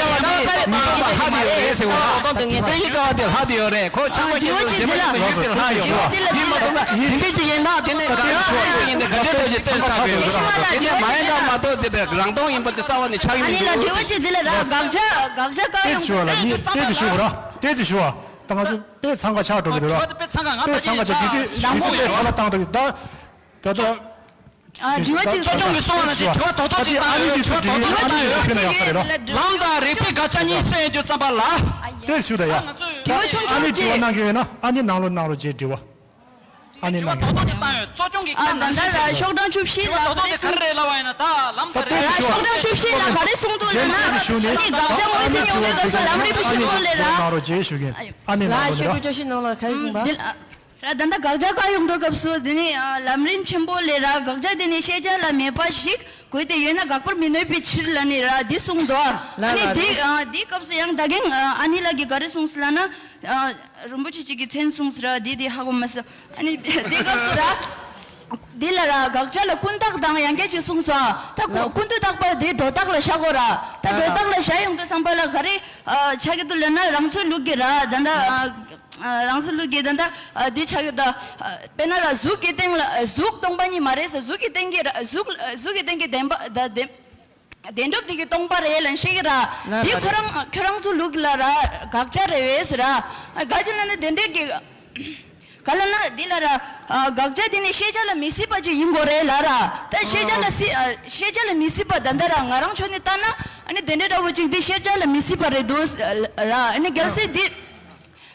ཡོད་ན། མི་ཚོགས་པ་ལྷག་ཏུ་ཡོད་རེད་ཟེར་བ། སེང་གེ་ཀ་བ་དེ་ལྷག་ཏུ་ཡོད་རེད། ཁོ་ཆགས་པ་ཅན་དུ་ཞེ་པོ་ཅན་དུ་ཡུལ་དེ་ལྷག་ཡོད། དེ་མ་སོང་ན་དེ་འདྲས་ཅིག་ཡིན་ན་དེ་ནས་ག་རེ་ཞུ་བ་ཡིན་ནས་ག་འདྲས་འདྲ་ཅིག་ཚང་མ་ཆགས་ཡོད་རེད། དེ་ནས་མ་ཡིན་ན་མ་གཏོགས་དེ་དེ་རང་སྟོང་ཡིན་པ་དེ་རྩ་བ་ནས་ཆགས་ཡོད་མི་འདུག་ཨ་ནི་ལ་དྲི་བ་ཅིག་འདི་ལ་ར་དགག་བྱ་དགག་བྱ་བཀའ་ཏོག་ཙམ་ཞུ་བ་ར། ཏོག་ཙམ་ཞུ་བ་ར། ཏོག་ཙམ་ཞུ་བ་ར། ད་ང་ཚོ་དཔེ་འཚང་ཁ་ཆགས་འགྲོ་གི་འདུག་ར། དཔེ་འཚང་ཁ་ང་ད་དཔེ་འཚང་ཁ་ཆགས། དུས་ཚོད་དུས་ཚོད་དཔེ་ཁྲ་ལ་བཏང་འགྲོ་གི་ད། ད་ལྟ། ཨ། དྲི་བ་གཅིག་གཙོ་སྐྱོང་གིས་གསུངས་པ་ན་ཅིག་དྲི་བ་རྡོག་རྡོག་ཅིག་བཏང་ཡོད། དྲི་བ་རྡོག་རྡོག་ཅིག་བཏང་ཡོད། ཕུལ་ན་ཡག་ས་རེད་ར། ལམ་དང་རིགས་པའི་དགག་བྱ་གཉིས་བཤད་ཡོད་དུས་ཙམ་པ་ལ། དེ་ཞུ་ད་ཡ། དྲི་བ་ཆུང་ཆུང་ཅིག་ཨ་ནི་དྲི་བ་གནང་གི་ཡོད་ན་ཨ་ནི་ནང་ལོགས་གནང་རོགས་བྱེད། དྲི་བ་ཨ་ནི་གནང་གི་ཡོད་ན། ཨ་ད་ལྟ་ར་ཤོག་གྲངས་བཅུ་བཞི་ལ་ག་རེ་གསུངས་འདུག་ལ་ར། ཤོག་གྲངས་བཅུ་བཞི་ལ་ག་རེ་གསུངས་འདུག་ལ་ན། ཨ་ནི་དགག་བྱ་ངོས་འཛིན་ཡོང་དུས་སྐབས་སུ་ལམ་རིམ་པ་ཞིག་འདུག་ལ་ར། ཨ་ནི་ནང་ལོགས་གནང་རོགས་བྱེད་ཞུ་གི་ཡིན། ཨ་ནི་ནང་ལོགས་ནས་ར། ལ་ཤོག་གྲངས་བཅུ་བཞི་ནང་ལ་ག་རེ་གསུངས་པ། ར། ད་ལྟ་དགག་བྱ་བཀའ་ཡོང་དུས་སྐབས་སུ་དེ་ནི་ཨ་ལམ་རིམ་ཆེན་པོ་ལས་ར། དགག་བྱ་དེ་ནི་ཤེས་བྱ་ལ་མེད་པ་ཞིག་དགོས་ཏེ། ཡོད་ན་དགག་པར་མི་གནོད་པའི་ཕྱིར་ལ་ནི་ར་འདི་གསུངས་འདུག་ཨ་ལ་ནི་ལ་དེ་རེད། ཨ་དེའི་སྐབས་སུ་ཡང་ད་གིན་ཨ་ཨ་ནི་ལགས་ཀྱིས་ག་རེ་གསུངས་སི་ལ་ན། ཨ་རིན་པོ་ཆེ་གཅིག་གིས་མཚན་གསུངས་སི་ར། དེ་དེ་ཧ་གོ་མ་སི། ཨ་ནི་དེའི་སྐབས་སུ་ར། འདི་ལ་ར་དགག་བྱ་ལ་ཀུན་བརྟགས་དང་ཡང་བསྐྱར་ཅིག་གསུངས་སོ། ད་ཀུན་ལ་ཀུན་བཏགས་པ་དེ་སྒྲོ་བཏགས་ལ་བཞག་གོ་ར། ད་ལ་སྒྲོ་ལ་བཏགས་ལ་བཞག་ཡོང་དུས་ཙམ་པ་ལ་ག་རེ་ཨ་ཆགས་ཀྱི་འདུག་ལབ་ན། རང་ཚོའི་ལུགས་ཀྱི་ར་ད་ལྟ་ལ་ཨ་ཨ་རང་ཚོའི་ལུགས་ཀྱི་ད་ལྟ་ཨ་འདི་ཆགས་ཀྱི་འདུག་ཨ་དཔེར་ན་ར་གཟུགས་ཀྱི་སྟེང་ལ་གཟུགས་སྟོང་པ་ཉིད་མ་རེད་ཟེར། གཟུགས་ཀྱི་སྟེང་གི་ར་གཟུགས་གཟུགས་ཀྱི་སྟེང་གི་བདེན་པ་ད་བདེན་བདེན་གྲུབ་དེ་གི་སྟོང་པ་རེད་ལབ་བཤད་ཀྱི་ར། ལ་འདི་ལ་ཁོ་རང་ཁྱོད་རང་ཚོའི་ལུགས་ལ་ར་དགག་བྱ་རེད་བས་ཟེར་ར། དགག་བྱ་ལབ་ན་དེ་འདྲས་ཀྱི། ག་ལབ་ན་འདི་ལ་ར། ཨ་དགག་བྱ་དེ་ནི་ཤེས་བྱ་ལ་མི་སྲིད་པ་ཅིག་ཡིན་དགོས་རེད་ལབ་ར། ད་ཤེས་བྱ་ལ་སྲིད་ཨ་ཤེས་བྱ་ལ་མི་སྲིད་པ་ད་ལྟ་ར་ང་རང་ཕྱོགས་ནས་ལྟ་ན་ཨ་ནི་དེ་འདྲ་འདྲ་བོ་ཅིག་འདི་ཤེས་བྱ་ལ་མི་སྲིད་པ་རེད་འདུག་ཟེར་ར། ཨ་ནི་གལ་སྲིད་འདི་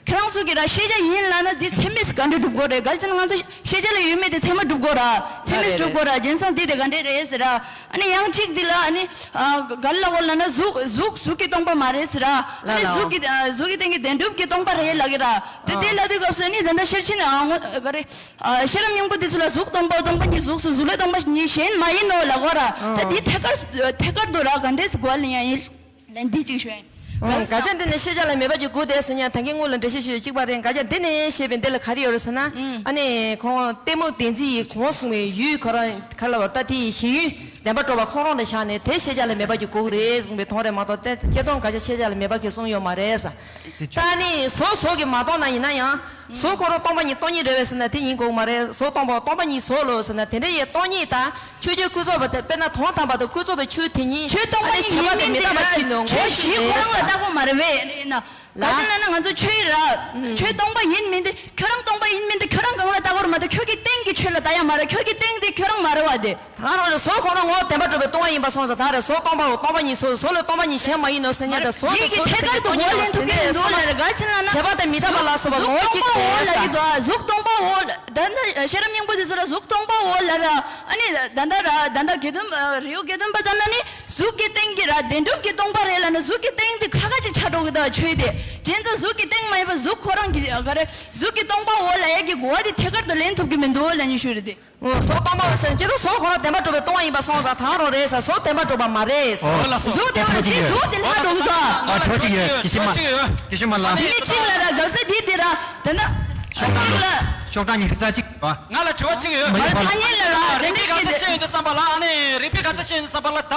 ཁྱེད་རང་ཚོ་གི་ར་ཤེས་བྱ་ཡིན་ལབ་ན་འདི་ཚད་མས་ག་འདྲ་སྒྲུབ་དགོས་རེད། ག་རེ་བྱས་ན་ང་ཚོ་ཤེས་བྱ་ལ་ཡོད་མེད་དེ་ཚད་མ་སྒྲུབ་དགོས་ར། ཚད་མས་སྒྲུབ་དགོས་ར། རྒྱུ་མཚན་འདི་དེ་ག་འདྲ་རེད་ཟེར་ར། ཨ་ནི་ཡང་གཅིག་འདི་ལ་ཨ་ནི་ཨ་ག་རེ་ལབ་དགོས་ལབ་ན་གཟུགས་གཟུགས་གཟུགས་ཀྱི་སྟོང་པ་མ་རེད་ཟེར་ར། ཨ་ནི་གཟུགས་ཀྱི་ཨ་གཟུགས་ཀྱི་སྟེང་གི་བདེན་གྲུབ་ཀྱི་སྟོང་པ་རེད་ལབ་ཀྱི་ར། དེ་དེ་ལབ་དུས་སྐབས་སུ་ཨ་ནི་ད་ལྟ་ཤེར་ཕྱིན་ཨ་ངོ་ག་རེ་ཨ་ཤེས་རབ་སྙིང་པོ་འདི་ཚོ་ལ་གཟུགས་སྟོང་པའོ་སྟོང་པ་ཉིད་གཟུགས་སོ། གཟུགས་ལས་སྟོང་པ་ཉིད་གཞན་མ་ཡིན་ནོ་ལབ་དགོས་ར། ད་འདི་ཐད་ཀར་ཐད་ཀར་དུ་ར་ག་འདྲས་གོ་བ་ལེན་ཡ་ཡིན། ལན་འདི་གཅིག་ཞུ་ཡིན། ཨང་། ག་ཚད་འདི་ནི་ཤེས་བྱ་ལ་མེད་པ་ཅིག་དགོས་ཏེ་ཟེར་ཉན་ད་གིན་སྔོན་ལ་འགྲེལ་བཤད་ཞུས་གཅིག་པ་རེད། ག་ཚད་འདི་ནི་ཞེས་པའི་འདི་ལ་ག་རེ་ཡོད་རེད་ཟེར་ན། ཨ་ནི་ཁོང་གཏི་མུག་བདེན་འཛིན་ཡིས་གོང་གསུངས་པའི་ཡུལ་ཁོ་རང་ག་ལ་བར་ལྟ་དེ་ཡི་ཞེན་ཡུལ་བདེན་པར་གྲུབ་པ་ཁོང་རང་ལ་བཞག་ནས་དེ་ཤེས་བྱ་ལ་མེད་པ་ཅིག་དགོས་ཀྱི་རེད་གསུངས་པའི་དོན་རེད་མ་གཏོགས་དེ་སྤྱིར་བཏང་ག་ཚད་ཤེས་བྱ་ལ་མེད་པ་གི་གསུངས་ཡོད་མ་རེད་ཟེར། ད་ནི་གཟུགས་གཟུགས་ཀྱིས་མ་སྟོང་ན་ཡིན་ན་ཡང་། གཟུགས་ཁོ་རང་སྟོང་པ་ཉིད་སྟོང་ཉིད་རེད་པས་ཟེར་ན་དེ་ཡིན་དགོས་མ་རེད། གཟུགས་སྟོང་པ་སྟོང་པ་ཉིད་བཟོ་ལོ་ཟེར་ན་དེ་འདྲ་ཡི་སྟོང་ཉིད་དང་ཆོས་ཀྱི་ཀུན་རྫོབ་པ་དེ་དཔེར་ན་དོན་དམ་པར་དུ་ཀུན་རྫོབ་པའི་ཆོས་དེ་ཉིད་ཆོས་སྟོང་པ་ཉིད་ཡིན་མིན་དེ་ར་ཆོས་གཞི་ཁོ་རང་ལ་བརྟག་པ་མ་རེད་པས་ཡིན་ན། ལ། ག་ཅི་ན་ན་ང་ཚོ་ཆོས་ཡིན་ར། ཆོས་སྟོང་པ་ཡིན་མིན་དེ་ཁྱོད་རང་སྟོང་པ་ཡིན་མིན་དེ་ཁྱོད་རང་གང་ལ་བལྟ་དགོས་རེད་མ་གཏོགས་ཁྱོད་ཀྱི་སྟེང་གི་ཆོས་ལ་བལྟ་ཡ་མ་རེད། ཁྱོད་ཀྱི་སྟེང་དེ་ཁྱོད་རང་མ་རེད་བ་དེ། ད་རང་རེ་གཟུགས་ཁོ་རང་ངོ་བོ་བདེན་པར་གྲུབ་པའི་སྟོང་པ་ཡིན་པ་སོང་ཙང་ད་རེ་གཟུགས་སྟོང་པའོ་སྟོང་པ་ཉིད་གཟུགས་གཟུགས་ལས་སྟོང་པ་ཉིད་གཞན་མ་ཡིན་ནོ་ཟེར་ཉན་ད་གཟུགས་དེ་གཟུགས་ཐད་ཀར་དུ་གོ་ལེན་ཐུབ་ཀྱི་མི་འདུག་ལ་རེ་ག་ཅི་ན་ན། བྱས་པ་དེ་མི་རྟག་པ་ལ་སོགས་པ་ངོ་བོ་གཅིག་པུ་ཡོད་ས། གཟུགས་སྟོང་པའོ་ལ་གི་དོ་གཟུགས་སྟོང་པའོ་ད་ན་ཤེས་རབ་སྙིང་པོ་དེ་ཚོ་ལ་གཟུགས་སྟོང་པའོ་ལ་ར། ཨ་ནི་ད་ད་ར་ད་ད་དགེ་འདུན་རི་བོ་དགེ་འདུན་པ་ད་ན་ནི་གཟུགས་ཀྱི་སྟེང་གི་ར་བདེན་གྲུབ་ཀྱི་སྟོང་པ་རེད་ལ་ན་གཟུགས་ཀྱི་སྟེང་དེ་ཁ་ཁ་ཅིག་ཆགས་འགྲོ་གི་ད་ཆོས་དེ་བྱས་ཙང་གཟུགས་ཀྱི་སྟེང་མ་ཡིན་པ་གཟུགས་ཁོ་རང་གི་ག་རེ་གཟུགས་ཀྱི་སྟོང་པའོ་ལ་ཡ་གི་གོ་བ་དེ་ཐད་ཀར་དུ་ལེན་ཐུབ་ཀྱི་མི་འདུག་ལ་ནི་ཞུ་རེད་དེ། ཨོ་གཟུགས་སྟོང་པ་ཟེར་ན་སྤྱིར་གཟུགས་ཁོ་རང་བདེན་པར་གྲུབ་པའི་སྟོང་པ་ཡིན་པ་སོང་ཙང་ད་རང་རེད་ཟེར། གཟུགས་བདེན་པར་གྲུབ་པ་མ་རེད་ཟེར། ཨོ་ལགས་སོ། གཟུགས་བདེན་པ་དེ་གཟུགས་དེ་ལྷག་འགྲོ་གི་འདུག་ཨ་དྲི་བ་གཅིག་ཡོད། དགེ་བཤེས་མ་དགེ་བཤེས་མ་ལགས། དེ་ནི་གཅིག་ལ་ར་གབ་ས་དེ་དེ་ར་དེ་འདྲ་ཤོག་གྲངས་གཅིག་ལ། ཤོག་གྲངས་གཉིས་རྩ་གཅིག་པ། ང་ལ་དྲི་བ་གཅིག་ཡོད། མ་ཡིན་པ། ཐ་སྙད་ལ་ར་རིགས་པའི་དགག་བྱ་བཤད་ཡོང་དུས་ཙམ་པ་ལ་ཨ་ནི་རིགས་པའི་དགག་བྱ་བཤད་ཡོང་དུས་ཙམ་པ་ལ་ད་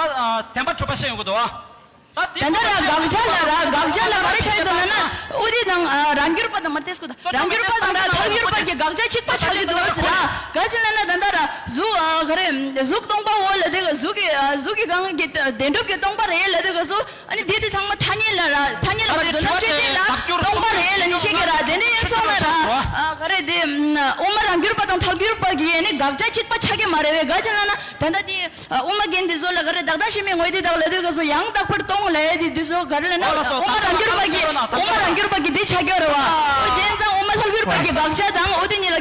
བདེན་པར་གྲུབ་པ་བཤད་ཡོང་གི་འདུག་ཨ། ད་ལྟ་ར་དགག་བྱ་ལ་ར་དགག་བྱ་ལ་ག་རེ་ཆགས་ཡོད་དོ་ན་ན་ཨོ་དེ་དང་རང་གྱུར་པ་དང་མ་ཏེས་ཀུ་དང་རང་གྱུར་པ་དང་ར་ཐལ་འགྱུར་པ་གི་དགག་བྱ་གཅིག་པ་ཆགས་ཀྱི་འདུག་ཟེར་ར། ག་ཅི་ལ་ན་ད་ལྟ་ར་གཟུགས་ག་རེ་གཟུགས་སྟོང་པའོ་ལ་དེ་ག་གཟུགས་ཀྱི་གཟུགས་ཀྱི་སྒང་གི་བདེན་གྲུབ་ཀྱི་སྟོང་པ་རེད་ལ་དེ་ག་གཟུགས་ཨ་ནི་དེ་དེ་ཚང་མ་ཐ་སྙད་ལ་ར་ཐ་སྙད་ལ་བར་དོ་ན་དཔྱོད་བྱེད་ལ་སྟོང་པ་རེད་ལ་ནི་ཤེས་ཀྱི་ར། དེ་ནས་ཡོད་ཚོགས་ན་ར་ག་རེ་དེ་དབུ་མ་རང་གྱུར་པ་དང་ཐལ་འགྱུར་པ་གི་ཨ་ནི་དགག་བྱ་གཅིག་པ་ཆགས་ཀྱི་མ་རེད་བས། ག་ཅི་ལ་ན་ད་ལྟ་དེ། ཨ་དབུ་མ་རྒན་འདི་ཚོ་ལ་ག་རེ་བདག་བདག་ཤི་མི་ངོས་འདི་དག་ལ་དུས་ག་སོ་ཡང་དག་པར་གཏོང་ལ་ཡ་དེ་འདི་ཚོ་ག་རེ་ལ་ན་ཨོ་ལགས་སོ། དབུ་མ་རང་གྱུར་པ་གི་དབུ་མ་རང་གྱུར་པ་གི་འདི་ཆ་གྱོ་ར་བ། ཨོ་རྒྱན་ཚང་དབུ་མ་ཐལ་འགྱུར་པ་གི་དགག་བྱ་དང་ཨོ་དེ་གཉིས་ལ་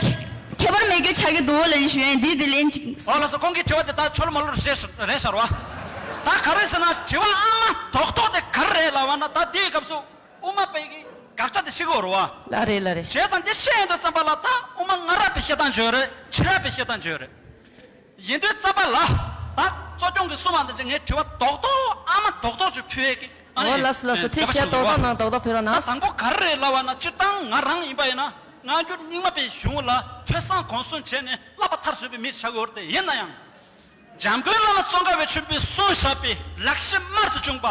ཁྱད་པར་མེད་གྱོ་ཆ་གི་འདུག་ལ་ཡིན་ཞུ་ཡ་འདི་དེ་ལན་ཅིག་ཨོ་ལགས་སོ། ཁོང་གི་དྲི་བ་དེ་ད་ཆོ་ལོ་མ་ལོ་རེད་རེད་ཤར་བ། ད་ག་རེ་ཟེར་ན་དྲི་བ་ཨ་མ་རྡོག་རྡོག་དེ་ག་རེ་རེད་ལབ་པ་ན་ད་འདིའི་སྐབས་སུ་དབུ་མ་པའི་གི་དགག་བྱ་དེ་ཤི་གོ་ར་བ། ལ་རེད་ལ་རེད། བྱས་ཙང་དེ་ཤི་ཡོང་དུས་ཙམ་པ་ལ་ད་དབུ་མ་སྔ་རབས་པའི་བཤད་སྟངས་བརྗོད་རེད། ཕྱི་རབས་པའི་བཤད་སྟངས་བརྗོད་རེད། ཡིན་དུས་ཙམ་པ་ལ། ད་གཙོ་སྐྱོང་གིས་གསུངས་པ་འདི་ཅིག་ངས་དྲི་བ་རྡོག་རྡོག་ཨ་མ་རྡོག་རྡོག་ཅིག་ཕུལ་ཡས་ཀྱི་ཨ་ནི། ཨོ་ལགས་སོ་ལགས་སོ། དེ་བཤད་རྡོག་རྡོག་ནང་རྡོག་རྡོག་ཕུལ་རོགས་གནང་། ད་དང་པོ་ག་རེ་རེད་ལབ་པ་ན་སྤྱིར་བཏང་ང་རང་ཡིན་པ་ཡིན་ན་སྔ་འགྱུར་རྙིང་མ་པའི་གཞུང་ལ་ཐོས་བསམ་སྒོམ་གསུམ་བྱས་ནས་བསླབ་པ་མཐར་སོན་པའི་མི་ཆགས་ཡོད་རེད་དེ། ཡིན་ན་ཡང་། འཇམ་མགོན་བླ་མ་ཙོང་ཁ་པའི་ཆོས་འཕེལ་གསུངས་བཞག་པའི་ལེགས་བཤད་དམར་དུ་བྱུང་པ་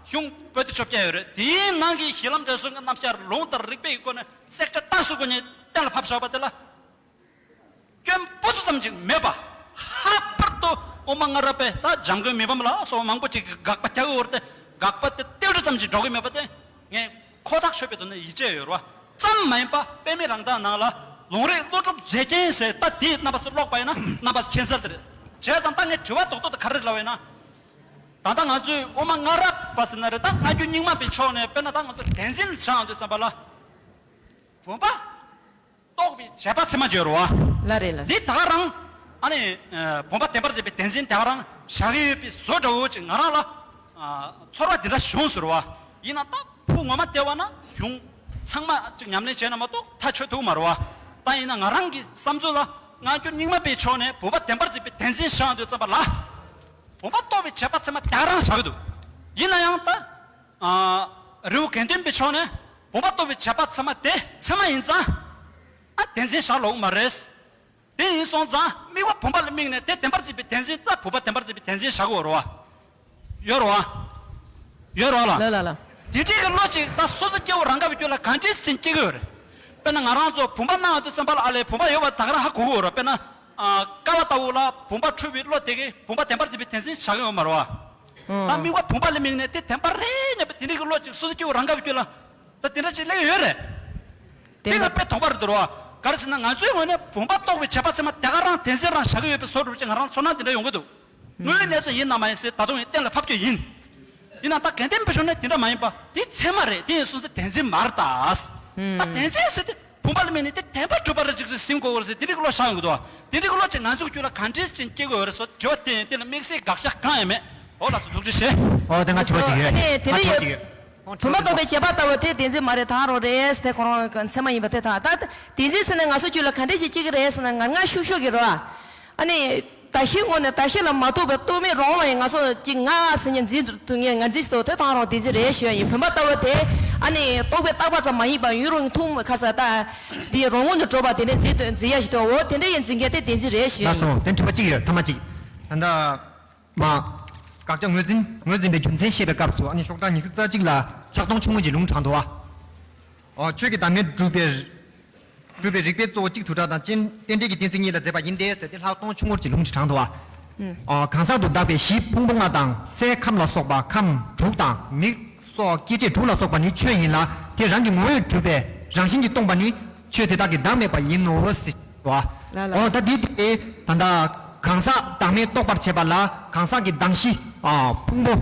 གཞུང་པོ་ཏི་བཅོ་བརྒྱད་ཡོད་རེད། དེའི་ནང་གི་གཞི་ལམ་འབྲས་གསུམ་གྱི་རྣམ་གཞག་ལུང་དང་རིགས་པའི་སྒོ་ནས་བསྲེག་བཅད་བརྡར་གསུམ་སྒོ་ནས་གཏན་ལ་ཕབ་བཞག་པ་དེ་ལ། སྐྱོན་སྤུ་ཙམ་ཅིག་མེད་པ། ལྷག་པར་དུ་དབུ་མ་སྔ་རབས་པས་ད་འཇམ་མགོན་མི་ཕམ་ལ་སོགས་མང་པོ་ཅིག་གིས་དགག་པ་རྒྱག་གི་ཡོད་རེད་དེ། དགག་པ་དེ་ཏིལ་འབྲུ་ཙམ་ཅིག་འགྲོ་གི་མེད་པ་དེ་ངས་ཁོ་ཐག་ཆོད་པའི་ཐོག་ནས་ཡིད་ཆེས་ཡོད་རེད་བ། ཙམ་མ་ཡིན་པ་དཔེ་མེད་རང་དག་ནང་ལ་ལུང་རིགས་ཀླུ་སྒྲུབ་མཛེས་རྒྱན་ཟེར་ད་དེ་རྣམ་པ་ཚོ་ཀློག་པ་ཡིན་ན་རྣམ་པ་ཚོ་མཁྱེན་གསལ་དེ་རེད། བྱས་ཙང་ད་ངས་དྲི་བ་རྡོག་རྡོག་དེ་ག་རེ་ལབ་ཡིན་ན། ད་ལྟ་ང་ཚོས་དབུ་མ་སྔ་རབས་པ་ཟེར་ན་རེད། ད་སྔ་འགྱུར་རྙིང་མ་པའི་ཕྱོགས་ནས་དཔེར་ན་ད་ང་ཚོ་བདེན་འཛིན་བཞག་དུས་ཙམ་པ་ལ། བུམ་པ། རྟོགས་པའི་བྱེད་པ་ཚད་མ་བརྗོད་རོ། ལ་རེད་ལ་རེད། འདི་ད་ག་རང་། ཨ་ནི། བུམ་པ་བདེན་པར་བྱེད་པའི་བདེན་འཛིན་ད་ག་རང་བཞག་གི་ཡོད་པའི་བཟོ་འདྲ་བོ་ཅིག་ང་རང་ལ། ཚོར་བ་འདི་འདྲ་བྱུང་ཟེར་བ། ཡིན་ན་ད་བུ་ངོ་མ་བལྟས་པ་ན་གཞུང་ཚང་མ་ཅིག་ཉམས་ལེན་བྱས་ན་མ་གཏོགས་ཐག་ཆོད་ཐུབ་མ་རེད་བ། ད་ཡིན་ན་ང་རང་གི་བསམ་ཚུལ་ལ་སྔ་འགྱུར་རྙིང་མ་པའི་ཕྱོགས་ནས་བུམ་པ་བདེན་པར་བྱེད་པའི་བདེན་འཛིན་བཞག་དུས་ཙམ་པ་ལ། བུམ་པ་རྟོགས་པའི་བྱེད་པ་ཚད་མ་ད་ག་རང་བཞག་གི་འདུག་ཡིན་ན་ཡང་ད། རི་བོ་དགེ་ལྡན་པའི་ཕྱོགས་ནས་བུམ་པ་རྟོགས་པའི་བྱེད་པ་ཚད་མ་དེ་ཚད་མ་ཡིན་ཙང་། ཨ་བདེན་འཛིན་བཞག་ལོང་མ་རེད། དེ་ཡིན་སོང་ཙང་དམིགས་པ་བུམ་པ་ལ་དམིགས་ནས་དེ་བདེན་པར་བརྩིས་པའི་བདེན་འཛིན་ད་བུམ་པ་བདེན་པར་བརྩིས་པའི་བདེན་འཛིན་བཞག་གི་ཡོད་རེད་བ། ཡོད་རེད་བ། ཡོད་རེད་བ་ལ། ལ་ལ་ལ། དེ་འདྲའི་གི་བློ་ཅིག་ད་སོ་སོ་སྐྱེ་བོ་རང་ག་བའི་རྒྱུད་ལ་གང་ཅིའི་ཕྱིན་སྐྱེ་གི་ཡོད་རེད། དཔེར་ན་ང་རང་ཚོ་བུམ་པ་སྣང་ཡོང་དུས་ཙམ་པ་ལ་ཨ་ལས་བུམ་པ་ཡོད་པ་ད་ག་རང་ཧ་གོ་གི་ཡོད་རེད། དཔེར་ན། ཀ་བ་ལྟ་བུ་ལ་བུམ་པ་འཁྲུལ་བའི་བློ་དེ་གིས་བུམ་པ་བདེན་པར་བརྩིས་པའི་བདེན་འཛིན་བཞག་གི་ཡོད་མ་རེད་བ། ད་དམིགས་པ་བུམ་པ་ལ་དམིགས་ནས་དེ་བདེན་པ་རེད་སྙམ་པའི་དེ་འདྲའི་གི་བློ་ཅིག་སོ་སོ་སྐྱེ་བོ་རང་ག་བའི་རྒྱུད་ལ། ད་དེ་འདྲ་ཅིག་སླེབས་ཡོད་རེད། དེ་ལ་དཔེ་དོགས་པ་རེད་འདུག་རོ། ག་རེ་ཟེར་ན་ང་ཚོའི་ངོས་ནས་བུམ་པ་རྟོགས་པའི་བྱེད་པ་ཚད་མ་དེ་ག་རང་བདེན་འཛིན་རང་བཞག་གི་ཡོད་པའི་བཟོ་འདྲ་ཅིག་ང་རང་ཚོར་སྣང་དེ་འདྲ་ཡོང་གི་འདུག་དངོས་ཡོད་གནས་ཚུལ་ཡིན་ནམ་མ་ཡིན་ཟེར་ད་དུང་ཡང་གཏན་ལ་ཕབ་རྒྱུ་ཡིན། ཡིན་ན་ད་དགེ་ལྡན་པའི་ཕྱོགས་ནས་དེ་འདྲ་མ་ཡིན་པ་དེ་ཚད་མ་རེད། དེ་ཡིན་སོང་ཙང་བདེན་འཛིན་མ་རེད་ད། ད་བདེན་འཛིན་ཟེར་དེ་བུམ་པ་ལ་དམིགས་ནས་དེ་བདེན་པར་གྲུབ་པ་རེད་ཅིག་ཟེར་ཟིན་དགོས་པ་རེད་ཟེར་དེ་འདྲའི་བློ་བཞག་ཡོང་གི་འདུག་དེ་འདྲའི་བློ་ཅིག་ང་ཚོའི་རྒྱུད་ལ་ག་འདྲས་ཅིག་སྐྱེ་དགོས་པ་རེད་ཟེར་དྲི་བ་དེ་དེ་ལ་དམིགས་བསལ་དགག་བྱ་གང་ཡང་མེད། འོ་ལགས་སོ། ཐུགས་རྗེ་ཆེ། ཨོ་དེ་ང་དྲི་བ་ཅིག་ཡོད། ཨ་ནི་དེ་ང་འདྲ་དྲི་བ་ཡོད། ཅིག་ཡོད། ཨོ་བུམ་པ་རྟོགས་པའི་རྗེས་དཔག་ལྟ་བུ་དེ་བདེན་འཛིན་མ་རེད། ད་རུང་རེད་དེ་ཁོ་རང་མཚན་མ་ཡིན་པ་དེ་དང་ད་བདེན་འཛིན་ཟེར་ན་ང་ཚོ་རྒྱུད་ལ་ག་འདྲས་ཅིག་སྐྱེ་གི་རེད་ཟེར་ན་ངར་ངར་ཤུགས་ཤུགས་ཀྱི་རེད་བ། ཨ་ནི། གདགས་གཞིའི་ངོས་ནས་གདགས་གཞི་ལ་མ་ཐུག་པའི་རྟོག་མེད་རང་དབང་ཡིན། ང་ཚོ་གཅིག་ང་ཟེར་མཁན་འཛིན་ཐུབ་མཁན་ང་འཛིན་ཞིག་འདུག་དེ་དང་རང་བདེན་འཛིན་རེད་ཞུ་ཡ་ཡིན། བུམ་པ་ལྟ་བུ་དེ་ཨ་ནི་རྟོག་པས་བཏགས་པ་ཙམ་མ་ཡིན་པར་ཡུན་རིང་ཐུང་ཁ་ས་ད་དེ་རང་ངོས་ནས་གྲུབ་པ་དེ་འདྲ་འཛིན་འཛིན་ཡ་ཞིག་འདུག་འོ་དེ་འདྲ་ཡིན་འཛིན་མཁན་དེ་བདེན་འཛིན་རེད་ཞུ་ཡ་ལགས་སོ། ཡིན། དེ་དྲི་བ་གཅིག་ཡོད། ཐ་མ་གཅིག་ད་ལྟ་མ་དགག་བྱ་ངོས་འཛིན་ངོས་འཛིན་པའི་རྒྱུ་མཚན་བཤད་པའི་སྐབས་སུ་ཨ་ནི་ཤོག་གྲངས་ཉི་ཤུ་རྩ་གཅིག་ལ་ལྷག་མཐོང་ཆུང་ངུ་གྱི་ལུང་དྲངས་འདུག་བ། ཨོ་ཆོས་ཀྱི་བདག་མེད་སྒྲུབ་པའི་སྒྲུབ་པའི་རིགས་པའི་གཙོ་བོ་གཅིག་དུ་གྲགས་དང་རྟེན་རྟེན་འབྲེལ་གྱི་གཏན་ཚིགས་གཉིས་ལ་མཛད་པ་ཡིན་ཏེ་ཟེར་ཏེ་ལྷག་མཐོང་ཆུང་ངུར་གྱི་ལུང་ཞིག་དྲངས་འདུག་བ། ཨོ་གང་ཟག་ཏུ་གདགས་པའི་གཞི་ཕུང་པོ་ལྔ་དང་སའི་ཁམས་ལ་སོགས་པ་ཁམས་དྲུག་དང་མིག་སོགས་སྐྱེ་མཆེད་དྲུག་ལ་སོགས་པ་ནི་ཆོས་ཡིན་ལ་དེ་རང་གི་ངོ་བོས་གྲུབ་པའི་རང་བཞིན་གྱིས་སྟོང་པ་ནི་ཆོས་དེ་དག་གི་བདག་མེད་པ་ཡིན་ནོ་ཟེར་བ། ལ་ལ། ཨོ་ད་འདི་དེ་ད་ལྟ་གང་ཟག་བདག་མེད་རྟོགས་པར་བྱེད་པ་ལ་གང་ཟག་གི་གདགས་གཞི་ཨ་ཕུང་པོ་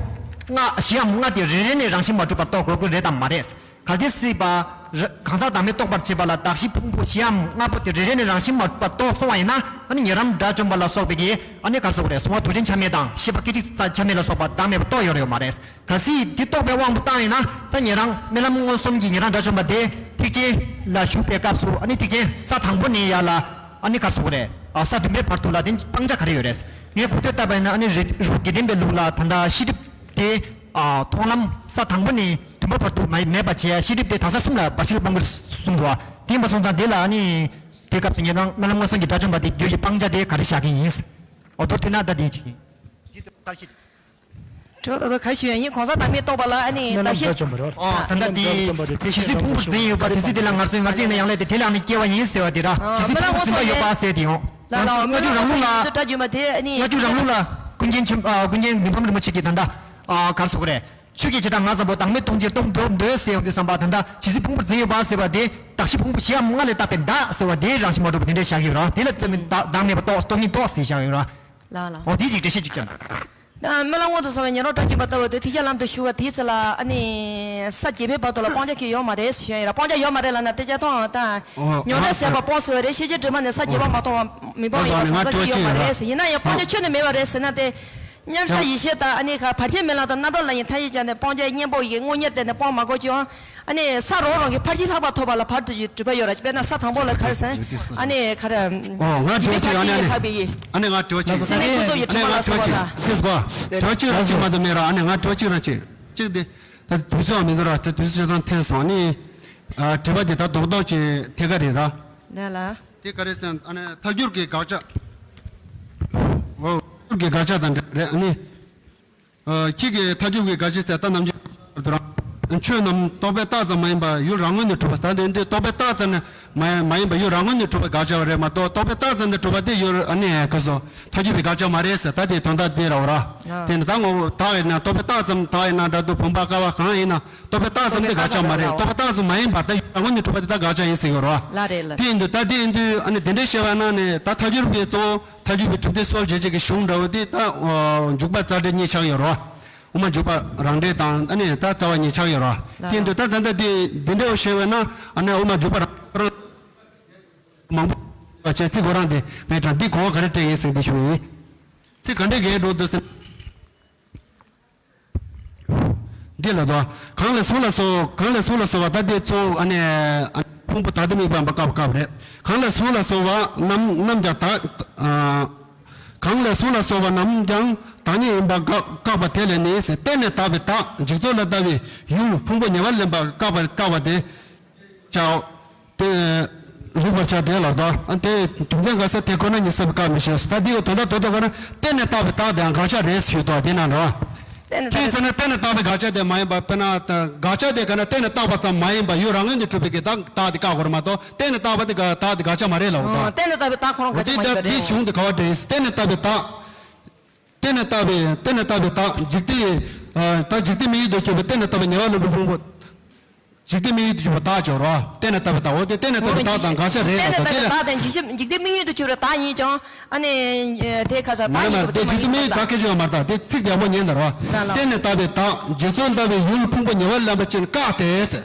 ལྔ་བཞིའམ་ལྔ་དེ་རེ་རེ་ནས་རང་བཞིན་མ་གྲུབ་པར་རྟོགས་དགོས་ཀྱི་རེད་དམ་མ་རེད། གལ་ཏེ་སྲིད་པ། ར་གང་ཟག་བདག་མེད་རྟོགས་པར་བྱེད་པ་ལ་གདགས་གཞི་ཕུང་པོ་བཞིའམ་ལྔ་པོ་དེ་རེ་རེ་ནས་རང་བཞིན་མ་གྲུབ་པར་རྟོགས་སོང་བ་ཡིན་ན་ཨ་ནི་ཉན་རང་དགྲ་བཅོམ་པ་ལ་སོགས་པའི་གི་ཨ་ནི་ག་རེ་ཟེར་དགོས་རེད། གཟུང་བ་རྡོ་རྗེ་འཆང་མེད་དང་ཤེས་པ་སྐད་ཅིག་ཙམ་འཆང་མེད་ལ་སོགས་པ་བདག་མེད་པར་རྟོགས་ཡོད་རེད་ཡོད་མ་རེད། གལ་སྲིད་འདི་རྟོགས་པའི་དབང་དུ་བཏང་ཡིན་ན་ད་ཉན་རང་རྨི་ལམ་མངོན་སུམ་གྱི་ཉན་རང་དགྲ་བཅོམ་པ་དེ་ཐེག་ཆེན་ལ་ཞུགས་པའི་སྐབས་སུ་ཨ་ནི་ཐེག་ཆེན་ས་དང་པོ་ནས་ཡར་ལ་ཨ་ནི་ག་རེ་ཟེར་དགོས་རེད། ཨ་ས་བདུན་པའི་བར་དུ་ལ་དེ་སྤང་བྱ་ག་རེ་ཡོད་རེད། ངས་གོ་ཐོས་ལྟ་བ་ཡིན་ན་ཨ་ནི་རི་རི་བོ་དགེ་ལྡན་པའི་ལུགས་ལ་ད་ལྟ་ཤེས་སྒྲིབ་དེ་ཨ་མཐོང་ལམ་ས་དང་པོ་ནས་བདུན་པ་བར་དུ་མ་མེད་པ་བྱས་ཤེས་སྒྲིབ་དེ་དག་ས་གསུམ་ལ་འབའ་ཞིག་སྤང་དགོས་གསུངས་འདུག་དེ་ཡིན་པ་སོང་ཙང་དེ་ལ་ཨ་ནི་དེ་སྐབས་སུ་ཉན་རང་རྨི་ལམ་མངོན་སུམ་གྱི་དགྲ་བཅོམ་པ་དེ་རྒྱུད་ཀྱི་སྤང་བྱ་དེ་ག་རེ་བཞག་གི་ཡིན། འོ་དོ་དེ་ན་ད་དེ་ཅིག་ཡིན། དྲི་བ་ད་ལྟ་ག་ཞུ་ཡ་ཡིན། གང་ཟག་བདག་མེད་རྟོགས་པ་ལ་ཨ་ནི་རྨི་ལམ་བདག་དགྲ་བཅོམ་པ་རེད། ཨོ་ད་ལྟ་དེ་ཇི་སྲིད་ཕུང་པོ་འཛིན་ཡོད་པ་དེ་སྲིད་དེ་ལ་ངར་སོན་ངར་སེམས་ནས་ཡང་ལས་དེ་དེ་ལ་ཨ་ནི་སྐྱེ་བ་ཡིན་ཟེར་བ་དེ་ར། ཇི་སྲིད་ཕུང་པོ་འཛིན་པ་ཡོད་པ་ཟེར་དེ་ཡོང་། ལ་ལ་སྔ་འགྱུར་རང་ལུགས་ལ། སྔ་འགྱུར་རང་ལུགས་ལ་ཀུན་མཁྱེན་ཆེན་ཨ་ཀུན་མཁྱེན་མི་ཕམ་རིན་པོ་ཆེ་གིས་ད་ལྟ་ཨ་ག་རེ་ཟེར་དགོས་རེད། ཆོས་ཀྱི་བྱེ་བྲག་ང་བསམ་པོ་བདག་མེད་སྟོང་ཆེན་སྟོང་འདོད་འདོད་ཟེར་ཡོང་དུས་བསམ་པ་ད་ལྟ་ཇི་སྲིད་ཕུང་པོ་འཛིན་ཡོད་པ་ཟེར་བ་དེ་གདགས་གཞི་ཕུང་པོ་བཞིའམ་ལྔ་ལས་བཏགས་པའི་བདག་ཟེར་བ་དེ་རང་བཞིན་མ་གྲུབ་པ་དེ་འདྲའི་བཞག་གི་ཡོད་ར། དེ་ལ་བརྩོན་མི་བདག་བདག་མེད་པ་རྟོགས་རྟོགས་མི་རྟོགས་ཟེར་བཞག་ཡོད་ར། ལ་ལ། འོ་དེའི་ཅིག་འགྲེལ་བཤད་ཅིག་བསྐྱོན། ད་རྨི་ལམ་མངོན་དུ་སོང་བའི་ཉོན་རང་དགྲ་བཅོམ་པ་ལྟ་བུ་དེ་ཐེག་ཆེན་ལམ་དུ་ཞུགས་པ་དེའི་ཚེ་ལ་ཨ་ནི་ས་བརྒྱད་པའི་བར་དུ་ལ་སྤང་བྱ་གང་ཡང་ཡོད་མ་རེད་ཞུ་ཡ་ཡིན་ར། སྤང་བྱ་ཡོད་མ་རེད་ལབ་ན་དེ་ཅག་མཐོང་ད་ཨོ་ཉོན་མོངས་ཟད་པ་སྤོང་ཟེར་བ་རེད། ཤེས་བྱའི་དྲི་མ་ནི་ས་བརྒྱད་པ་མ་མཐོང་བ་མི་སྤོང་ཡིན་པ་སོང་ཙང་ཅི་ཡོད་མ་རེད་ཟེར། ཡིན་ན་ཡང་སྤང་བྱ་ཁྱོན་ནས་མེད་པ་རེད་ཟེར་ན་དེ་མཉམ་བཞག་ཡེ་ཤེས་དང་ཨ་ནི་ཁ་བར་ཆད་མེད་ལམ་དང་རྣམ་གྲོལ་ལམ་ཡིན་མཐའ་ཡས་བྱས་ནས་སྤང་བྱ་གཉེན་པོ་ཡི་དངོས་གཉེར་བསྟེན་ནས་སྤོང་མ་དགོས་ཀྱང་། ཨ་ནི་ས་རོག་རོག་གི་ཕར་ཕྱིན་ལྷག་པ་ཐོབ་པ་ལ་བར་དུ་གྱི་སྒྲུབ་པ་ཡོད་ར། དཔེར་ན་ས་དང་པོ་ལ་ག་རེ་ཟེར། ཨ་ནི་ག་རེ། ཨོ་ང་དྲི་བ་གཅིག་ཨ་ནི་ཨ་ནི་ལྷག་པའི་ཡི། ཨ་ནི་ང་དྲི་བ་གཅིག་སེམས་ནི་ཀུན་རྫོབ་ཡི་དྲི་མ་ལ་སོགས་པ་ལ། ཤེས་སོ། དྲི་བ་གཅིག་རང་གཅིག་མ་གཏོགས་མེད་ར། ཨ་ནི་ང་དྲི་བ་གཅིག་རང་གཅིག་གཅིག་དེ། ད་དུས་ཚོད་མི་འདུག་ར། ད་དུས་ཚོད་ཆ་ཚང་འཐེན་སོང་ཨ་ནི། ཨ་དྲི་བ་འདི་ད་རྡོག་རྡོག་ཅིག་ཐད་ཀ་རེད་ར། ལ་ལ། དེ་ག་རེ་ཟེར་ན་ཨ་ནི་ཐལ་འགྱུར་གྱི་དགག་བྱ། ཨོ་ཐལ་འགྱུར་གྱི་དགག་བྱ་དང་འདྲ་རེད་ཨ་ནི། ཨ་ཁྱེད་ཀྱིས་ཐལ་འགྱུར་གྱི་དགག་བྱ་ཟེར་ད་ནམ་རྒྱུན་དུ་རང་ཆོས་རྣམས་རྟོག་པས་བཏགས་ཙམ་མ་ཡིན་པར་ཡུལ་རང་ངོས་ནས་གྲུབ་པ་ཟེར་དེ་འདི་རྟོག་པས་བཏགས་ཙམ་ནི་མ་མ་ཡིན་པར་ཡུལ་རང་ངོས་ནས་གྲུབ་པའི་དགག་བྱ་རེད་མ་གཏོགས་རྟོག་པས་བཏགས་ཙམ་ནི་གྲུབ་པ་དེ་ཡུལ་ཨ་ནི་ག་སོ་ཐལ་འགྱུར་བའི་དགག་བྱ་མ་རེད་ཟེར་ད་དེ་དོན་དག་དེ་རེད་ར། དེ་ནི་ད་ངོ་བོ་བདག་ཡིན་ན་རྟོག་པས་བཏགས་ཙམ་བདག་ཡིན་ན་འདྲ་འདུག་བུམ་པ་ཀ་བ་གང་ཡིན་ན་རྟོག་པས་བཏགས་ཙམ་དེ་དགག་བྱ་མ་རེད། རྟོག་པས་བཏགས་ཙམ་མ་ཡིན་པར་ད་ཡུལ་རང་ངོས་ནས་གྲུབ་པ་དེ་ད་དགག་བྱ་ཡིན་ཟེར་གྱི་རེད་ར། དེ་ཡིན་དུས་ད་དེ་ཡིན་དུས་ཨ་ནི་དེ་འདྲའི་བཤད་པ་ན་ནི་ད་ཐལ་འགྱུར་བའི་གཙོ་བོ། ཐལ་འགྱུར་བའི་གྲུབ་མཐའི་སྲོལ་འབྱེད་བྱེད་ཀྱི་གཞུང་འདྲ་བོ་དེ་ད་འཇུག་པ་རྩ་འགྲེལ་གཉིས་ཆགས་ཡོད་རེད་བ། དབུ་མ་འཇུག་པ་རང་འགྲེལ་དང་ཨ་ནི་ད་རྩ་བ་གཉིས་ཆགས་ཡོད་རེད་བ། དེ་འདུག་ད་ད་ལྟ་དེ་འདི་འདྲ་བོ་བཤད་པས་ན་ཨ་ནི་དབུ་མ་འཇུག་པ་རང་རང་མང་པོ་བྱས་ཚིག་ཁོ་རང་དེ་ངས་དྲང་འདི་གོ་བ་ག་རེ་སྤྲད་ཡིན་ཟེར་འདི་ཞུ་ཡིན། ཚིག་ག་འདྲས་གས་འགྲོ་འདུག་ཟེར། འདི་ལ་དོ། གང་ལས་གཟུགས་ལ་སོགས་གང་ལས་གཟུགས་ལ་སོགས་པ་ད་དེ་གཙོ་བོ་ཨ་ནི་ཨ་ཕུང་པོ་ད་ལྟ་དམིགས་པ་འབའ་བཀག་པ་བཀག་པ་རེད། གང་ལས་གཟུགས་ལ་སོགས་པ་རྣམས་རྣམས་ཀྱང་དག་ཨ་གང་ལས་གཟུགས་ལ་སོགས་པ་རྣམས་ཀྱང་བདག་ཉིད་ཡིན་པ་བཀག་བཀག་པ་དེ་ལས་ནི་ཟེར་བརྟེན་ནས་བཏགས་པའི་བདག་འཇིག་ཚོགས་ལ་ལྟ་བའི་ཡུལ་ཕུང་པོ་ཉེ་བར་ལེན་པ་བཀག་པ་བཀག་པ་དེ། ཅའོ། དེ། རིག་པར་བྱ་དེ་ལ་དོ། ཨ་དེ་རྒྱུ་མཚན་ག་ས་དེ་ཁོ་ན་ཉིད་སེམས་བཀག་མི་ཤེས་ས་དེ་གི་དོན་དག་དོན་དག་ག་ན་བརྟེན་ནས་བཏགས་པའི་བདག་དེའང་དགག་བྱ་རེད་ཞུས་དོ་དེ་ན་འགྲོ། བརྟེན་ནས་ཁྱེད་ཚོ་ན་བརྟེན་ནས་བཏགས་པའི་དགག་བྱ་དེ་མ་ཡིན་པ་དཔེར་ན་དགག་བྱ་དེ་ག་ན་བརྟེན་ནས་བཏགས་པ་ཙམ་མ་ཡིན་པ་ཡུལ་རང་ངོས་ནས་གྲུབ་པའི་གི་བདག་བདག་དེ་བཀག་དགོས་རེད་མ་གཏོགས་བརྟེན་ནས་བཏགས་པ་དེ་ག་བདག་དེ་དགག་བྱ་མ་རེད་ལབ་དོ། བརྟེན་ནས་བཏགས་པའི་བདག་ཁོ་རང་དགག་བྱ་མ་ཡིན་པ་རེད། དེ་གཞུང་དེ་ག་བ་འདྲ་ཡིན་བརྟེན་ནས་བཏགས་པའི་བདག་བརྟེན་ནས་བཏགས་པའི་བརྟེན་ནས་བཏགས་པའི་བདག་འཇིག་རྟེན་ད་འཇིག་རྟེན་མི་ཡུལ་དུ་གྱུར་པའི་བརྟེན་ནས་བཏགས་པའི་ཉེ་བར་ལེན་པའི་ཕུང་པོ། འཇིག་རྟེན་མི་ཡུལ་དུ་གྱུར་པ་བདག་སྦྱོར་བ། བརྟེན་ནས་བཏགས་པའི་བདག་འོ་དེ་བརྟེན་ནས་བཏགས་པའི་བདག་དང་དགག་བྱ་རེད་ལ་དང་དེ་ལ། བརྟེན་ནས་བཏགས་པའི་བདག་དང་འཇིག་རྟེན་མི་ཡུལ་དུ་གྱུར་པའི་བདག་ཡིན་ཀྱང་ཨ་ནི་དེ་ཁ་ས་བདག་ཡིན་པ་དེ་མ་ཡིན་པ་དང་། དེ་འཇིག་རྟེན་མི་ཡུལ་བདག་སྐད་ཆ་ཡོད་མ་རེད་ད་དེ་ཚིག་ཡག་པོ་ཉན་དང་རོ། བརྟེན་ནས་བཏགས་པའི་བདག་འཇིག་ཚོགས་ལྟ་བུའི་ཡུལ་ཕུང་པོ་ཉེ་བར་ལེན་པ་ཅིན་བཀག་སྟེ།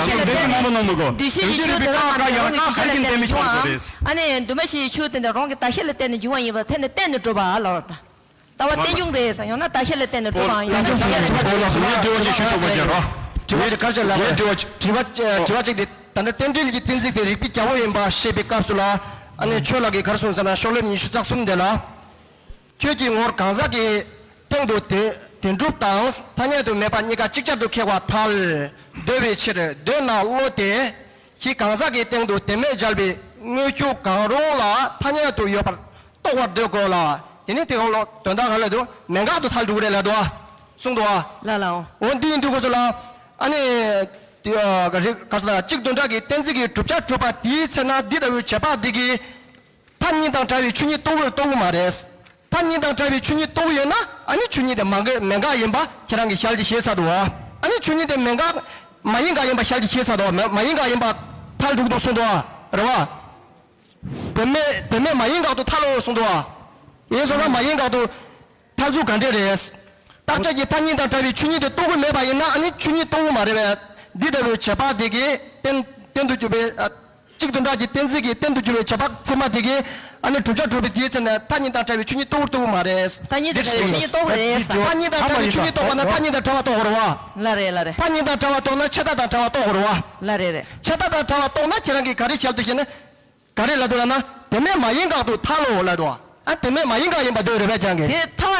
བདག་ཤེས་ལ་བརྟེན་ནས་འདུས་བྱས་ཀྱི་ཆོས་དེ་དག་རྣམས་ཀྱང་རང་གི་བདག་ཤེས་ལ་བརྟེན་ནས་འབྱུང་བའམ། ཨ་ནི་འདུས་མ་བྱས་ཀྱི་ཆོས་དེ་འདྲ་རང་གི་བདག་ཤེས་ལ་བརྟེན་ནས་འབྱུང་བ་ཡིན་པར་ཐལ་ནས་གཏན་ནས་གྲུབ་པ་ལབ་པར་ཐལ། ལྟ་བ་རྟེན་འབྱུང་རེད་ཟེར་ཡང་ན་བདག་ཤེས་ལ་བརྟེན་ནས་གྲུབ་པའང་ཡིན་ན་བདག་ཤེས་ལ་བརྟེན་ནས་གྲུབ་པ་ཡིན་ན། དྲི་བ་ཅིག་ག་རེ་བྱས་ལབ་པ། དྲི་བ་ཅིག་དྲི་བ་ཅིག་དེ་ད་ལྟ་རྟེན་འབྲེལ་གྱི་གཏན་ཚིགས་དེ་རིགས་པས་རྒྱལ་པོ་ཡིན་པ་བཤད་པའི་སྐབས་སུ་ལ། ཨ་ནི་ཆོས་ལགས་ཀྱིས་ག་རེ་གསུངས་ཟེར་ན། ཤོག་ལེབ་ཉི་ཤུ་རྩ་གསུམ་དེ་ལ། ཁྱོད་ཀྱིས་ངོར་གང་ཟག་གི་སྟེང་དུ་དེ་དེ་གྲུབ་དང་ཐ་སྙད་དུ་མེད་པ་གཉིས་ཀ་ཅིག་ཅར་དུ་ཁེགས་པར་ཐལ། འདོད་པའི་ཕྱིར། འདོད་ན་བློ་དེ་གཞི་གང་ཟག་གི་སྟེང་དུ་དེ་མེད་འཇལ་བའི་དངོས་རྒྱུ་གང་རུང་ལ་ཐ་སྙད་དུ་ཡོད་པར་རྟོགས་པར་འདོད་དགོས་ལ། དེ་ནི་དེ་གང་ལོ་དོན་དག་ག་ལ་དུ་མེད་འགག་ཏུ་ཐལ་འགྲོ་གི་རེད་ལབ་འདུག་གསུངས་འདུག་ལ་ལའོ། འོ་འདི་ཡིན་དུས་སྐབས་སུ་ལ། ཨ་ནི་དེ་ག་རེ་ག་ས་གཅིག་དོན་དག་གི་གཏན་ཚིགས་ཀྱི་བསྒྲུབ་བྱ་གྲུབ་པ་དེའི་ཚེ་ན་འདི་འདྲ་བའི་བྱེད་པ་འདི་གི་མཐའ་གཉིས་དང་བྲལ་བའི་ཆོས་ཉིད་རྟོགས་ཀྱི་རྟོགས་ཀྱི་མ་རེད། མཐའ་གཉིས་དང་བྲལ་བའི་ཆོས་ཉིད་རྟོགས་ཀྱི་ཡོད་ན། ཨ་ནི་ཆོས་ཉིད་དེ་མ་འགག་མེད་འགག་ཡིན་པ་ཁྱེད་རང་གིས་ཞལ་གྱིས་བཞེས་ཚར་འདུག་ཨ། ཨ་ནི་ཆོས་ཉིད་དེ་མེད་འགག་མ་ཡིན་འགག་ཡིན་པ་ཞལ་གྱིས་བཞེས་ཚར་འདུག་ཨ། མ་མ་ཡིན་འགག་ཡིན་པ་ཐལ་འགྲོ་གི་འདུག་གསུངས་འདུག་ཨ། རེད་བ། དེ་མེད་དེ་མེད་མ་ཡིན་འགག་ཏུ་ཐལ་ལོ་གསུངས་འདུག་ཨ། ཡིན་སོང་ན་མ་ཡིན་འགག་ཏུ་ཐལ་ཚུལ་ག་འདྲས་རེད། བརྟག་དཔྱད་ཀྱི་མཐའ་གཉིས་དང་བྲལ་བའི་ཆོས་ཉིད་དེ་རྟོགས་ཀྱི་མེད་པ་ཡིན་ན། ཨ་ནི་ཆོས་ཉིད་རྟོགས་ཀྱི་མ་རེད་པས། འདི་འདྲ་བའི་བྱེད་པ་དེ་གིས་རྟེན་རྟེན་དུ་གྱུར་པའི་ཨ། གཅིག་དོན་དག་གི་གཏན་ཚིགས་ཀྱི་རྟེན་དུ་གྱུར་པའི་བྱེད་པ་ཚད་མ་དེ་གིས་ཨ་ནི་བསྒྲུབ་བྱ་གྲུབ་པའི་དེའི་ཚེ་ན་མཐའ་གཉིས་དང་བྲལ་བའི་ཆོས་ཉིད་རྟོགས་རྟོགས་ཀྱི་མ་རེད། མཐའ་གཉིས་དང་བྲལ་བའི་ཆོས་ཉིད་རྟོགས་པ་རེད་ཟེར། མཐའ་གཉིས་དང་བྲལ་བའི་ཆོས་ཉིད་རྟོགས་པ་ན་མཐའ་གཉིས་དང་བྲལ་བ་རྟོགས་དགོས་རེད་བ། ལ་རེད་ལ་རེད། མཐའ་གཉིས་དང་བྲལ་བ་རྟོགས་ན་ཆད་ལྟ་དང་བྲལ་བ་རྟོགས་དགོས་རེད་བ། ལ་རེད་རེད། ཆད་ལྟ་དང་བྲལ་བ་རྟོགས་ན་ཁྱེད་རང་གིས་ག་རེ་བྱ་འདུག་ཞེ་ན། ག་རེ་ལབ་འདུག་ལབ་ན། དེ་མེད་མ་ཡིན་འགག་ཏུ་ཐལ་ལོ་ལབ་འདུག་ཨ། དེ་མེད་མ་ཡིན་འགག་ཡིན་པ་འདོད་རེད་པས་ཀྱང་གི། དེ་ཐལ་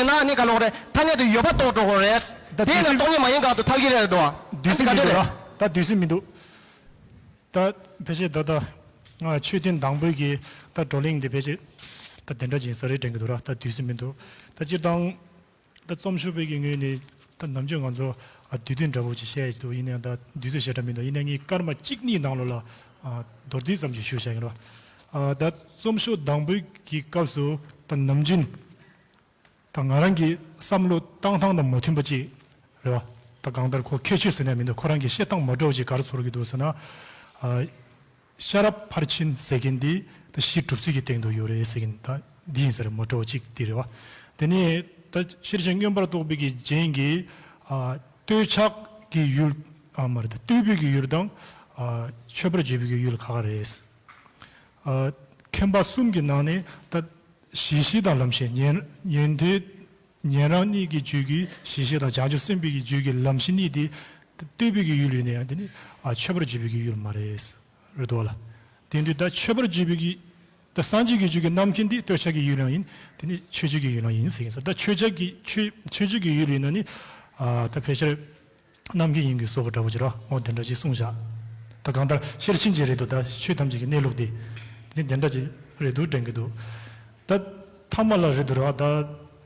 རེད་ན་ནི་ག་ལོག་རེད། ཐ་སྙད་དུ་ཡོད་པ་རྟོགས་འགྲོ་དགོས་རེད། ད་དེ་ལ་སྟོང་ཉིད་མ་ཡིན་ག་དུ་ཐལ་གྱི་རེད་དོ། དུས་ཚོད་མི་འདུག་ར། ད་དུས་ཚོད་མི་འདུག་ད་ཕལ་ཆེར་ད་ལྟ་ང་མཆོད་རྟེན་དང་པོའི་གི་ད་བགྲོ་གླེང་འདི་ཕལ་ཆེར་ད་དེ་འདྲ་ཅིག་ཡིན་ས་རེད་དྲན་གྱི་འདུག་ར། ད་དུས་ཚོད་མི་འདུག་ད་སྤྱིར་བཏང་ད་རྩོམ་ཞུ་བའི་གི་ངོས་ནས་ད་ནམ་རྒྱུན་ང་ཚོ་ཨ་དུས་སྟོན་འདྲ་པོ་ཅིག་བཤད་ཡ་ཅིག་འདུག་ཡིན་ནའང་ད་དུས་ཚོད་ཞེ་དྲག་མི་འདུག་ཡིན་ནའང་ངས་སྐར་མ་གཅིག་གཉིས་ནང་ལོགས་ལ་ཨ་མདོར་བསྡུས་ཙམ་ཅིག་ཞུ་བྱ་ཡིན་ར། ཨ་ད་རྩོམ་ཞུ་དང་པོའི་གི་སྐབས་སུ་ད་ནམ་རྒྱུན་ད་ང་རང་གི་བསམ་བློ་བཏང་སྟངས་དང་མ་མཐུན་པ་ཅིག་རེད་བ། ད་གང་ལྟར་ཁོ་ཁྱད་ཆོས་ཟེར་ན་མི་འདུག་ཁོ་རང་གི་བཤད་སྟངས་མ་འདྲ་བ་ཅིག་ག་རེ་ཚོར་གྱི་འདུག་ཟེར་ན། ཨ་ཤེས་རབ་ཕར་ཕྱིན་ཟེར་མཁན་འདི་ད་གཞི་གྲུབ་ཚུལ་གྱི་སྟེང་དུ་ཡོད་རེད་ཟེར་མཁན་ད་འདི་ཡིན་ས་རེད། མ་འདྲ་བ་ཅིག་འདི་རེད་བ། དེ་ནས་ད་ཤེར་ཕྱིན་མངོན་པར་རྟོགས་པའི་གི་རྒྱན་གྱི་ཨ་ལྟོས་ཆགས་ཀྱི་ཡུལ་ཨ་མ་རེད། ད་ལྟོས་པའི་གི་ཡུལ་དང་ཨ་མཆོད་པར་བརྗོད་པའི་གི་ཡུལ་ཁག་ཁག་རེད། ཨ་མཁྱེན་པ་གསུམ་གྱི་ནང་ནས་ད་གཞི་ཤེས་དང་ལམ་ཤེས། ཉན་ཉན་ཐོས་ཉན་རང་གཉིས་ཀྱི་རྒྱུད་ཀྱི་གཞི་ཤེས་དང་བྱང་ཆུབ་སེམས་དཔའི་གི་རྒྱུད་ཀྱི་ལམ་ཤེས་གཉིས་དེ་ལྟོས་པའི་གི་ཡུལ་ཡིན་ན་ཡང་དེ་ནི་ཨ་མཆོད་པར་བརྗོད་པའི་གི་ཡུལ་མ་རེད། རེད་དོ་ལ། དེ་དུས་ད་མཆོད་པར་བརྗོད་པའི་གི་ད་སངས་རྒྱས་ཀྱི་རྒྱུད་ཀྱི་རྣམ་མཁྱེན་དེ་ལྟོས་ཆགས་ཀྱི་ཡུལ་ཡང་ཡིན། དེ་ནི་མཆོད་བརྗོད་ཀྱི་ཡུལ་ཡང་ཡིན་ཟེར་གྱིན་ཟེར། ད་མཆོད་བརྗོད་ཀྱི་མཆོད་མཆོད་བརྗོད་ཀྱི་ཡུལ་ཡིན་ན་ནི་ཨ་ད་ཕལ་ཆེར་རྣམ་མཁྱེན་ཡིན་གྱི་བཟོ་གི་འདྲ་པོ་ཅིག་ར། འོ་དེ་འདྲ་ཅིག་གསུངས་བཞག་ད་གང་ལྟར་ཤེར་ཕྱིན་ཅིག་རེད་འདུག་ད་ཆོས་ཐམས་ཅད་ཀྱི་གནས་ལུགས་དེ་དེ་དེ་འདྲ་ཅིག་རེད་འདུག་དྲན་གྱི་འདུག་ད་ཐ་མ་ལ་རེད་འདུག་ར། ད་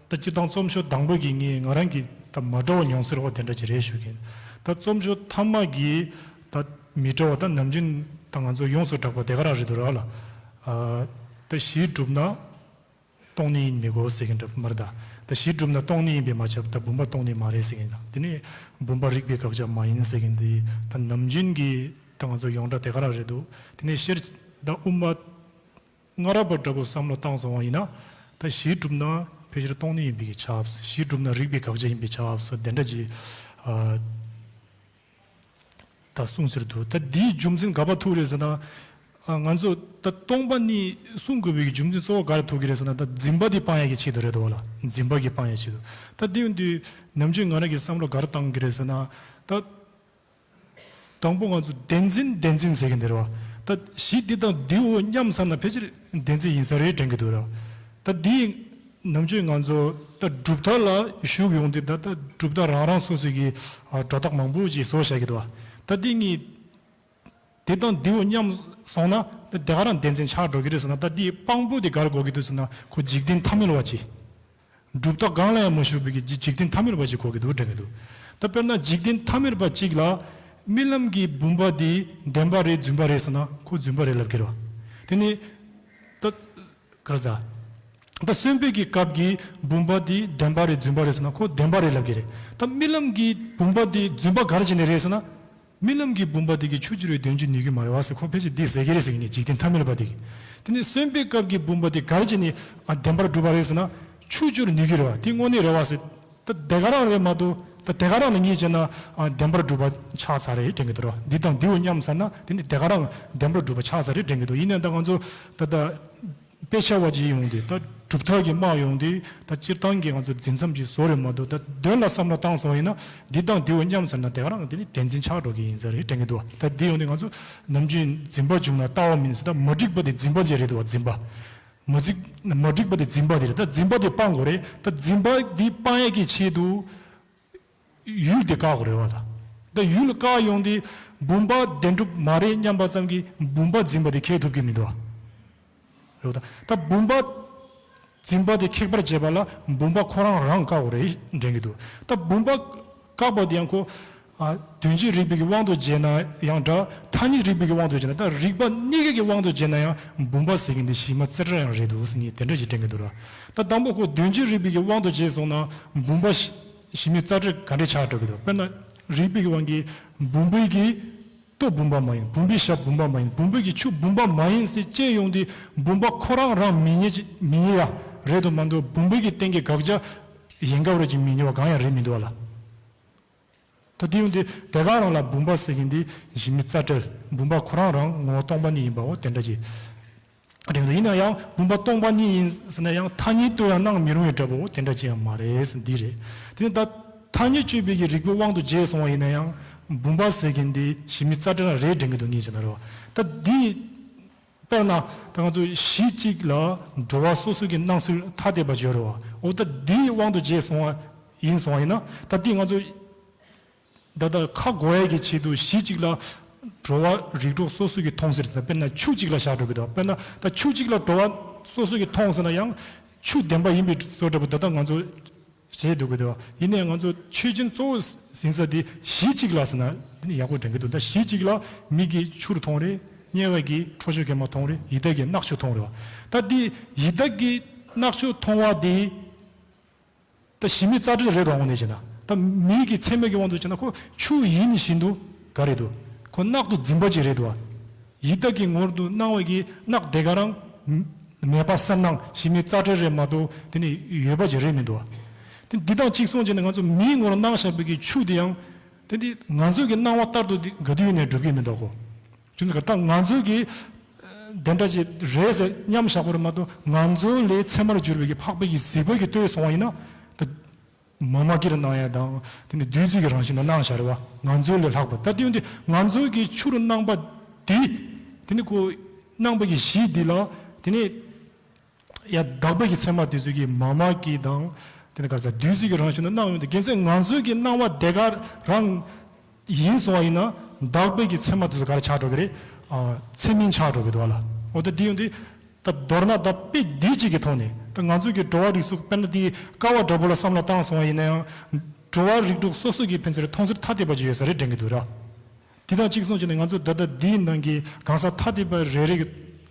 ད་སྤྱིར་བཏང་རྩོམ་ཞུ་དང་པོ་གི་ངས་ང་རང་གི་ད་མ་འདྲ་བ་མྱོང་ཚོར་བ་དེ་འདྲ་ཅིག་རེད་ཞུ་གི་ཡིན། ད་རྩོམ་ཞུ་ཐ་མ་གི་ད་མི་འདྲ་བ་ད་ནམ་རྒྱུན་ད་ང་ཚོ་ཡོངས་སུ་གྲགས་པ་དེ་ག་རང་རེད་འདུག་ར་ལ། ཨ་ད་གཞི་གྲུབ་ན་སྟོང་ཉིད་ཡིན་མི་དགོས་ཟེར་གྱིན་འདྲ་མ་རེད་ད། ད་གཞི་གྲུབ་ན་སྟོང་ཉིད་ཡིན་པས་མ་ཁྱབ། ད་བུམ་པ་སྟོང་ཉིད་མ་རེད་ཟེར་གྱིན་ད། དེ་ནས་བུམ་པ་རིགས་པའི་དགག་བྱ་མ་ཡིན་ཟེར་གྱིན་འདི་ད་ནམ་རྒྱུན་གྱི་ད་ང་ཚོ་ཡོངས་གྲགས་དེ་ག་རང་རེད་འདུག་དེ་ནས་ཤེར་ད་དབུ་མ་སྔ་རབས་པ་འདྲ་པོ་བསམ་བློ་བཏང་སོང་བ་ཡིན་ན་ད་གཞི་གྲུབ་ན་ཕལ་ཆེར་སྟོང་ཉིད་ཡིན་པའི་གི་ཆབས། གཞི་གྲུབ་ན་རིགས་པའི་དགག་བྱ་ཡིན་པའི་ཆབས་དེ་འདྲ་ཅིག་ཨ། ད་གསུངས་ཟེར་འདུག་ད་འདིའི་རྒྱུ་མཚན་ག་པར་ཐུག་རེད་ཟེར་ན། ཨ་ང་ཚོ་ད་སྟོང་པ་ཉིད་གསུང་དགོས་པའི་རྒྱུ་མཚན་གཙོ་བོ་ག་རེ་ཐུག་གི་རེད་ཟེར་ན། ད་འཛིན་པ་དེ་སྤང་ཡག་གི་ཆེད་དུ་རེད་དོ་ལ། འཛིན་པ་གི་སྤང་ཡག་ཆེད་དུ། ད་དེ་ཡིན་དུས་ནམ་རྒྱུན་ང་རང་གི་བསམ་བློ་ག་རེ་བཏང་གི་རེད་ཟེར་ན། ད་དང་པོ་ང་ཚོ་བདེན་འཛིན་བདེན་འཛིན་ཟེར་གི་འདི་རེད་བ། ད་གཞི་འདི་དང་འདིའོ་སྙམ་བསམ་ན་ཕལ་ཆེར་བདེན་འཛིན་ཡིན་ས་རེད་དྲན་གི་འདུག་ར། ད་འདི་ནམ་རྒྱུན་ང་ཚོ་ད་གྲུབ་མཐའ་ལ་ཞུགས་ཡོང་དུས་ད་ལྟ་གྲུབ་མཐའ་རང་རང་སོ་སོའི་གི་ཨ་སྒྲོ་བཏགས་མང་པོ་ཅིག་བཟོ་བྱ་གི་འདུག་བ། ད་འདི་གཉིས་དེ་དང་འདིའོ་སྙམ་སོང་ན་ད་དེ་ག་རང་བདེན་འཛིན་ཆགས་འགྲོ་གི་རེད་ཟེར་ན། ད་འདིའི་དཔང་པོ་དེ་ག་རེ་དགོས་ཀྱི་འདུག་ཟེར་ན། ཁོ་འཇིག་རྟེན་ཐ་མལ་བ་ཅིག་གྲུབ་མཐའ་གང་ལ་ཡང་མ་ཞུགས་པའི་གི་འཇིག་རྟེན་ཐ་མལ་པ་ཅིག་གོ་གི་འདུག་དྲན་གི་འདུག་ད་དཔེར་ན་འཇིག་རྟེན་ཐ་མལ་པ་ཅིག་ལ་རྨི་ལམ་གྱི་བུམ་པ་འདི་བདེན་པ་རེད་རྫུན་པ་རེད་ཟེར་ན་ཁོ་རྫུན་པ་རེད་ལབ་ཀྱི་རེད་བ། དེ་ནི་ད་ག་རེ་ཟ། ད་གསོན་པོའི་གི་སྐབས་ཀྱི་བུམ་པ་འདི་བདེན་པ་རེད་རྫུན་པ་རེད་ཟེར་ན་ཁོ་བདེན་པ་རེད་ལབ་ཀྱི་རེད། ད་རྨི་ལམ་གྱི་བུམ་པ་འདི་རྫུན་པ་ག་རེ་བྱས་ནས་རེད་ཟེར་ན། རྨི་ལམ་གྱི་བུམ་པ་དེ་གིས་ཆུ་བསྐྱུར་བའི་དོན་ཅིག་ནུས་ཀྱི་མ་རེད་བ་ཟེར་ཁོ་ཕལ་ཆེར་འདི་ཟེར་གྱི་རེད་ཟེར་གྱི་ནི་འཇིག་རྟེན་ཐ་མལ་པ་དེ་གིས། དེ་ནི་གསོན་པོའི་སྐབས་ཀྱི་བུམ་པ་དེ་ག་རེ་བྱས་ནས་ཨ་བདེན་པར་གྲུབ་པ་རེད་ཟེར་ན། ཆུ་བསྐྱུར་ནུས་ཀྱི་རེད་བ། དེ་དངོས་གནས་རེད་བ་ཟེར། ད་དེ་ག་རང་རེད་མ་གཏོགས་ད་དེ་ག་རང་ལ་ངེས་བྱས་ན་ཨ་བདེན་པར་གྲུབ་པ་ཆགས་ཚར་རེད་དྲན་གྱི་འདུག་ར། འདི་དང་འདིའོ་སྙམ་ཚར་ན་དེ་ནི་དེ་ག་རང་བདེན་པར་གྲུབ་པ་ཆགས་ཚར་རེད་དྲན་གྱི་འདུག་ཡིན་ནའང་ད་ང་ཚོ་ད་ལྟ། དཔེ་ཆ་བ་ཅིག་ཡོང་དུས་ད་གྲུབ་མཐའ་གི་དམག་ཡོང་དུས་ད་སྤྱིར་བཏང་གི་ང་ཚོ་འཛིན་མཚམས་ཅིག་བཟོ་རེད་མ་གཏོགས། ད་དོན་ལ་བསམ་བློ་བཏང་སོང་བ་ཡིན་ན་འདི་དང་འདིའོ་སྙམ་ཟེར་ན་དེ་ག་རང་དེ་ནི་བདེན་འཛིན་ཆགས་འགྲོ་གི་ཡིན་ས་རེད་དྲན་གི་འདུག་ད་འདི་ཡོང་དུས་ང་ཚོ་ནམ་རྒྱུན་འཛིན་པ་བྱུང་ན་ལྟ་བ་མིན་ཟེར། ད་མ་འགྲིག་པ་དེ་འཛིན་པ་ཅིག་རེད་འདུག་བ། འཛིན་པ། མ་འགྲིག་མ་འགྲིག་པ་དེ་འཛིན་པ་དེ་རེད། ད་འཛིན་པ་དེ་སྤང་དགོས་རེད། ད་འཛིན་པ་འདི་སྤང་ཡས་ཀྱི་ཆེད་དུ། ཡུལ་དེ་བཀག་དགོས་རེད་བ། ད་ད་ཡུལ་བཀག་ཡོང་དུས་བུམ་པ་བདེན་གྲུབ་མ་རེད་སྙམ་པ་ཙམ་གྱིས་བུམ་པ་འཛིན་པ་དེ་ཁེགས་ཐུབ་ཀྱི་མི་འདུག་བ། རེད་བ། ད་ད་བུམ་པ་འཛིན་པ་དེ་ཁེགས་པར་བྱེད་པ་ལ་བུམ་པ་ཁོ་རང་རང་བཀག་དགོས་རེད་དྲན་གྱི་འདུག་ད་བུམ་པ་བཀག་པ་དེ་ཡང་ཁོ་ཨ་དོན་སྤྱི་རིགས་པའི་གི་དབང་དུ་བྱས་ན་ཡང་འདྲ། ཐ་སྙད་རིགས་པའི་གི་དབང་དུ་བྱས་ན། ད་རིགས་པ་གཉིས་ཀའི་གི་དབང་དུ་བྱས་ན་ཡང་བུམ་པ་ཟེར་མཁན་དེ་གཞི་མ་རྩ་བྲལ་ཡང་རེད་འདུག་ཟེར་ངས་དེ་འདྲ་ཞིག་དྲན་གྱི་འདུག་ར། ད་དང་པོ་ཁོ་དོན་སྤྱི་རིགས་པའི་གི་དབང་དུ་བྱས་སོང་ན་བུམ་པ་གཞི་མ་རྩ་བྲལ་ག་འདྲས་ཆགས་འགྲོ་གི་འདུག་དཔེར་ན་རིགས་པའི་གི་དབང་གིས་བུམ་པའི་གི་ལྟོ་བུམ་པ་མ་ཡིན། བུམ་པའི་ཞབས་བུམ་པ་མ་ཡིན། བུམ་པའི་གི་ཆུ་བུམ་པ་མ་ཡིན་ཟེར་བཅད་ཡོང་དུས་བུམ་པ་ཁོ་རང་རང་མི་རྙེད་མི་རྙེད་ཡ་རེད་དོ་མ་གཏོགས་བུམ་པའི་གི་སྟེང་གི་དགག་བྱ་ གཞན་དགའ་བ་རེད་ཅེས་མི་ཉོ་བ་གང་ཡང་རེད་མི་འདུག་བ་ལ། ད་དེ་ཡོང་དུས་དེ་ག་རང་ལ་བུམ་པ་ཟེར་མཁན་འདི་གཞི་མེད་རྩ་བྲལ། བུམ་པ་ཁོ་རང་རང་ངོ་བོ་སྟོང་པ་ཉིད་ཡིན་པའོ་དེ་འདྲ་ཅིག་རེད་འདུག་ཡིན་ན་ཡང་བུམ་པ་སྟོང་པ་ཉིད་ཡིན་ཟེར་ན་ཡང་ཐ་སྙད་དུ་ཡང་སྣང་མི་རུང་བའི་འདྲ་པོ་དེ་འདྲ་ཅིག་ཡང་མ་རེད་ཟེར་འདི་རེད། དེ་ནི་ད་ཐ་སྙད་དཔྱོད་པའི་གི་རིགས་པའི་དབང་དུ་བྱས་སོང་བ་ཡིན་ན་ཡང་བུམ་པ་ཟེར་མཁན་འདི་གཞི་མེད་རྩ་བྲལ་རང་རེད་དྲན་གི་འདུག་ངས་བྱས་ན་རེད་བ། ད་འདི་དཔེར་ན་ད་ང་ཚོ་གཞི་གཅིག་ལ་འགྲོ་བ་སོ་སོ་གི་སྣང་ཚུལ་ཐ་དད་པ་བརྗོད་རེད་བ། འོ་ད་འདིའི་དབང་དུ་བྱས་སོང་བ་ཡིན་སོང་བ་ཡིན་ན་ད་འདི་ང་ཚོ་ད་ལྟ་ཁ་གོ་ཡས་ཀྱི་ཆེད་དུ་གཞི་གཅིག་ལ་འགྲོ་བ་རིགས་དྲུག་སོ་སོ་གིས་མཐོང་ཟེར་ཟེར་ན་དཔེར་ན་ཆུ་གཅིག་ལ་བཞག་འགྲོ་གི་འདུག་དཔེར་ན་ད་ཆུ་གཅིག་ལ་འགྲོ་བ་སོ་སོ་གིས་མཐོང་ཟེར་ན་ཡང་ཆུ་བདེན་པ་ཡིན་པའི་བཟོ་འདྲ་པོ་ད་ལྟ་ང་ཚོ་བྱས་འདུག་གི་འདུག་ཡིན་ནའི་ང་ཚོ་ཆོས་ཅན་གཙོ་བོ་ཟིན་ས་དེ་གཞི་གཅིག་ལ་ཟེར་ན་དེ་ནི་ཡག་པོ་དྲན་གི་འདུག་ད་གཞི་གཅིག་ལ་མིག་གིས་ཆུར་མཐོང་རེད། རྣ་བ་གིས་ཁྲོ་ཆུ་གད་མ་མཐོང་རེད། ཡི་དྭགས་ཀྱིས་རྣག་ཆུ་མཐོང་རེད་བ། ད་དེ་ཡི་དྭགས་ཀྱིས་རྣག་ཆུ་མཐོང་བ་དེ། ད་གཞི་མེད་རྩ་བྲལ་རེད་དོ་དབང་ནས་བྱས་ན། ད་མིག་གི་ཚད་མའི་གི་དབང་དུ་བྱས་ན་ཁོ་ཆུ་ཡིན་བཞིན་དུ་ག་རེད་འདུག་ཁོ་རྣག་ཏུ་འཛིན་པ་ཅིག་རེད་འདུག་བ། ཡི་དྭགས་ཀྱི་ངོར་དུ་སྣང་བའི་གི་རྣག་དེ་ག་རང་མེད་པ་གསལ་སྣང་གཞི་མེད་རྩ་བྲལ་རེད་མ་གཏོགས་དེ་ནི་ཡོད་པ་ཅིག་རེད་མི་འདུག་བ། དེ་འདི་དང་གཅིག་མཚུངས་བྱས་ནས་ང་ཚོ་མིའི་ངོར་སྣང་བཞག་པའི་གི་ཆུ་དེ་ཡང་དེ་འདི་ང་ཚོའི་གི་སྣང་བ་ལྟར་དུ་དེ་ག་དུས་ཡིན་ནའི་འགྲུབ་ཀྱི་མི་འདུག་གོ། ཅུང་ཙམ་ད་ང་ཚོའི་གི་དེ་འདྲ་ཅིག་རེད་ཟེར་མཉམ་བཞག་པ་རེད་མ་གཏོགས་ང་ཚོ་ལས་ཚད་མར་གྱུར་པའི་གི་འཕགས་པའི་གི་གཟིགས་པ་གི་ལྟོས་སོང་བ་ཡིན་ན་ད་མ་མ་གིར་སྣང་ཡ་དང་དེ་ནི་བདུད་རྩི་གི་རང་བཞིན་དུ་སྣང་བཞག་རེད་བ། ང་ཚོ་ལས་ལྷག་པ་ད་དེ་ཡོང་དུས་ང་ཚོའི་གི་ཆུ་རུ་སྣང་པ་འདི་དེ་ནི་ཁོ་སྣང་པ་གི་གཞི་འདི་ལ་དེ་ནི། ཡ་དག་པའི་གི་ཚད་མ་དེ་ཚོ་གི་མ་མ་གི་དང་དེ་ནི་ག་ས་བདུད་རྩི་གི་རང་བཞིན་དུ་སྣང་ཡོང་དུས་རྒྱལ་སྲས་ང་ཚོའི་གི་སྣང་བ་དེ་ག་རང་ཡིན་སོང་བ་ཡིན་ན་དག་པའི་གི་ཚད་མ་དེ་ཚོ་ག་རེ་ཆགས་འགྲོ་གི་རེད། ཨ་ཚད་མིན་ཆགས་འགྲོ་གི་འདུག་བ་ལ། འོ་ད་དེ་ཡོང་དུས་ད་མདོར་ན་ད་དཔེ་འདི་གཅིག་གི་ཐོག་ནས་ད་ང་ཚོའི་གི་འགྲོ་བ་རིགས་སུ་དཔེར་ན་དེ་ཀ་བ་འདྲ་པོ་ལ་བསམ་བློ་བཏང་སོང་བ་ཡིན་ན་ཡང་འགྲོ་བ་རིགས་དྲུག་སོ་སོ་གི་ཕན་ཚུན་མཐོང་ཚུལ་ཐ་དད་པ་ཅིག་ཡོད་ས་རེད་དྲན་གི་འདུག་ར། དེ་དང་གཅིག་མཚུངས་བྱས་ནས་ང་ཚོ་ད་ལྟ་འདིའི་ནང་གི་གང་ཟག་ཐ་དད་པ་རེ་རེ་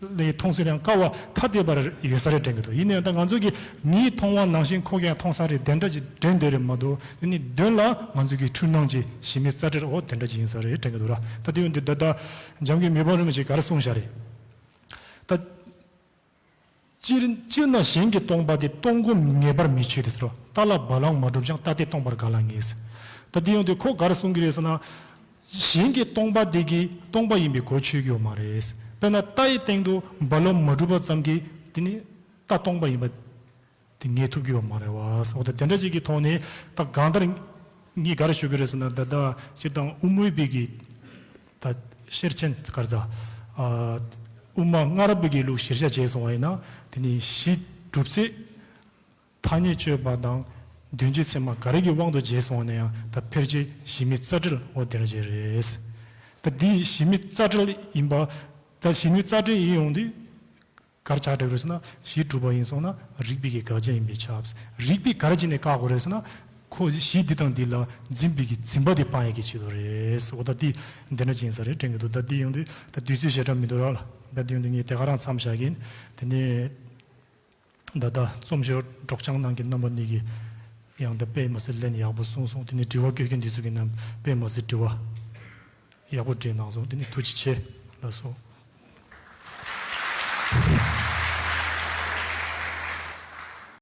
ལ་མཐོང་ཚུལ་ཡང་ཀ་བ་ཐ་དད་པ་ཡོད་ས་རེད་དྲན་གྱི་འདུག་ཡིན་ནའང་ད་ང་ཚོ་གི་མིས་མཐོང་བ་ནང་བཞིན་ཁོ་གིས་ཡང་མཐོང་ས་རེད་དེ་འདྲ་ཅིག་དྲན་བསྡད་རེད་མ་གཏོགས་དེ་ནི་དོན་ལ་ང་ཚོ་གི་འཁྲུལ་སྣང་ཅིག་གཞི་མེད་རྩ་བྲལ་འོ་དེ་འདྲ་ཅིག་ཡིན་ས་རེད་དྲན་གྱི་འདུག་ར། ད་དེ་ཡོང་དུས་ད་ལྟ་འཇམ་མགོན་མི་ཕམ་རིན་པོ་ཆེས་ག་རེ་གསུངས་བཞག་རེད། ད། སྤྱིར་སྤྱིར་ན་གཞན་གྱི་སྟོང་པ་དེ་སྟོང་གོ་ངེས་པར་མི་ཆོད་དེ་ཟེར་རོ། རྟ་ལ་རྦ་ཀློང་མ་གྲུབ་ཀྱང་རྟ་དེ་སྟོང་པར་ག་ལ་ངེས། ད་དེ་ཡོང་དུས་ཁོ་ག་རེ་གསུང་གི་རེད་ཟེར་ན། གཞན་གྱི་སྟོང་པ་དེ་གིས་སྟོང་པ་ཡིན་པའི་གོ་ཆོད་ཀྱི་ཡོད་མ་རེད། དཔེར་ན་རྟ་ཡི་སྟེང་དུ་རྦ་ཀློང་མ་གྲུབ་པ་ཙམ་གྱིས་དེ་ནི་རྟ་སྟོང་པ་ཡིན་པ་དེ་ངེས་ཐུབ་ཀྱི་ཡོད་མ་རེད་བ། འོ་ད་དེ་འདྲ་ཅིག་གི་ཐོག་ནས་ད་གང་ལྟར་ངས་ག་རེ་ཞུ་གི་རེད་ཟེར་ན་ད་ལྟ་སྤྱིར་བཏང་དབུ་མའི་པའི་གི་ད་ཤེར་ཕྱིན་ག་རེ་ཟ། ཨ་དབུ་མ་སྔ་རབས་པའི་གི་ལུགས་གཞིར་བཞག་བྱས་སོང་བ་ཡིན་ན་དེ་ནི་གཞི་གྲུབ་ཚེ་ཐ་སྙད་དཔྱོད་པ་དང་དོན་སྤྱི་ཚད་མ་ག་རེ་གི་དབང་དུ་བྱས་སོང་བ་ན་ཡང་ད་ཕལ་ཆེར་གཞི་མེད་རྩ་བྲལ་འོ་དེ་འདྲ་ཅིག་རེད། ད་འདི་གཞི་མེད་རྩ་བྲལ་ཡིན་པ་ད་གཞི་མེད་རྩ་བྲལ་ཡིན་ཡོང་དུས། གར་ཆགས་འགྲོ་རེད་ཟེར་ན་གཞི་གྲུབ་པ་ཡིན་སོང་ན་རིགས་པའི་གི་དགག་བྱ་ཡིན་པས་ཁྱབ། རིགས་པས་ག་རེ་བྱས་ནས་བཀག་དགོས་རེད་ཟེར་ན་ཁོ་གཞི་འདི་དང་འདི་ལ་འཛིན་པའི་གི་འཛིན་པ་དེ་སྤང་ཡས་ཀྱི་ཆེད་དུ་རེད། འོ་ད་འདི་འདི་འདྲ་ཅིག་ཡིན་ས་རེད་དྲན་གྱི་འདུག་ད་འདི་ཡོང་དུས་ད་དུས་ཚོད་ཞེ་དྲག་མི་འདུག་ར་ལ། ད་འདི་ཡོང་དུས་ངས་དེ་ག་རང་མཚམས་བཞག་གིན་དེ་ནས་ད་ད་རྩོམ་ཤོག་སྒྲོག་སྦྱང་གནང་མཁན་རྣམ་པ་གཉིས་ཀྱིས་ཡང་ད་དཔེ་མ་སྲིད་ལན་ཡག་པོ་གསུངས་སོང་། དེ་ནས་དྲི་བ་བཀོད་མཁན་འདི་ཚོ་གི་རྣམས་དཔེ་མ་སྲིད་དྲི་བ་ཡག་པོ་དྲིས་གནང་སོང་། དེ་ནས་ཐུགས་རྗེ་ཆེ་ལགས་སོ།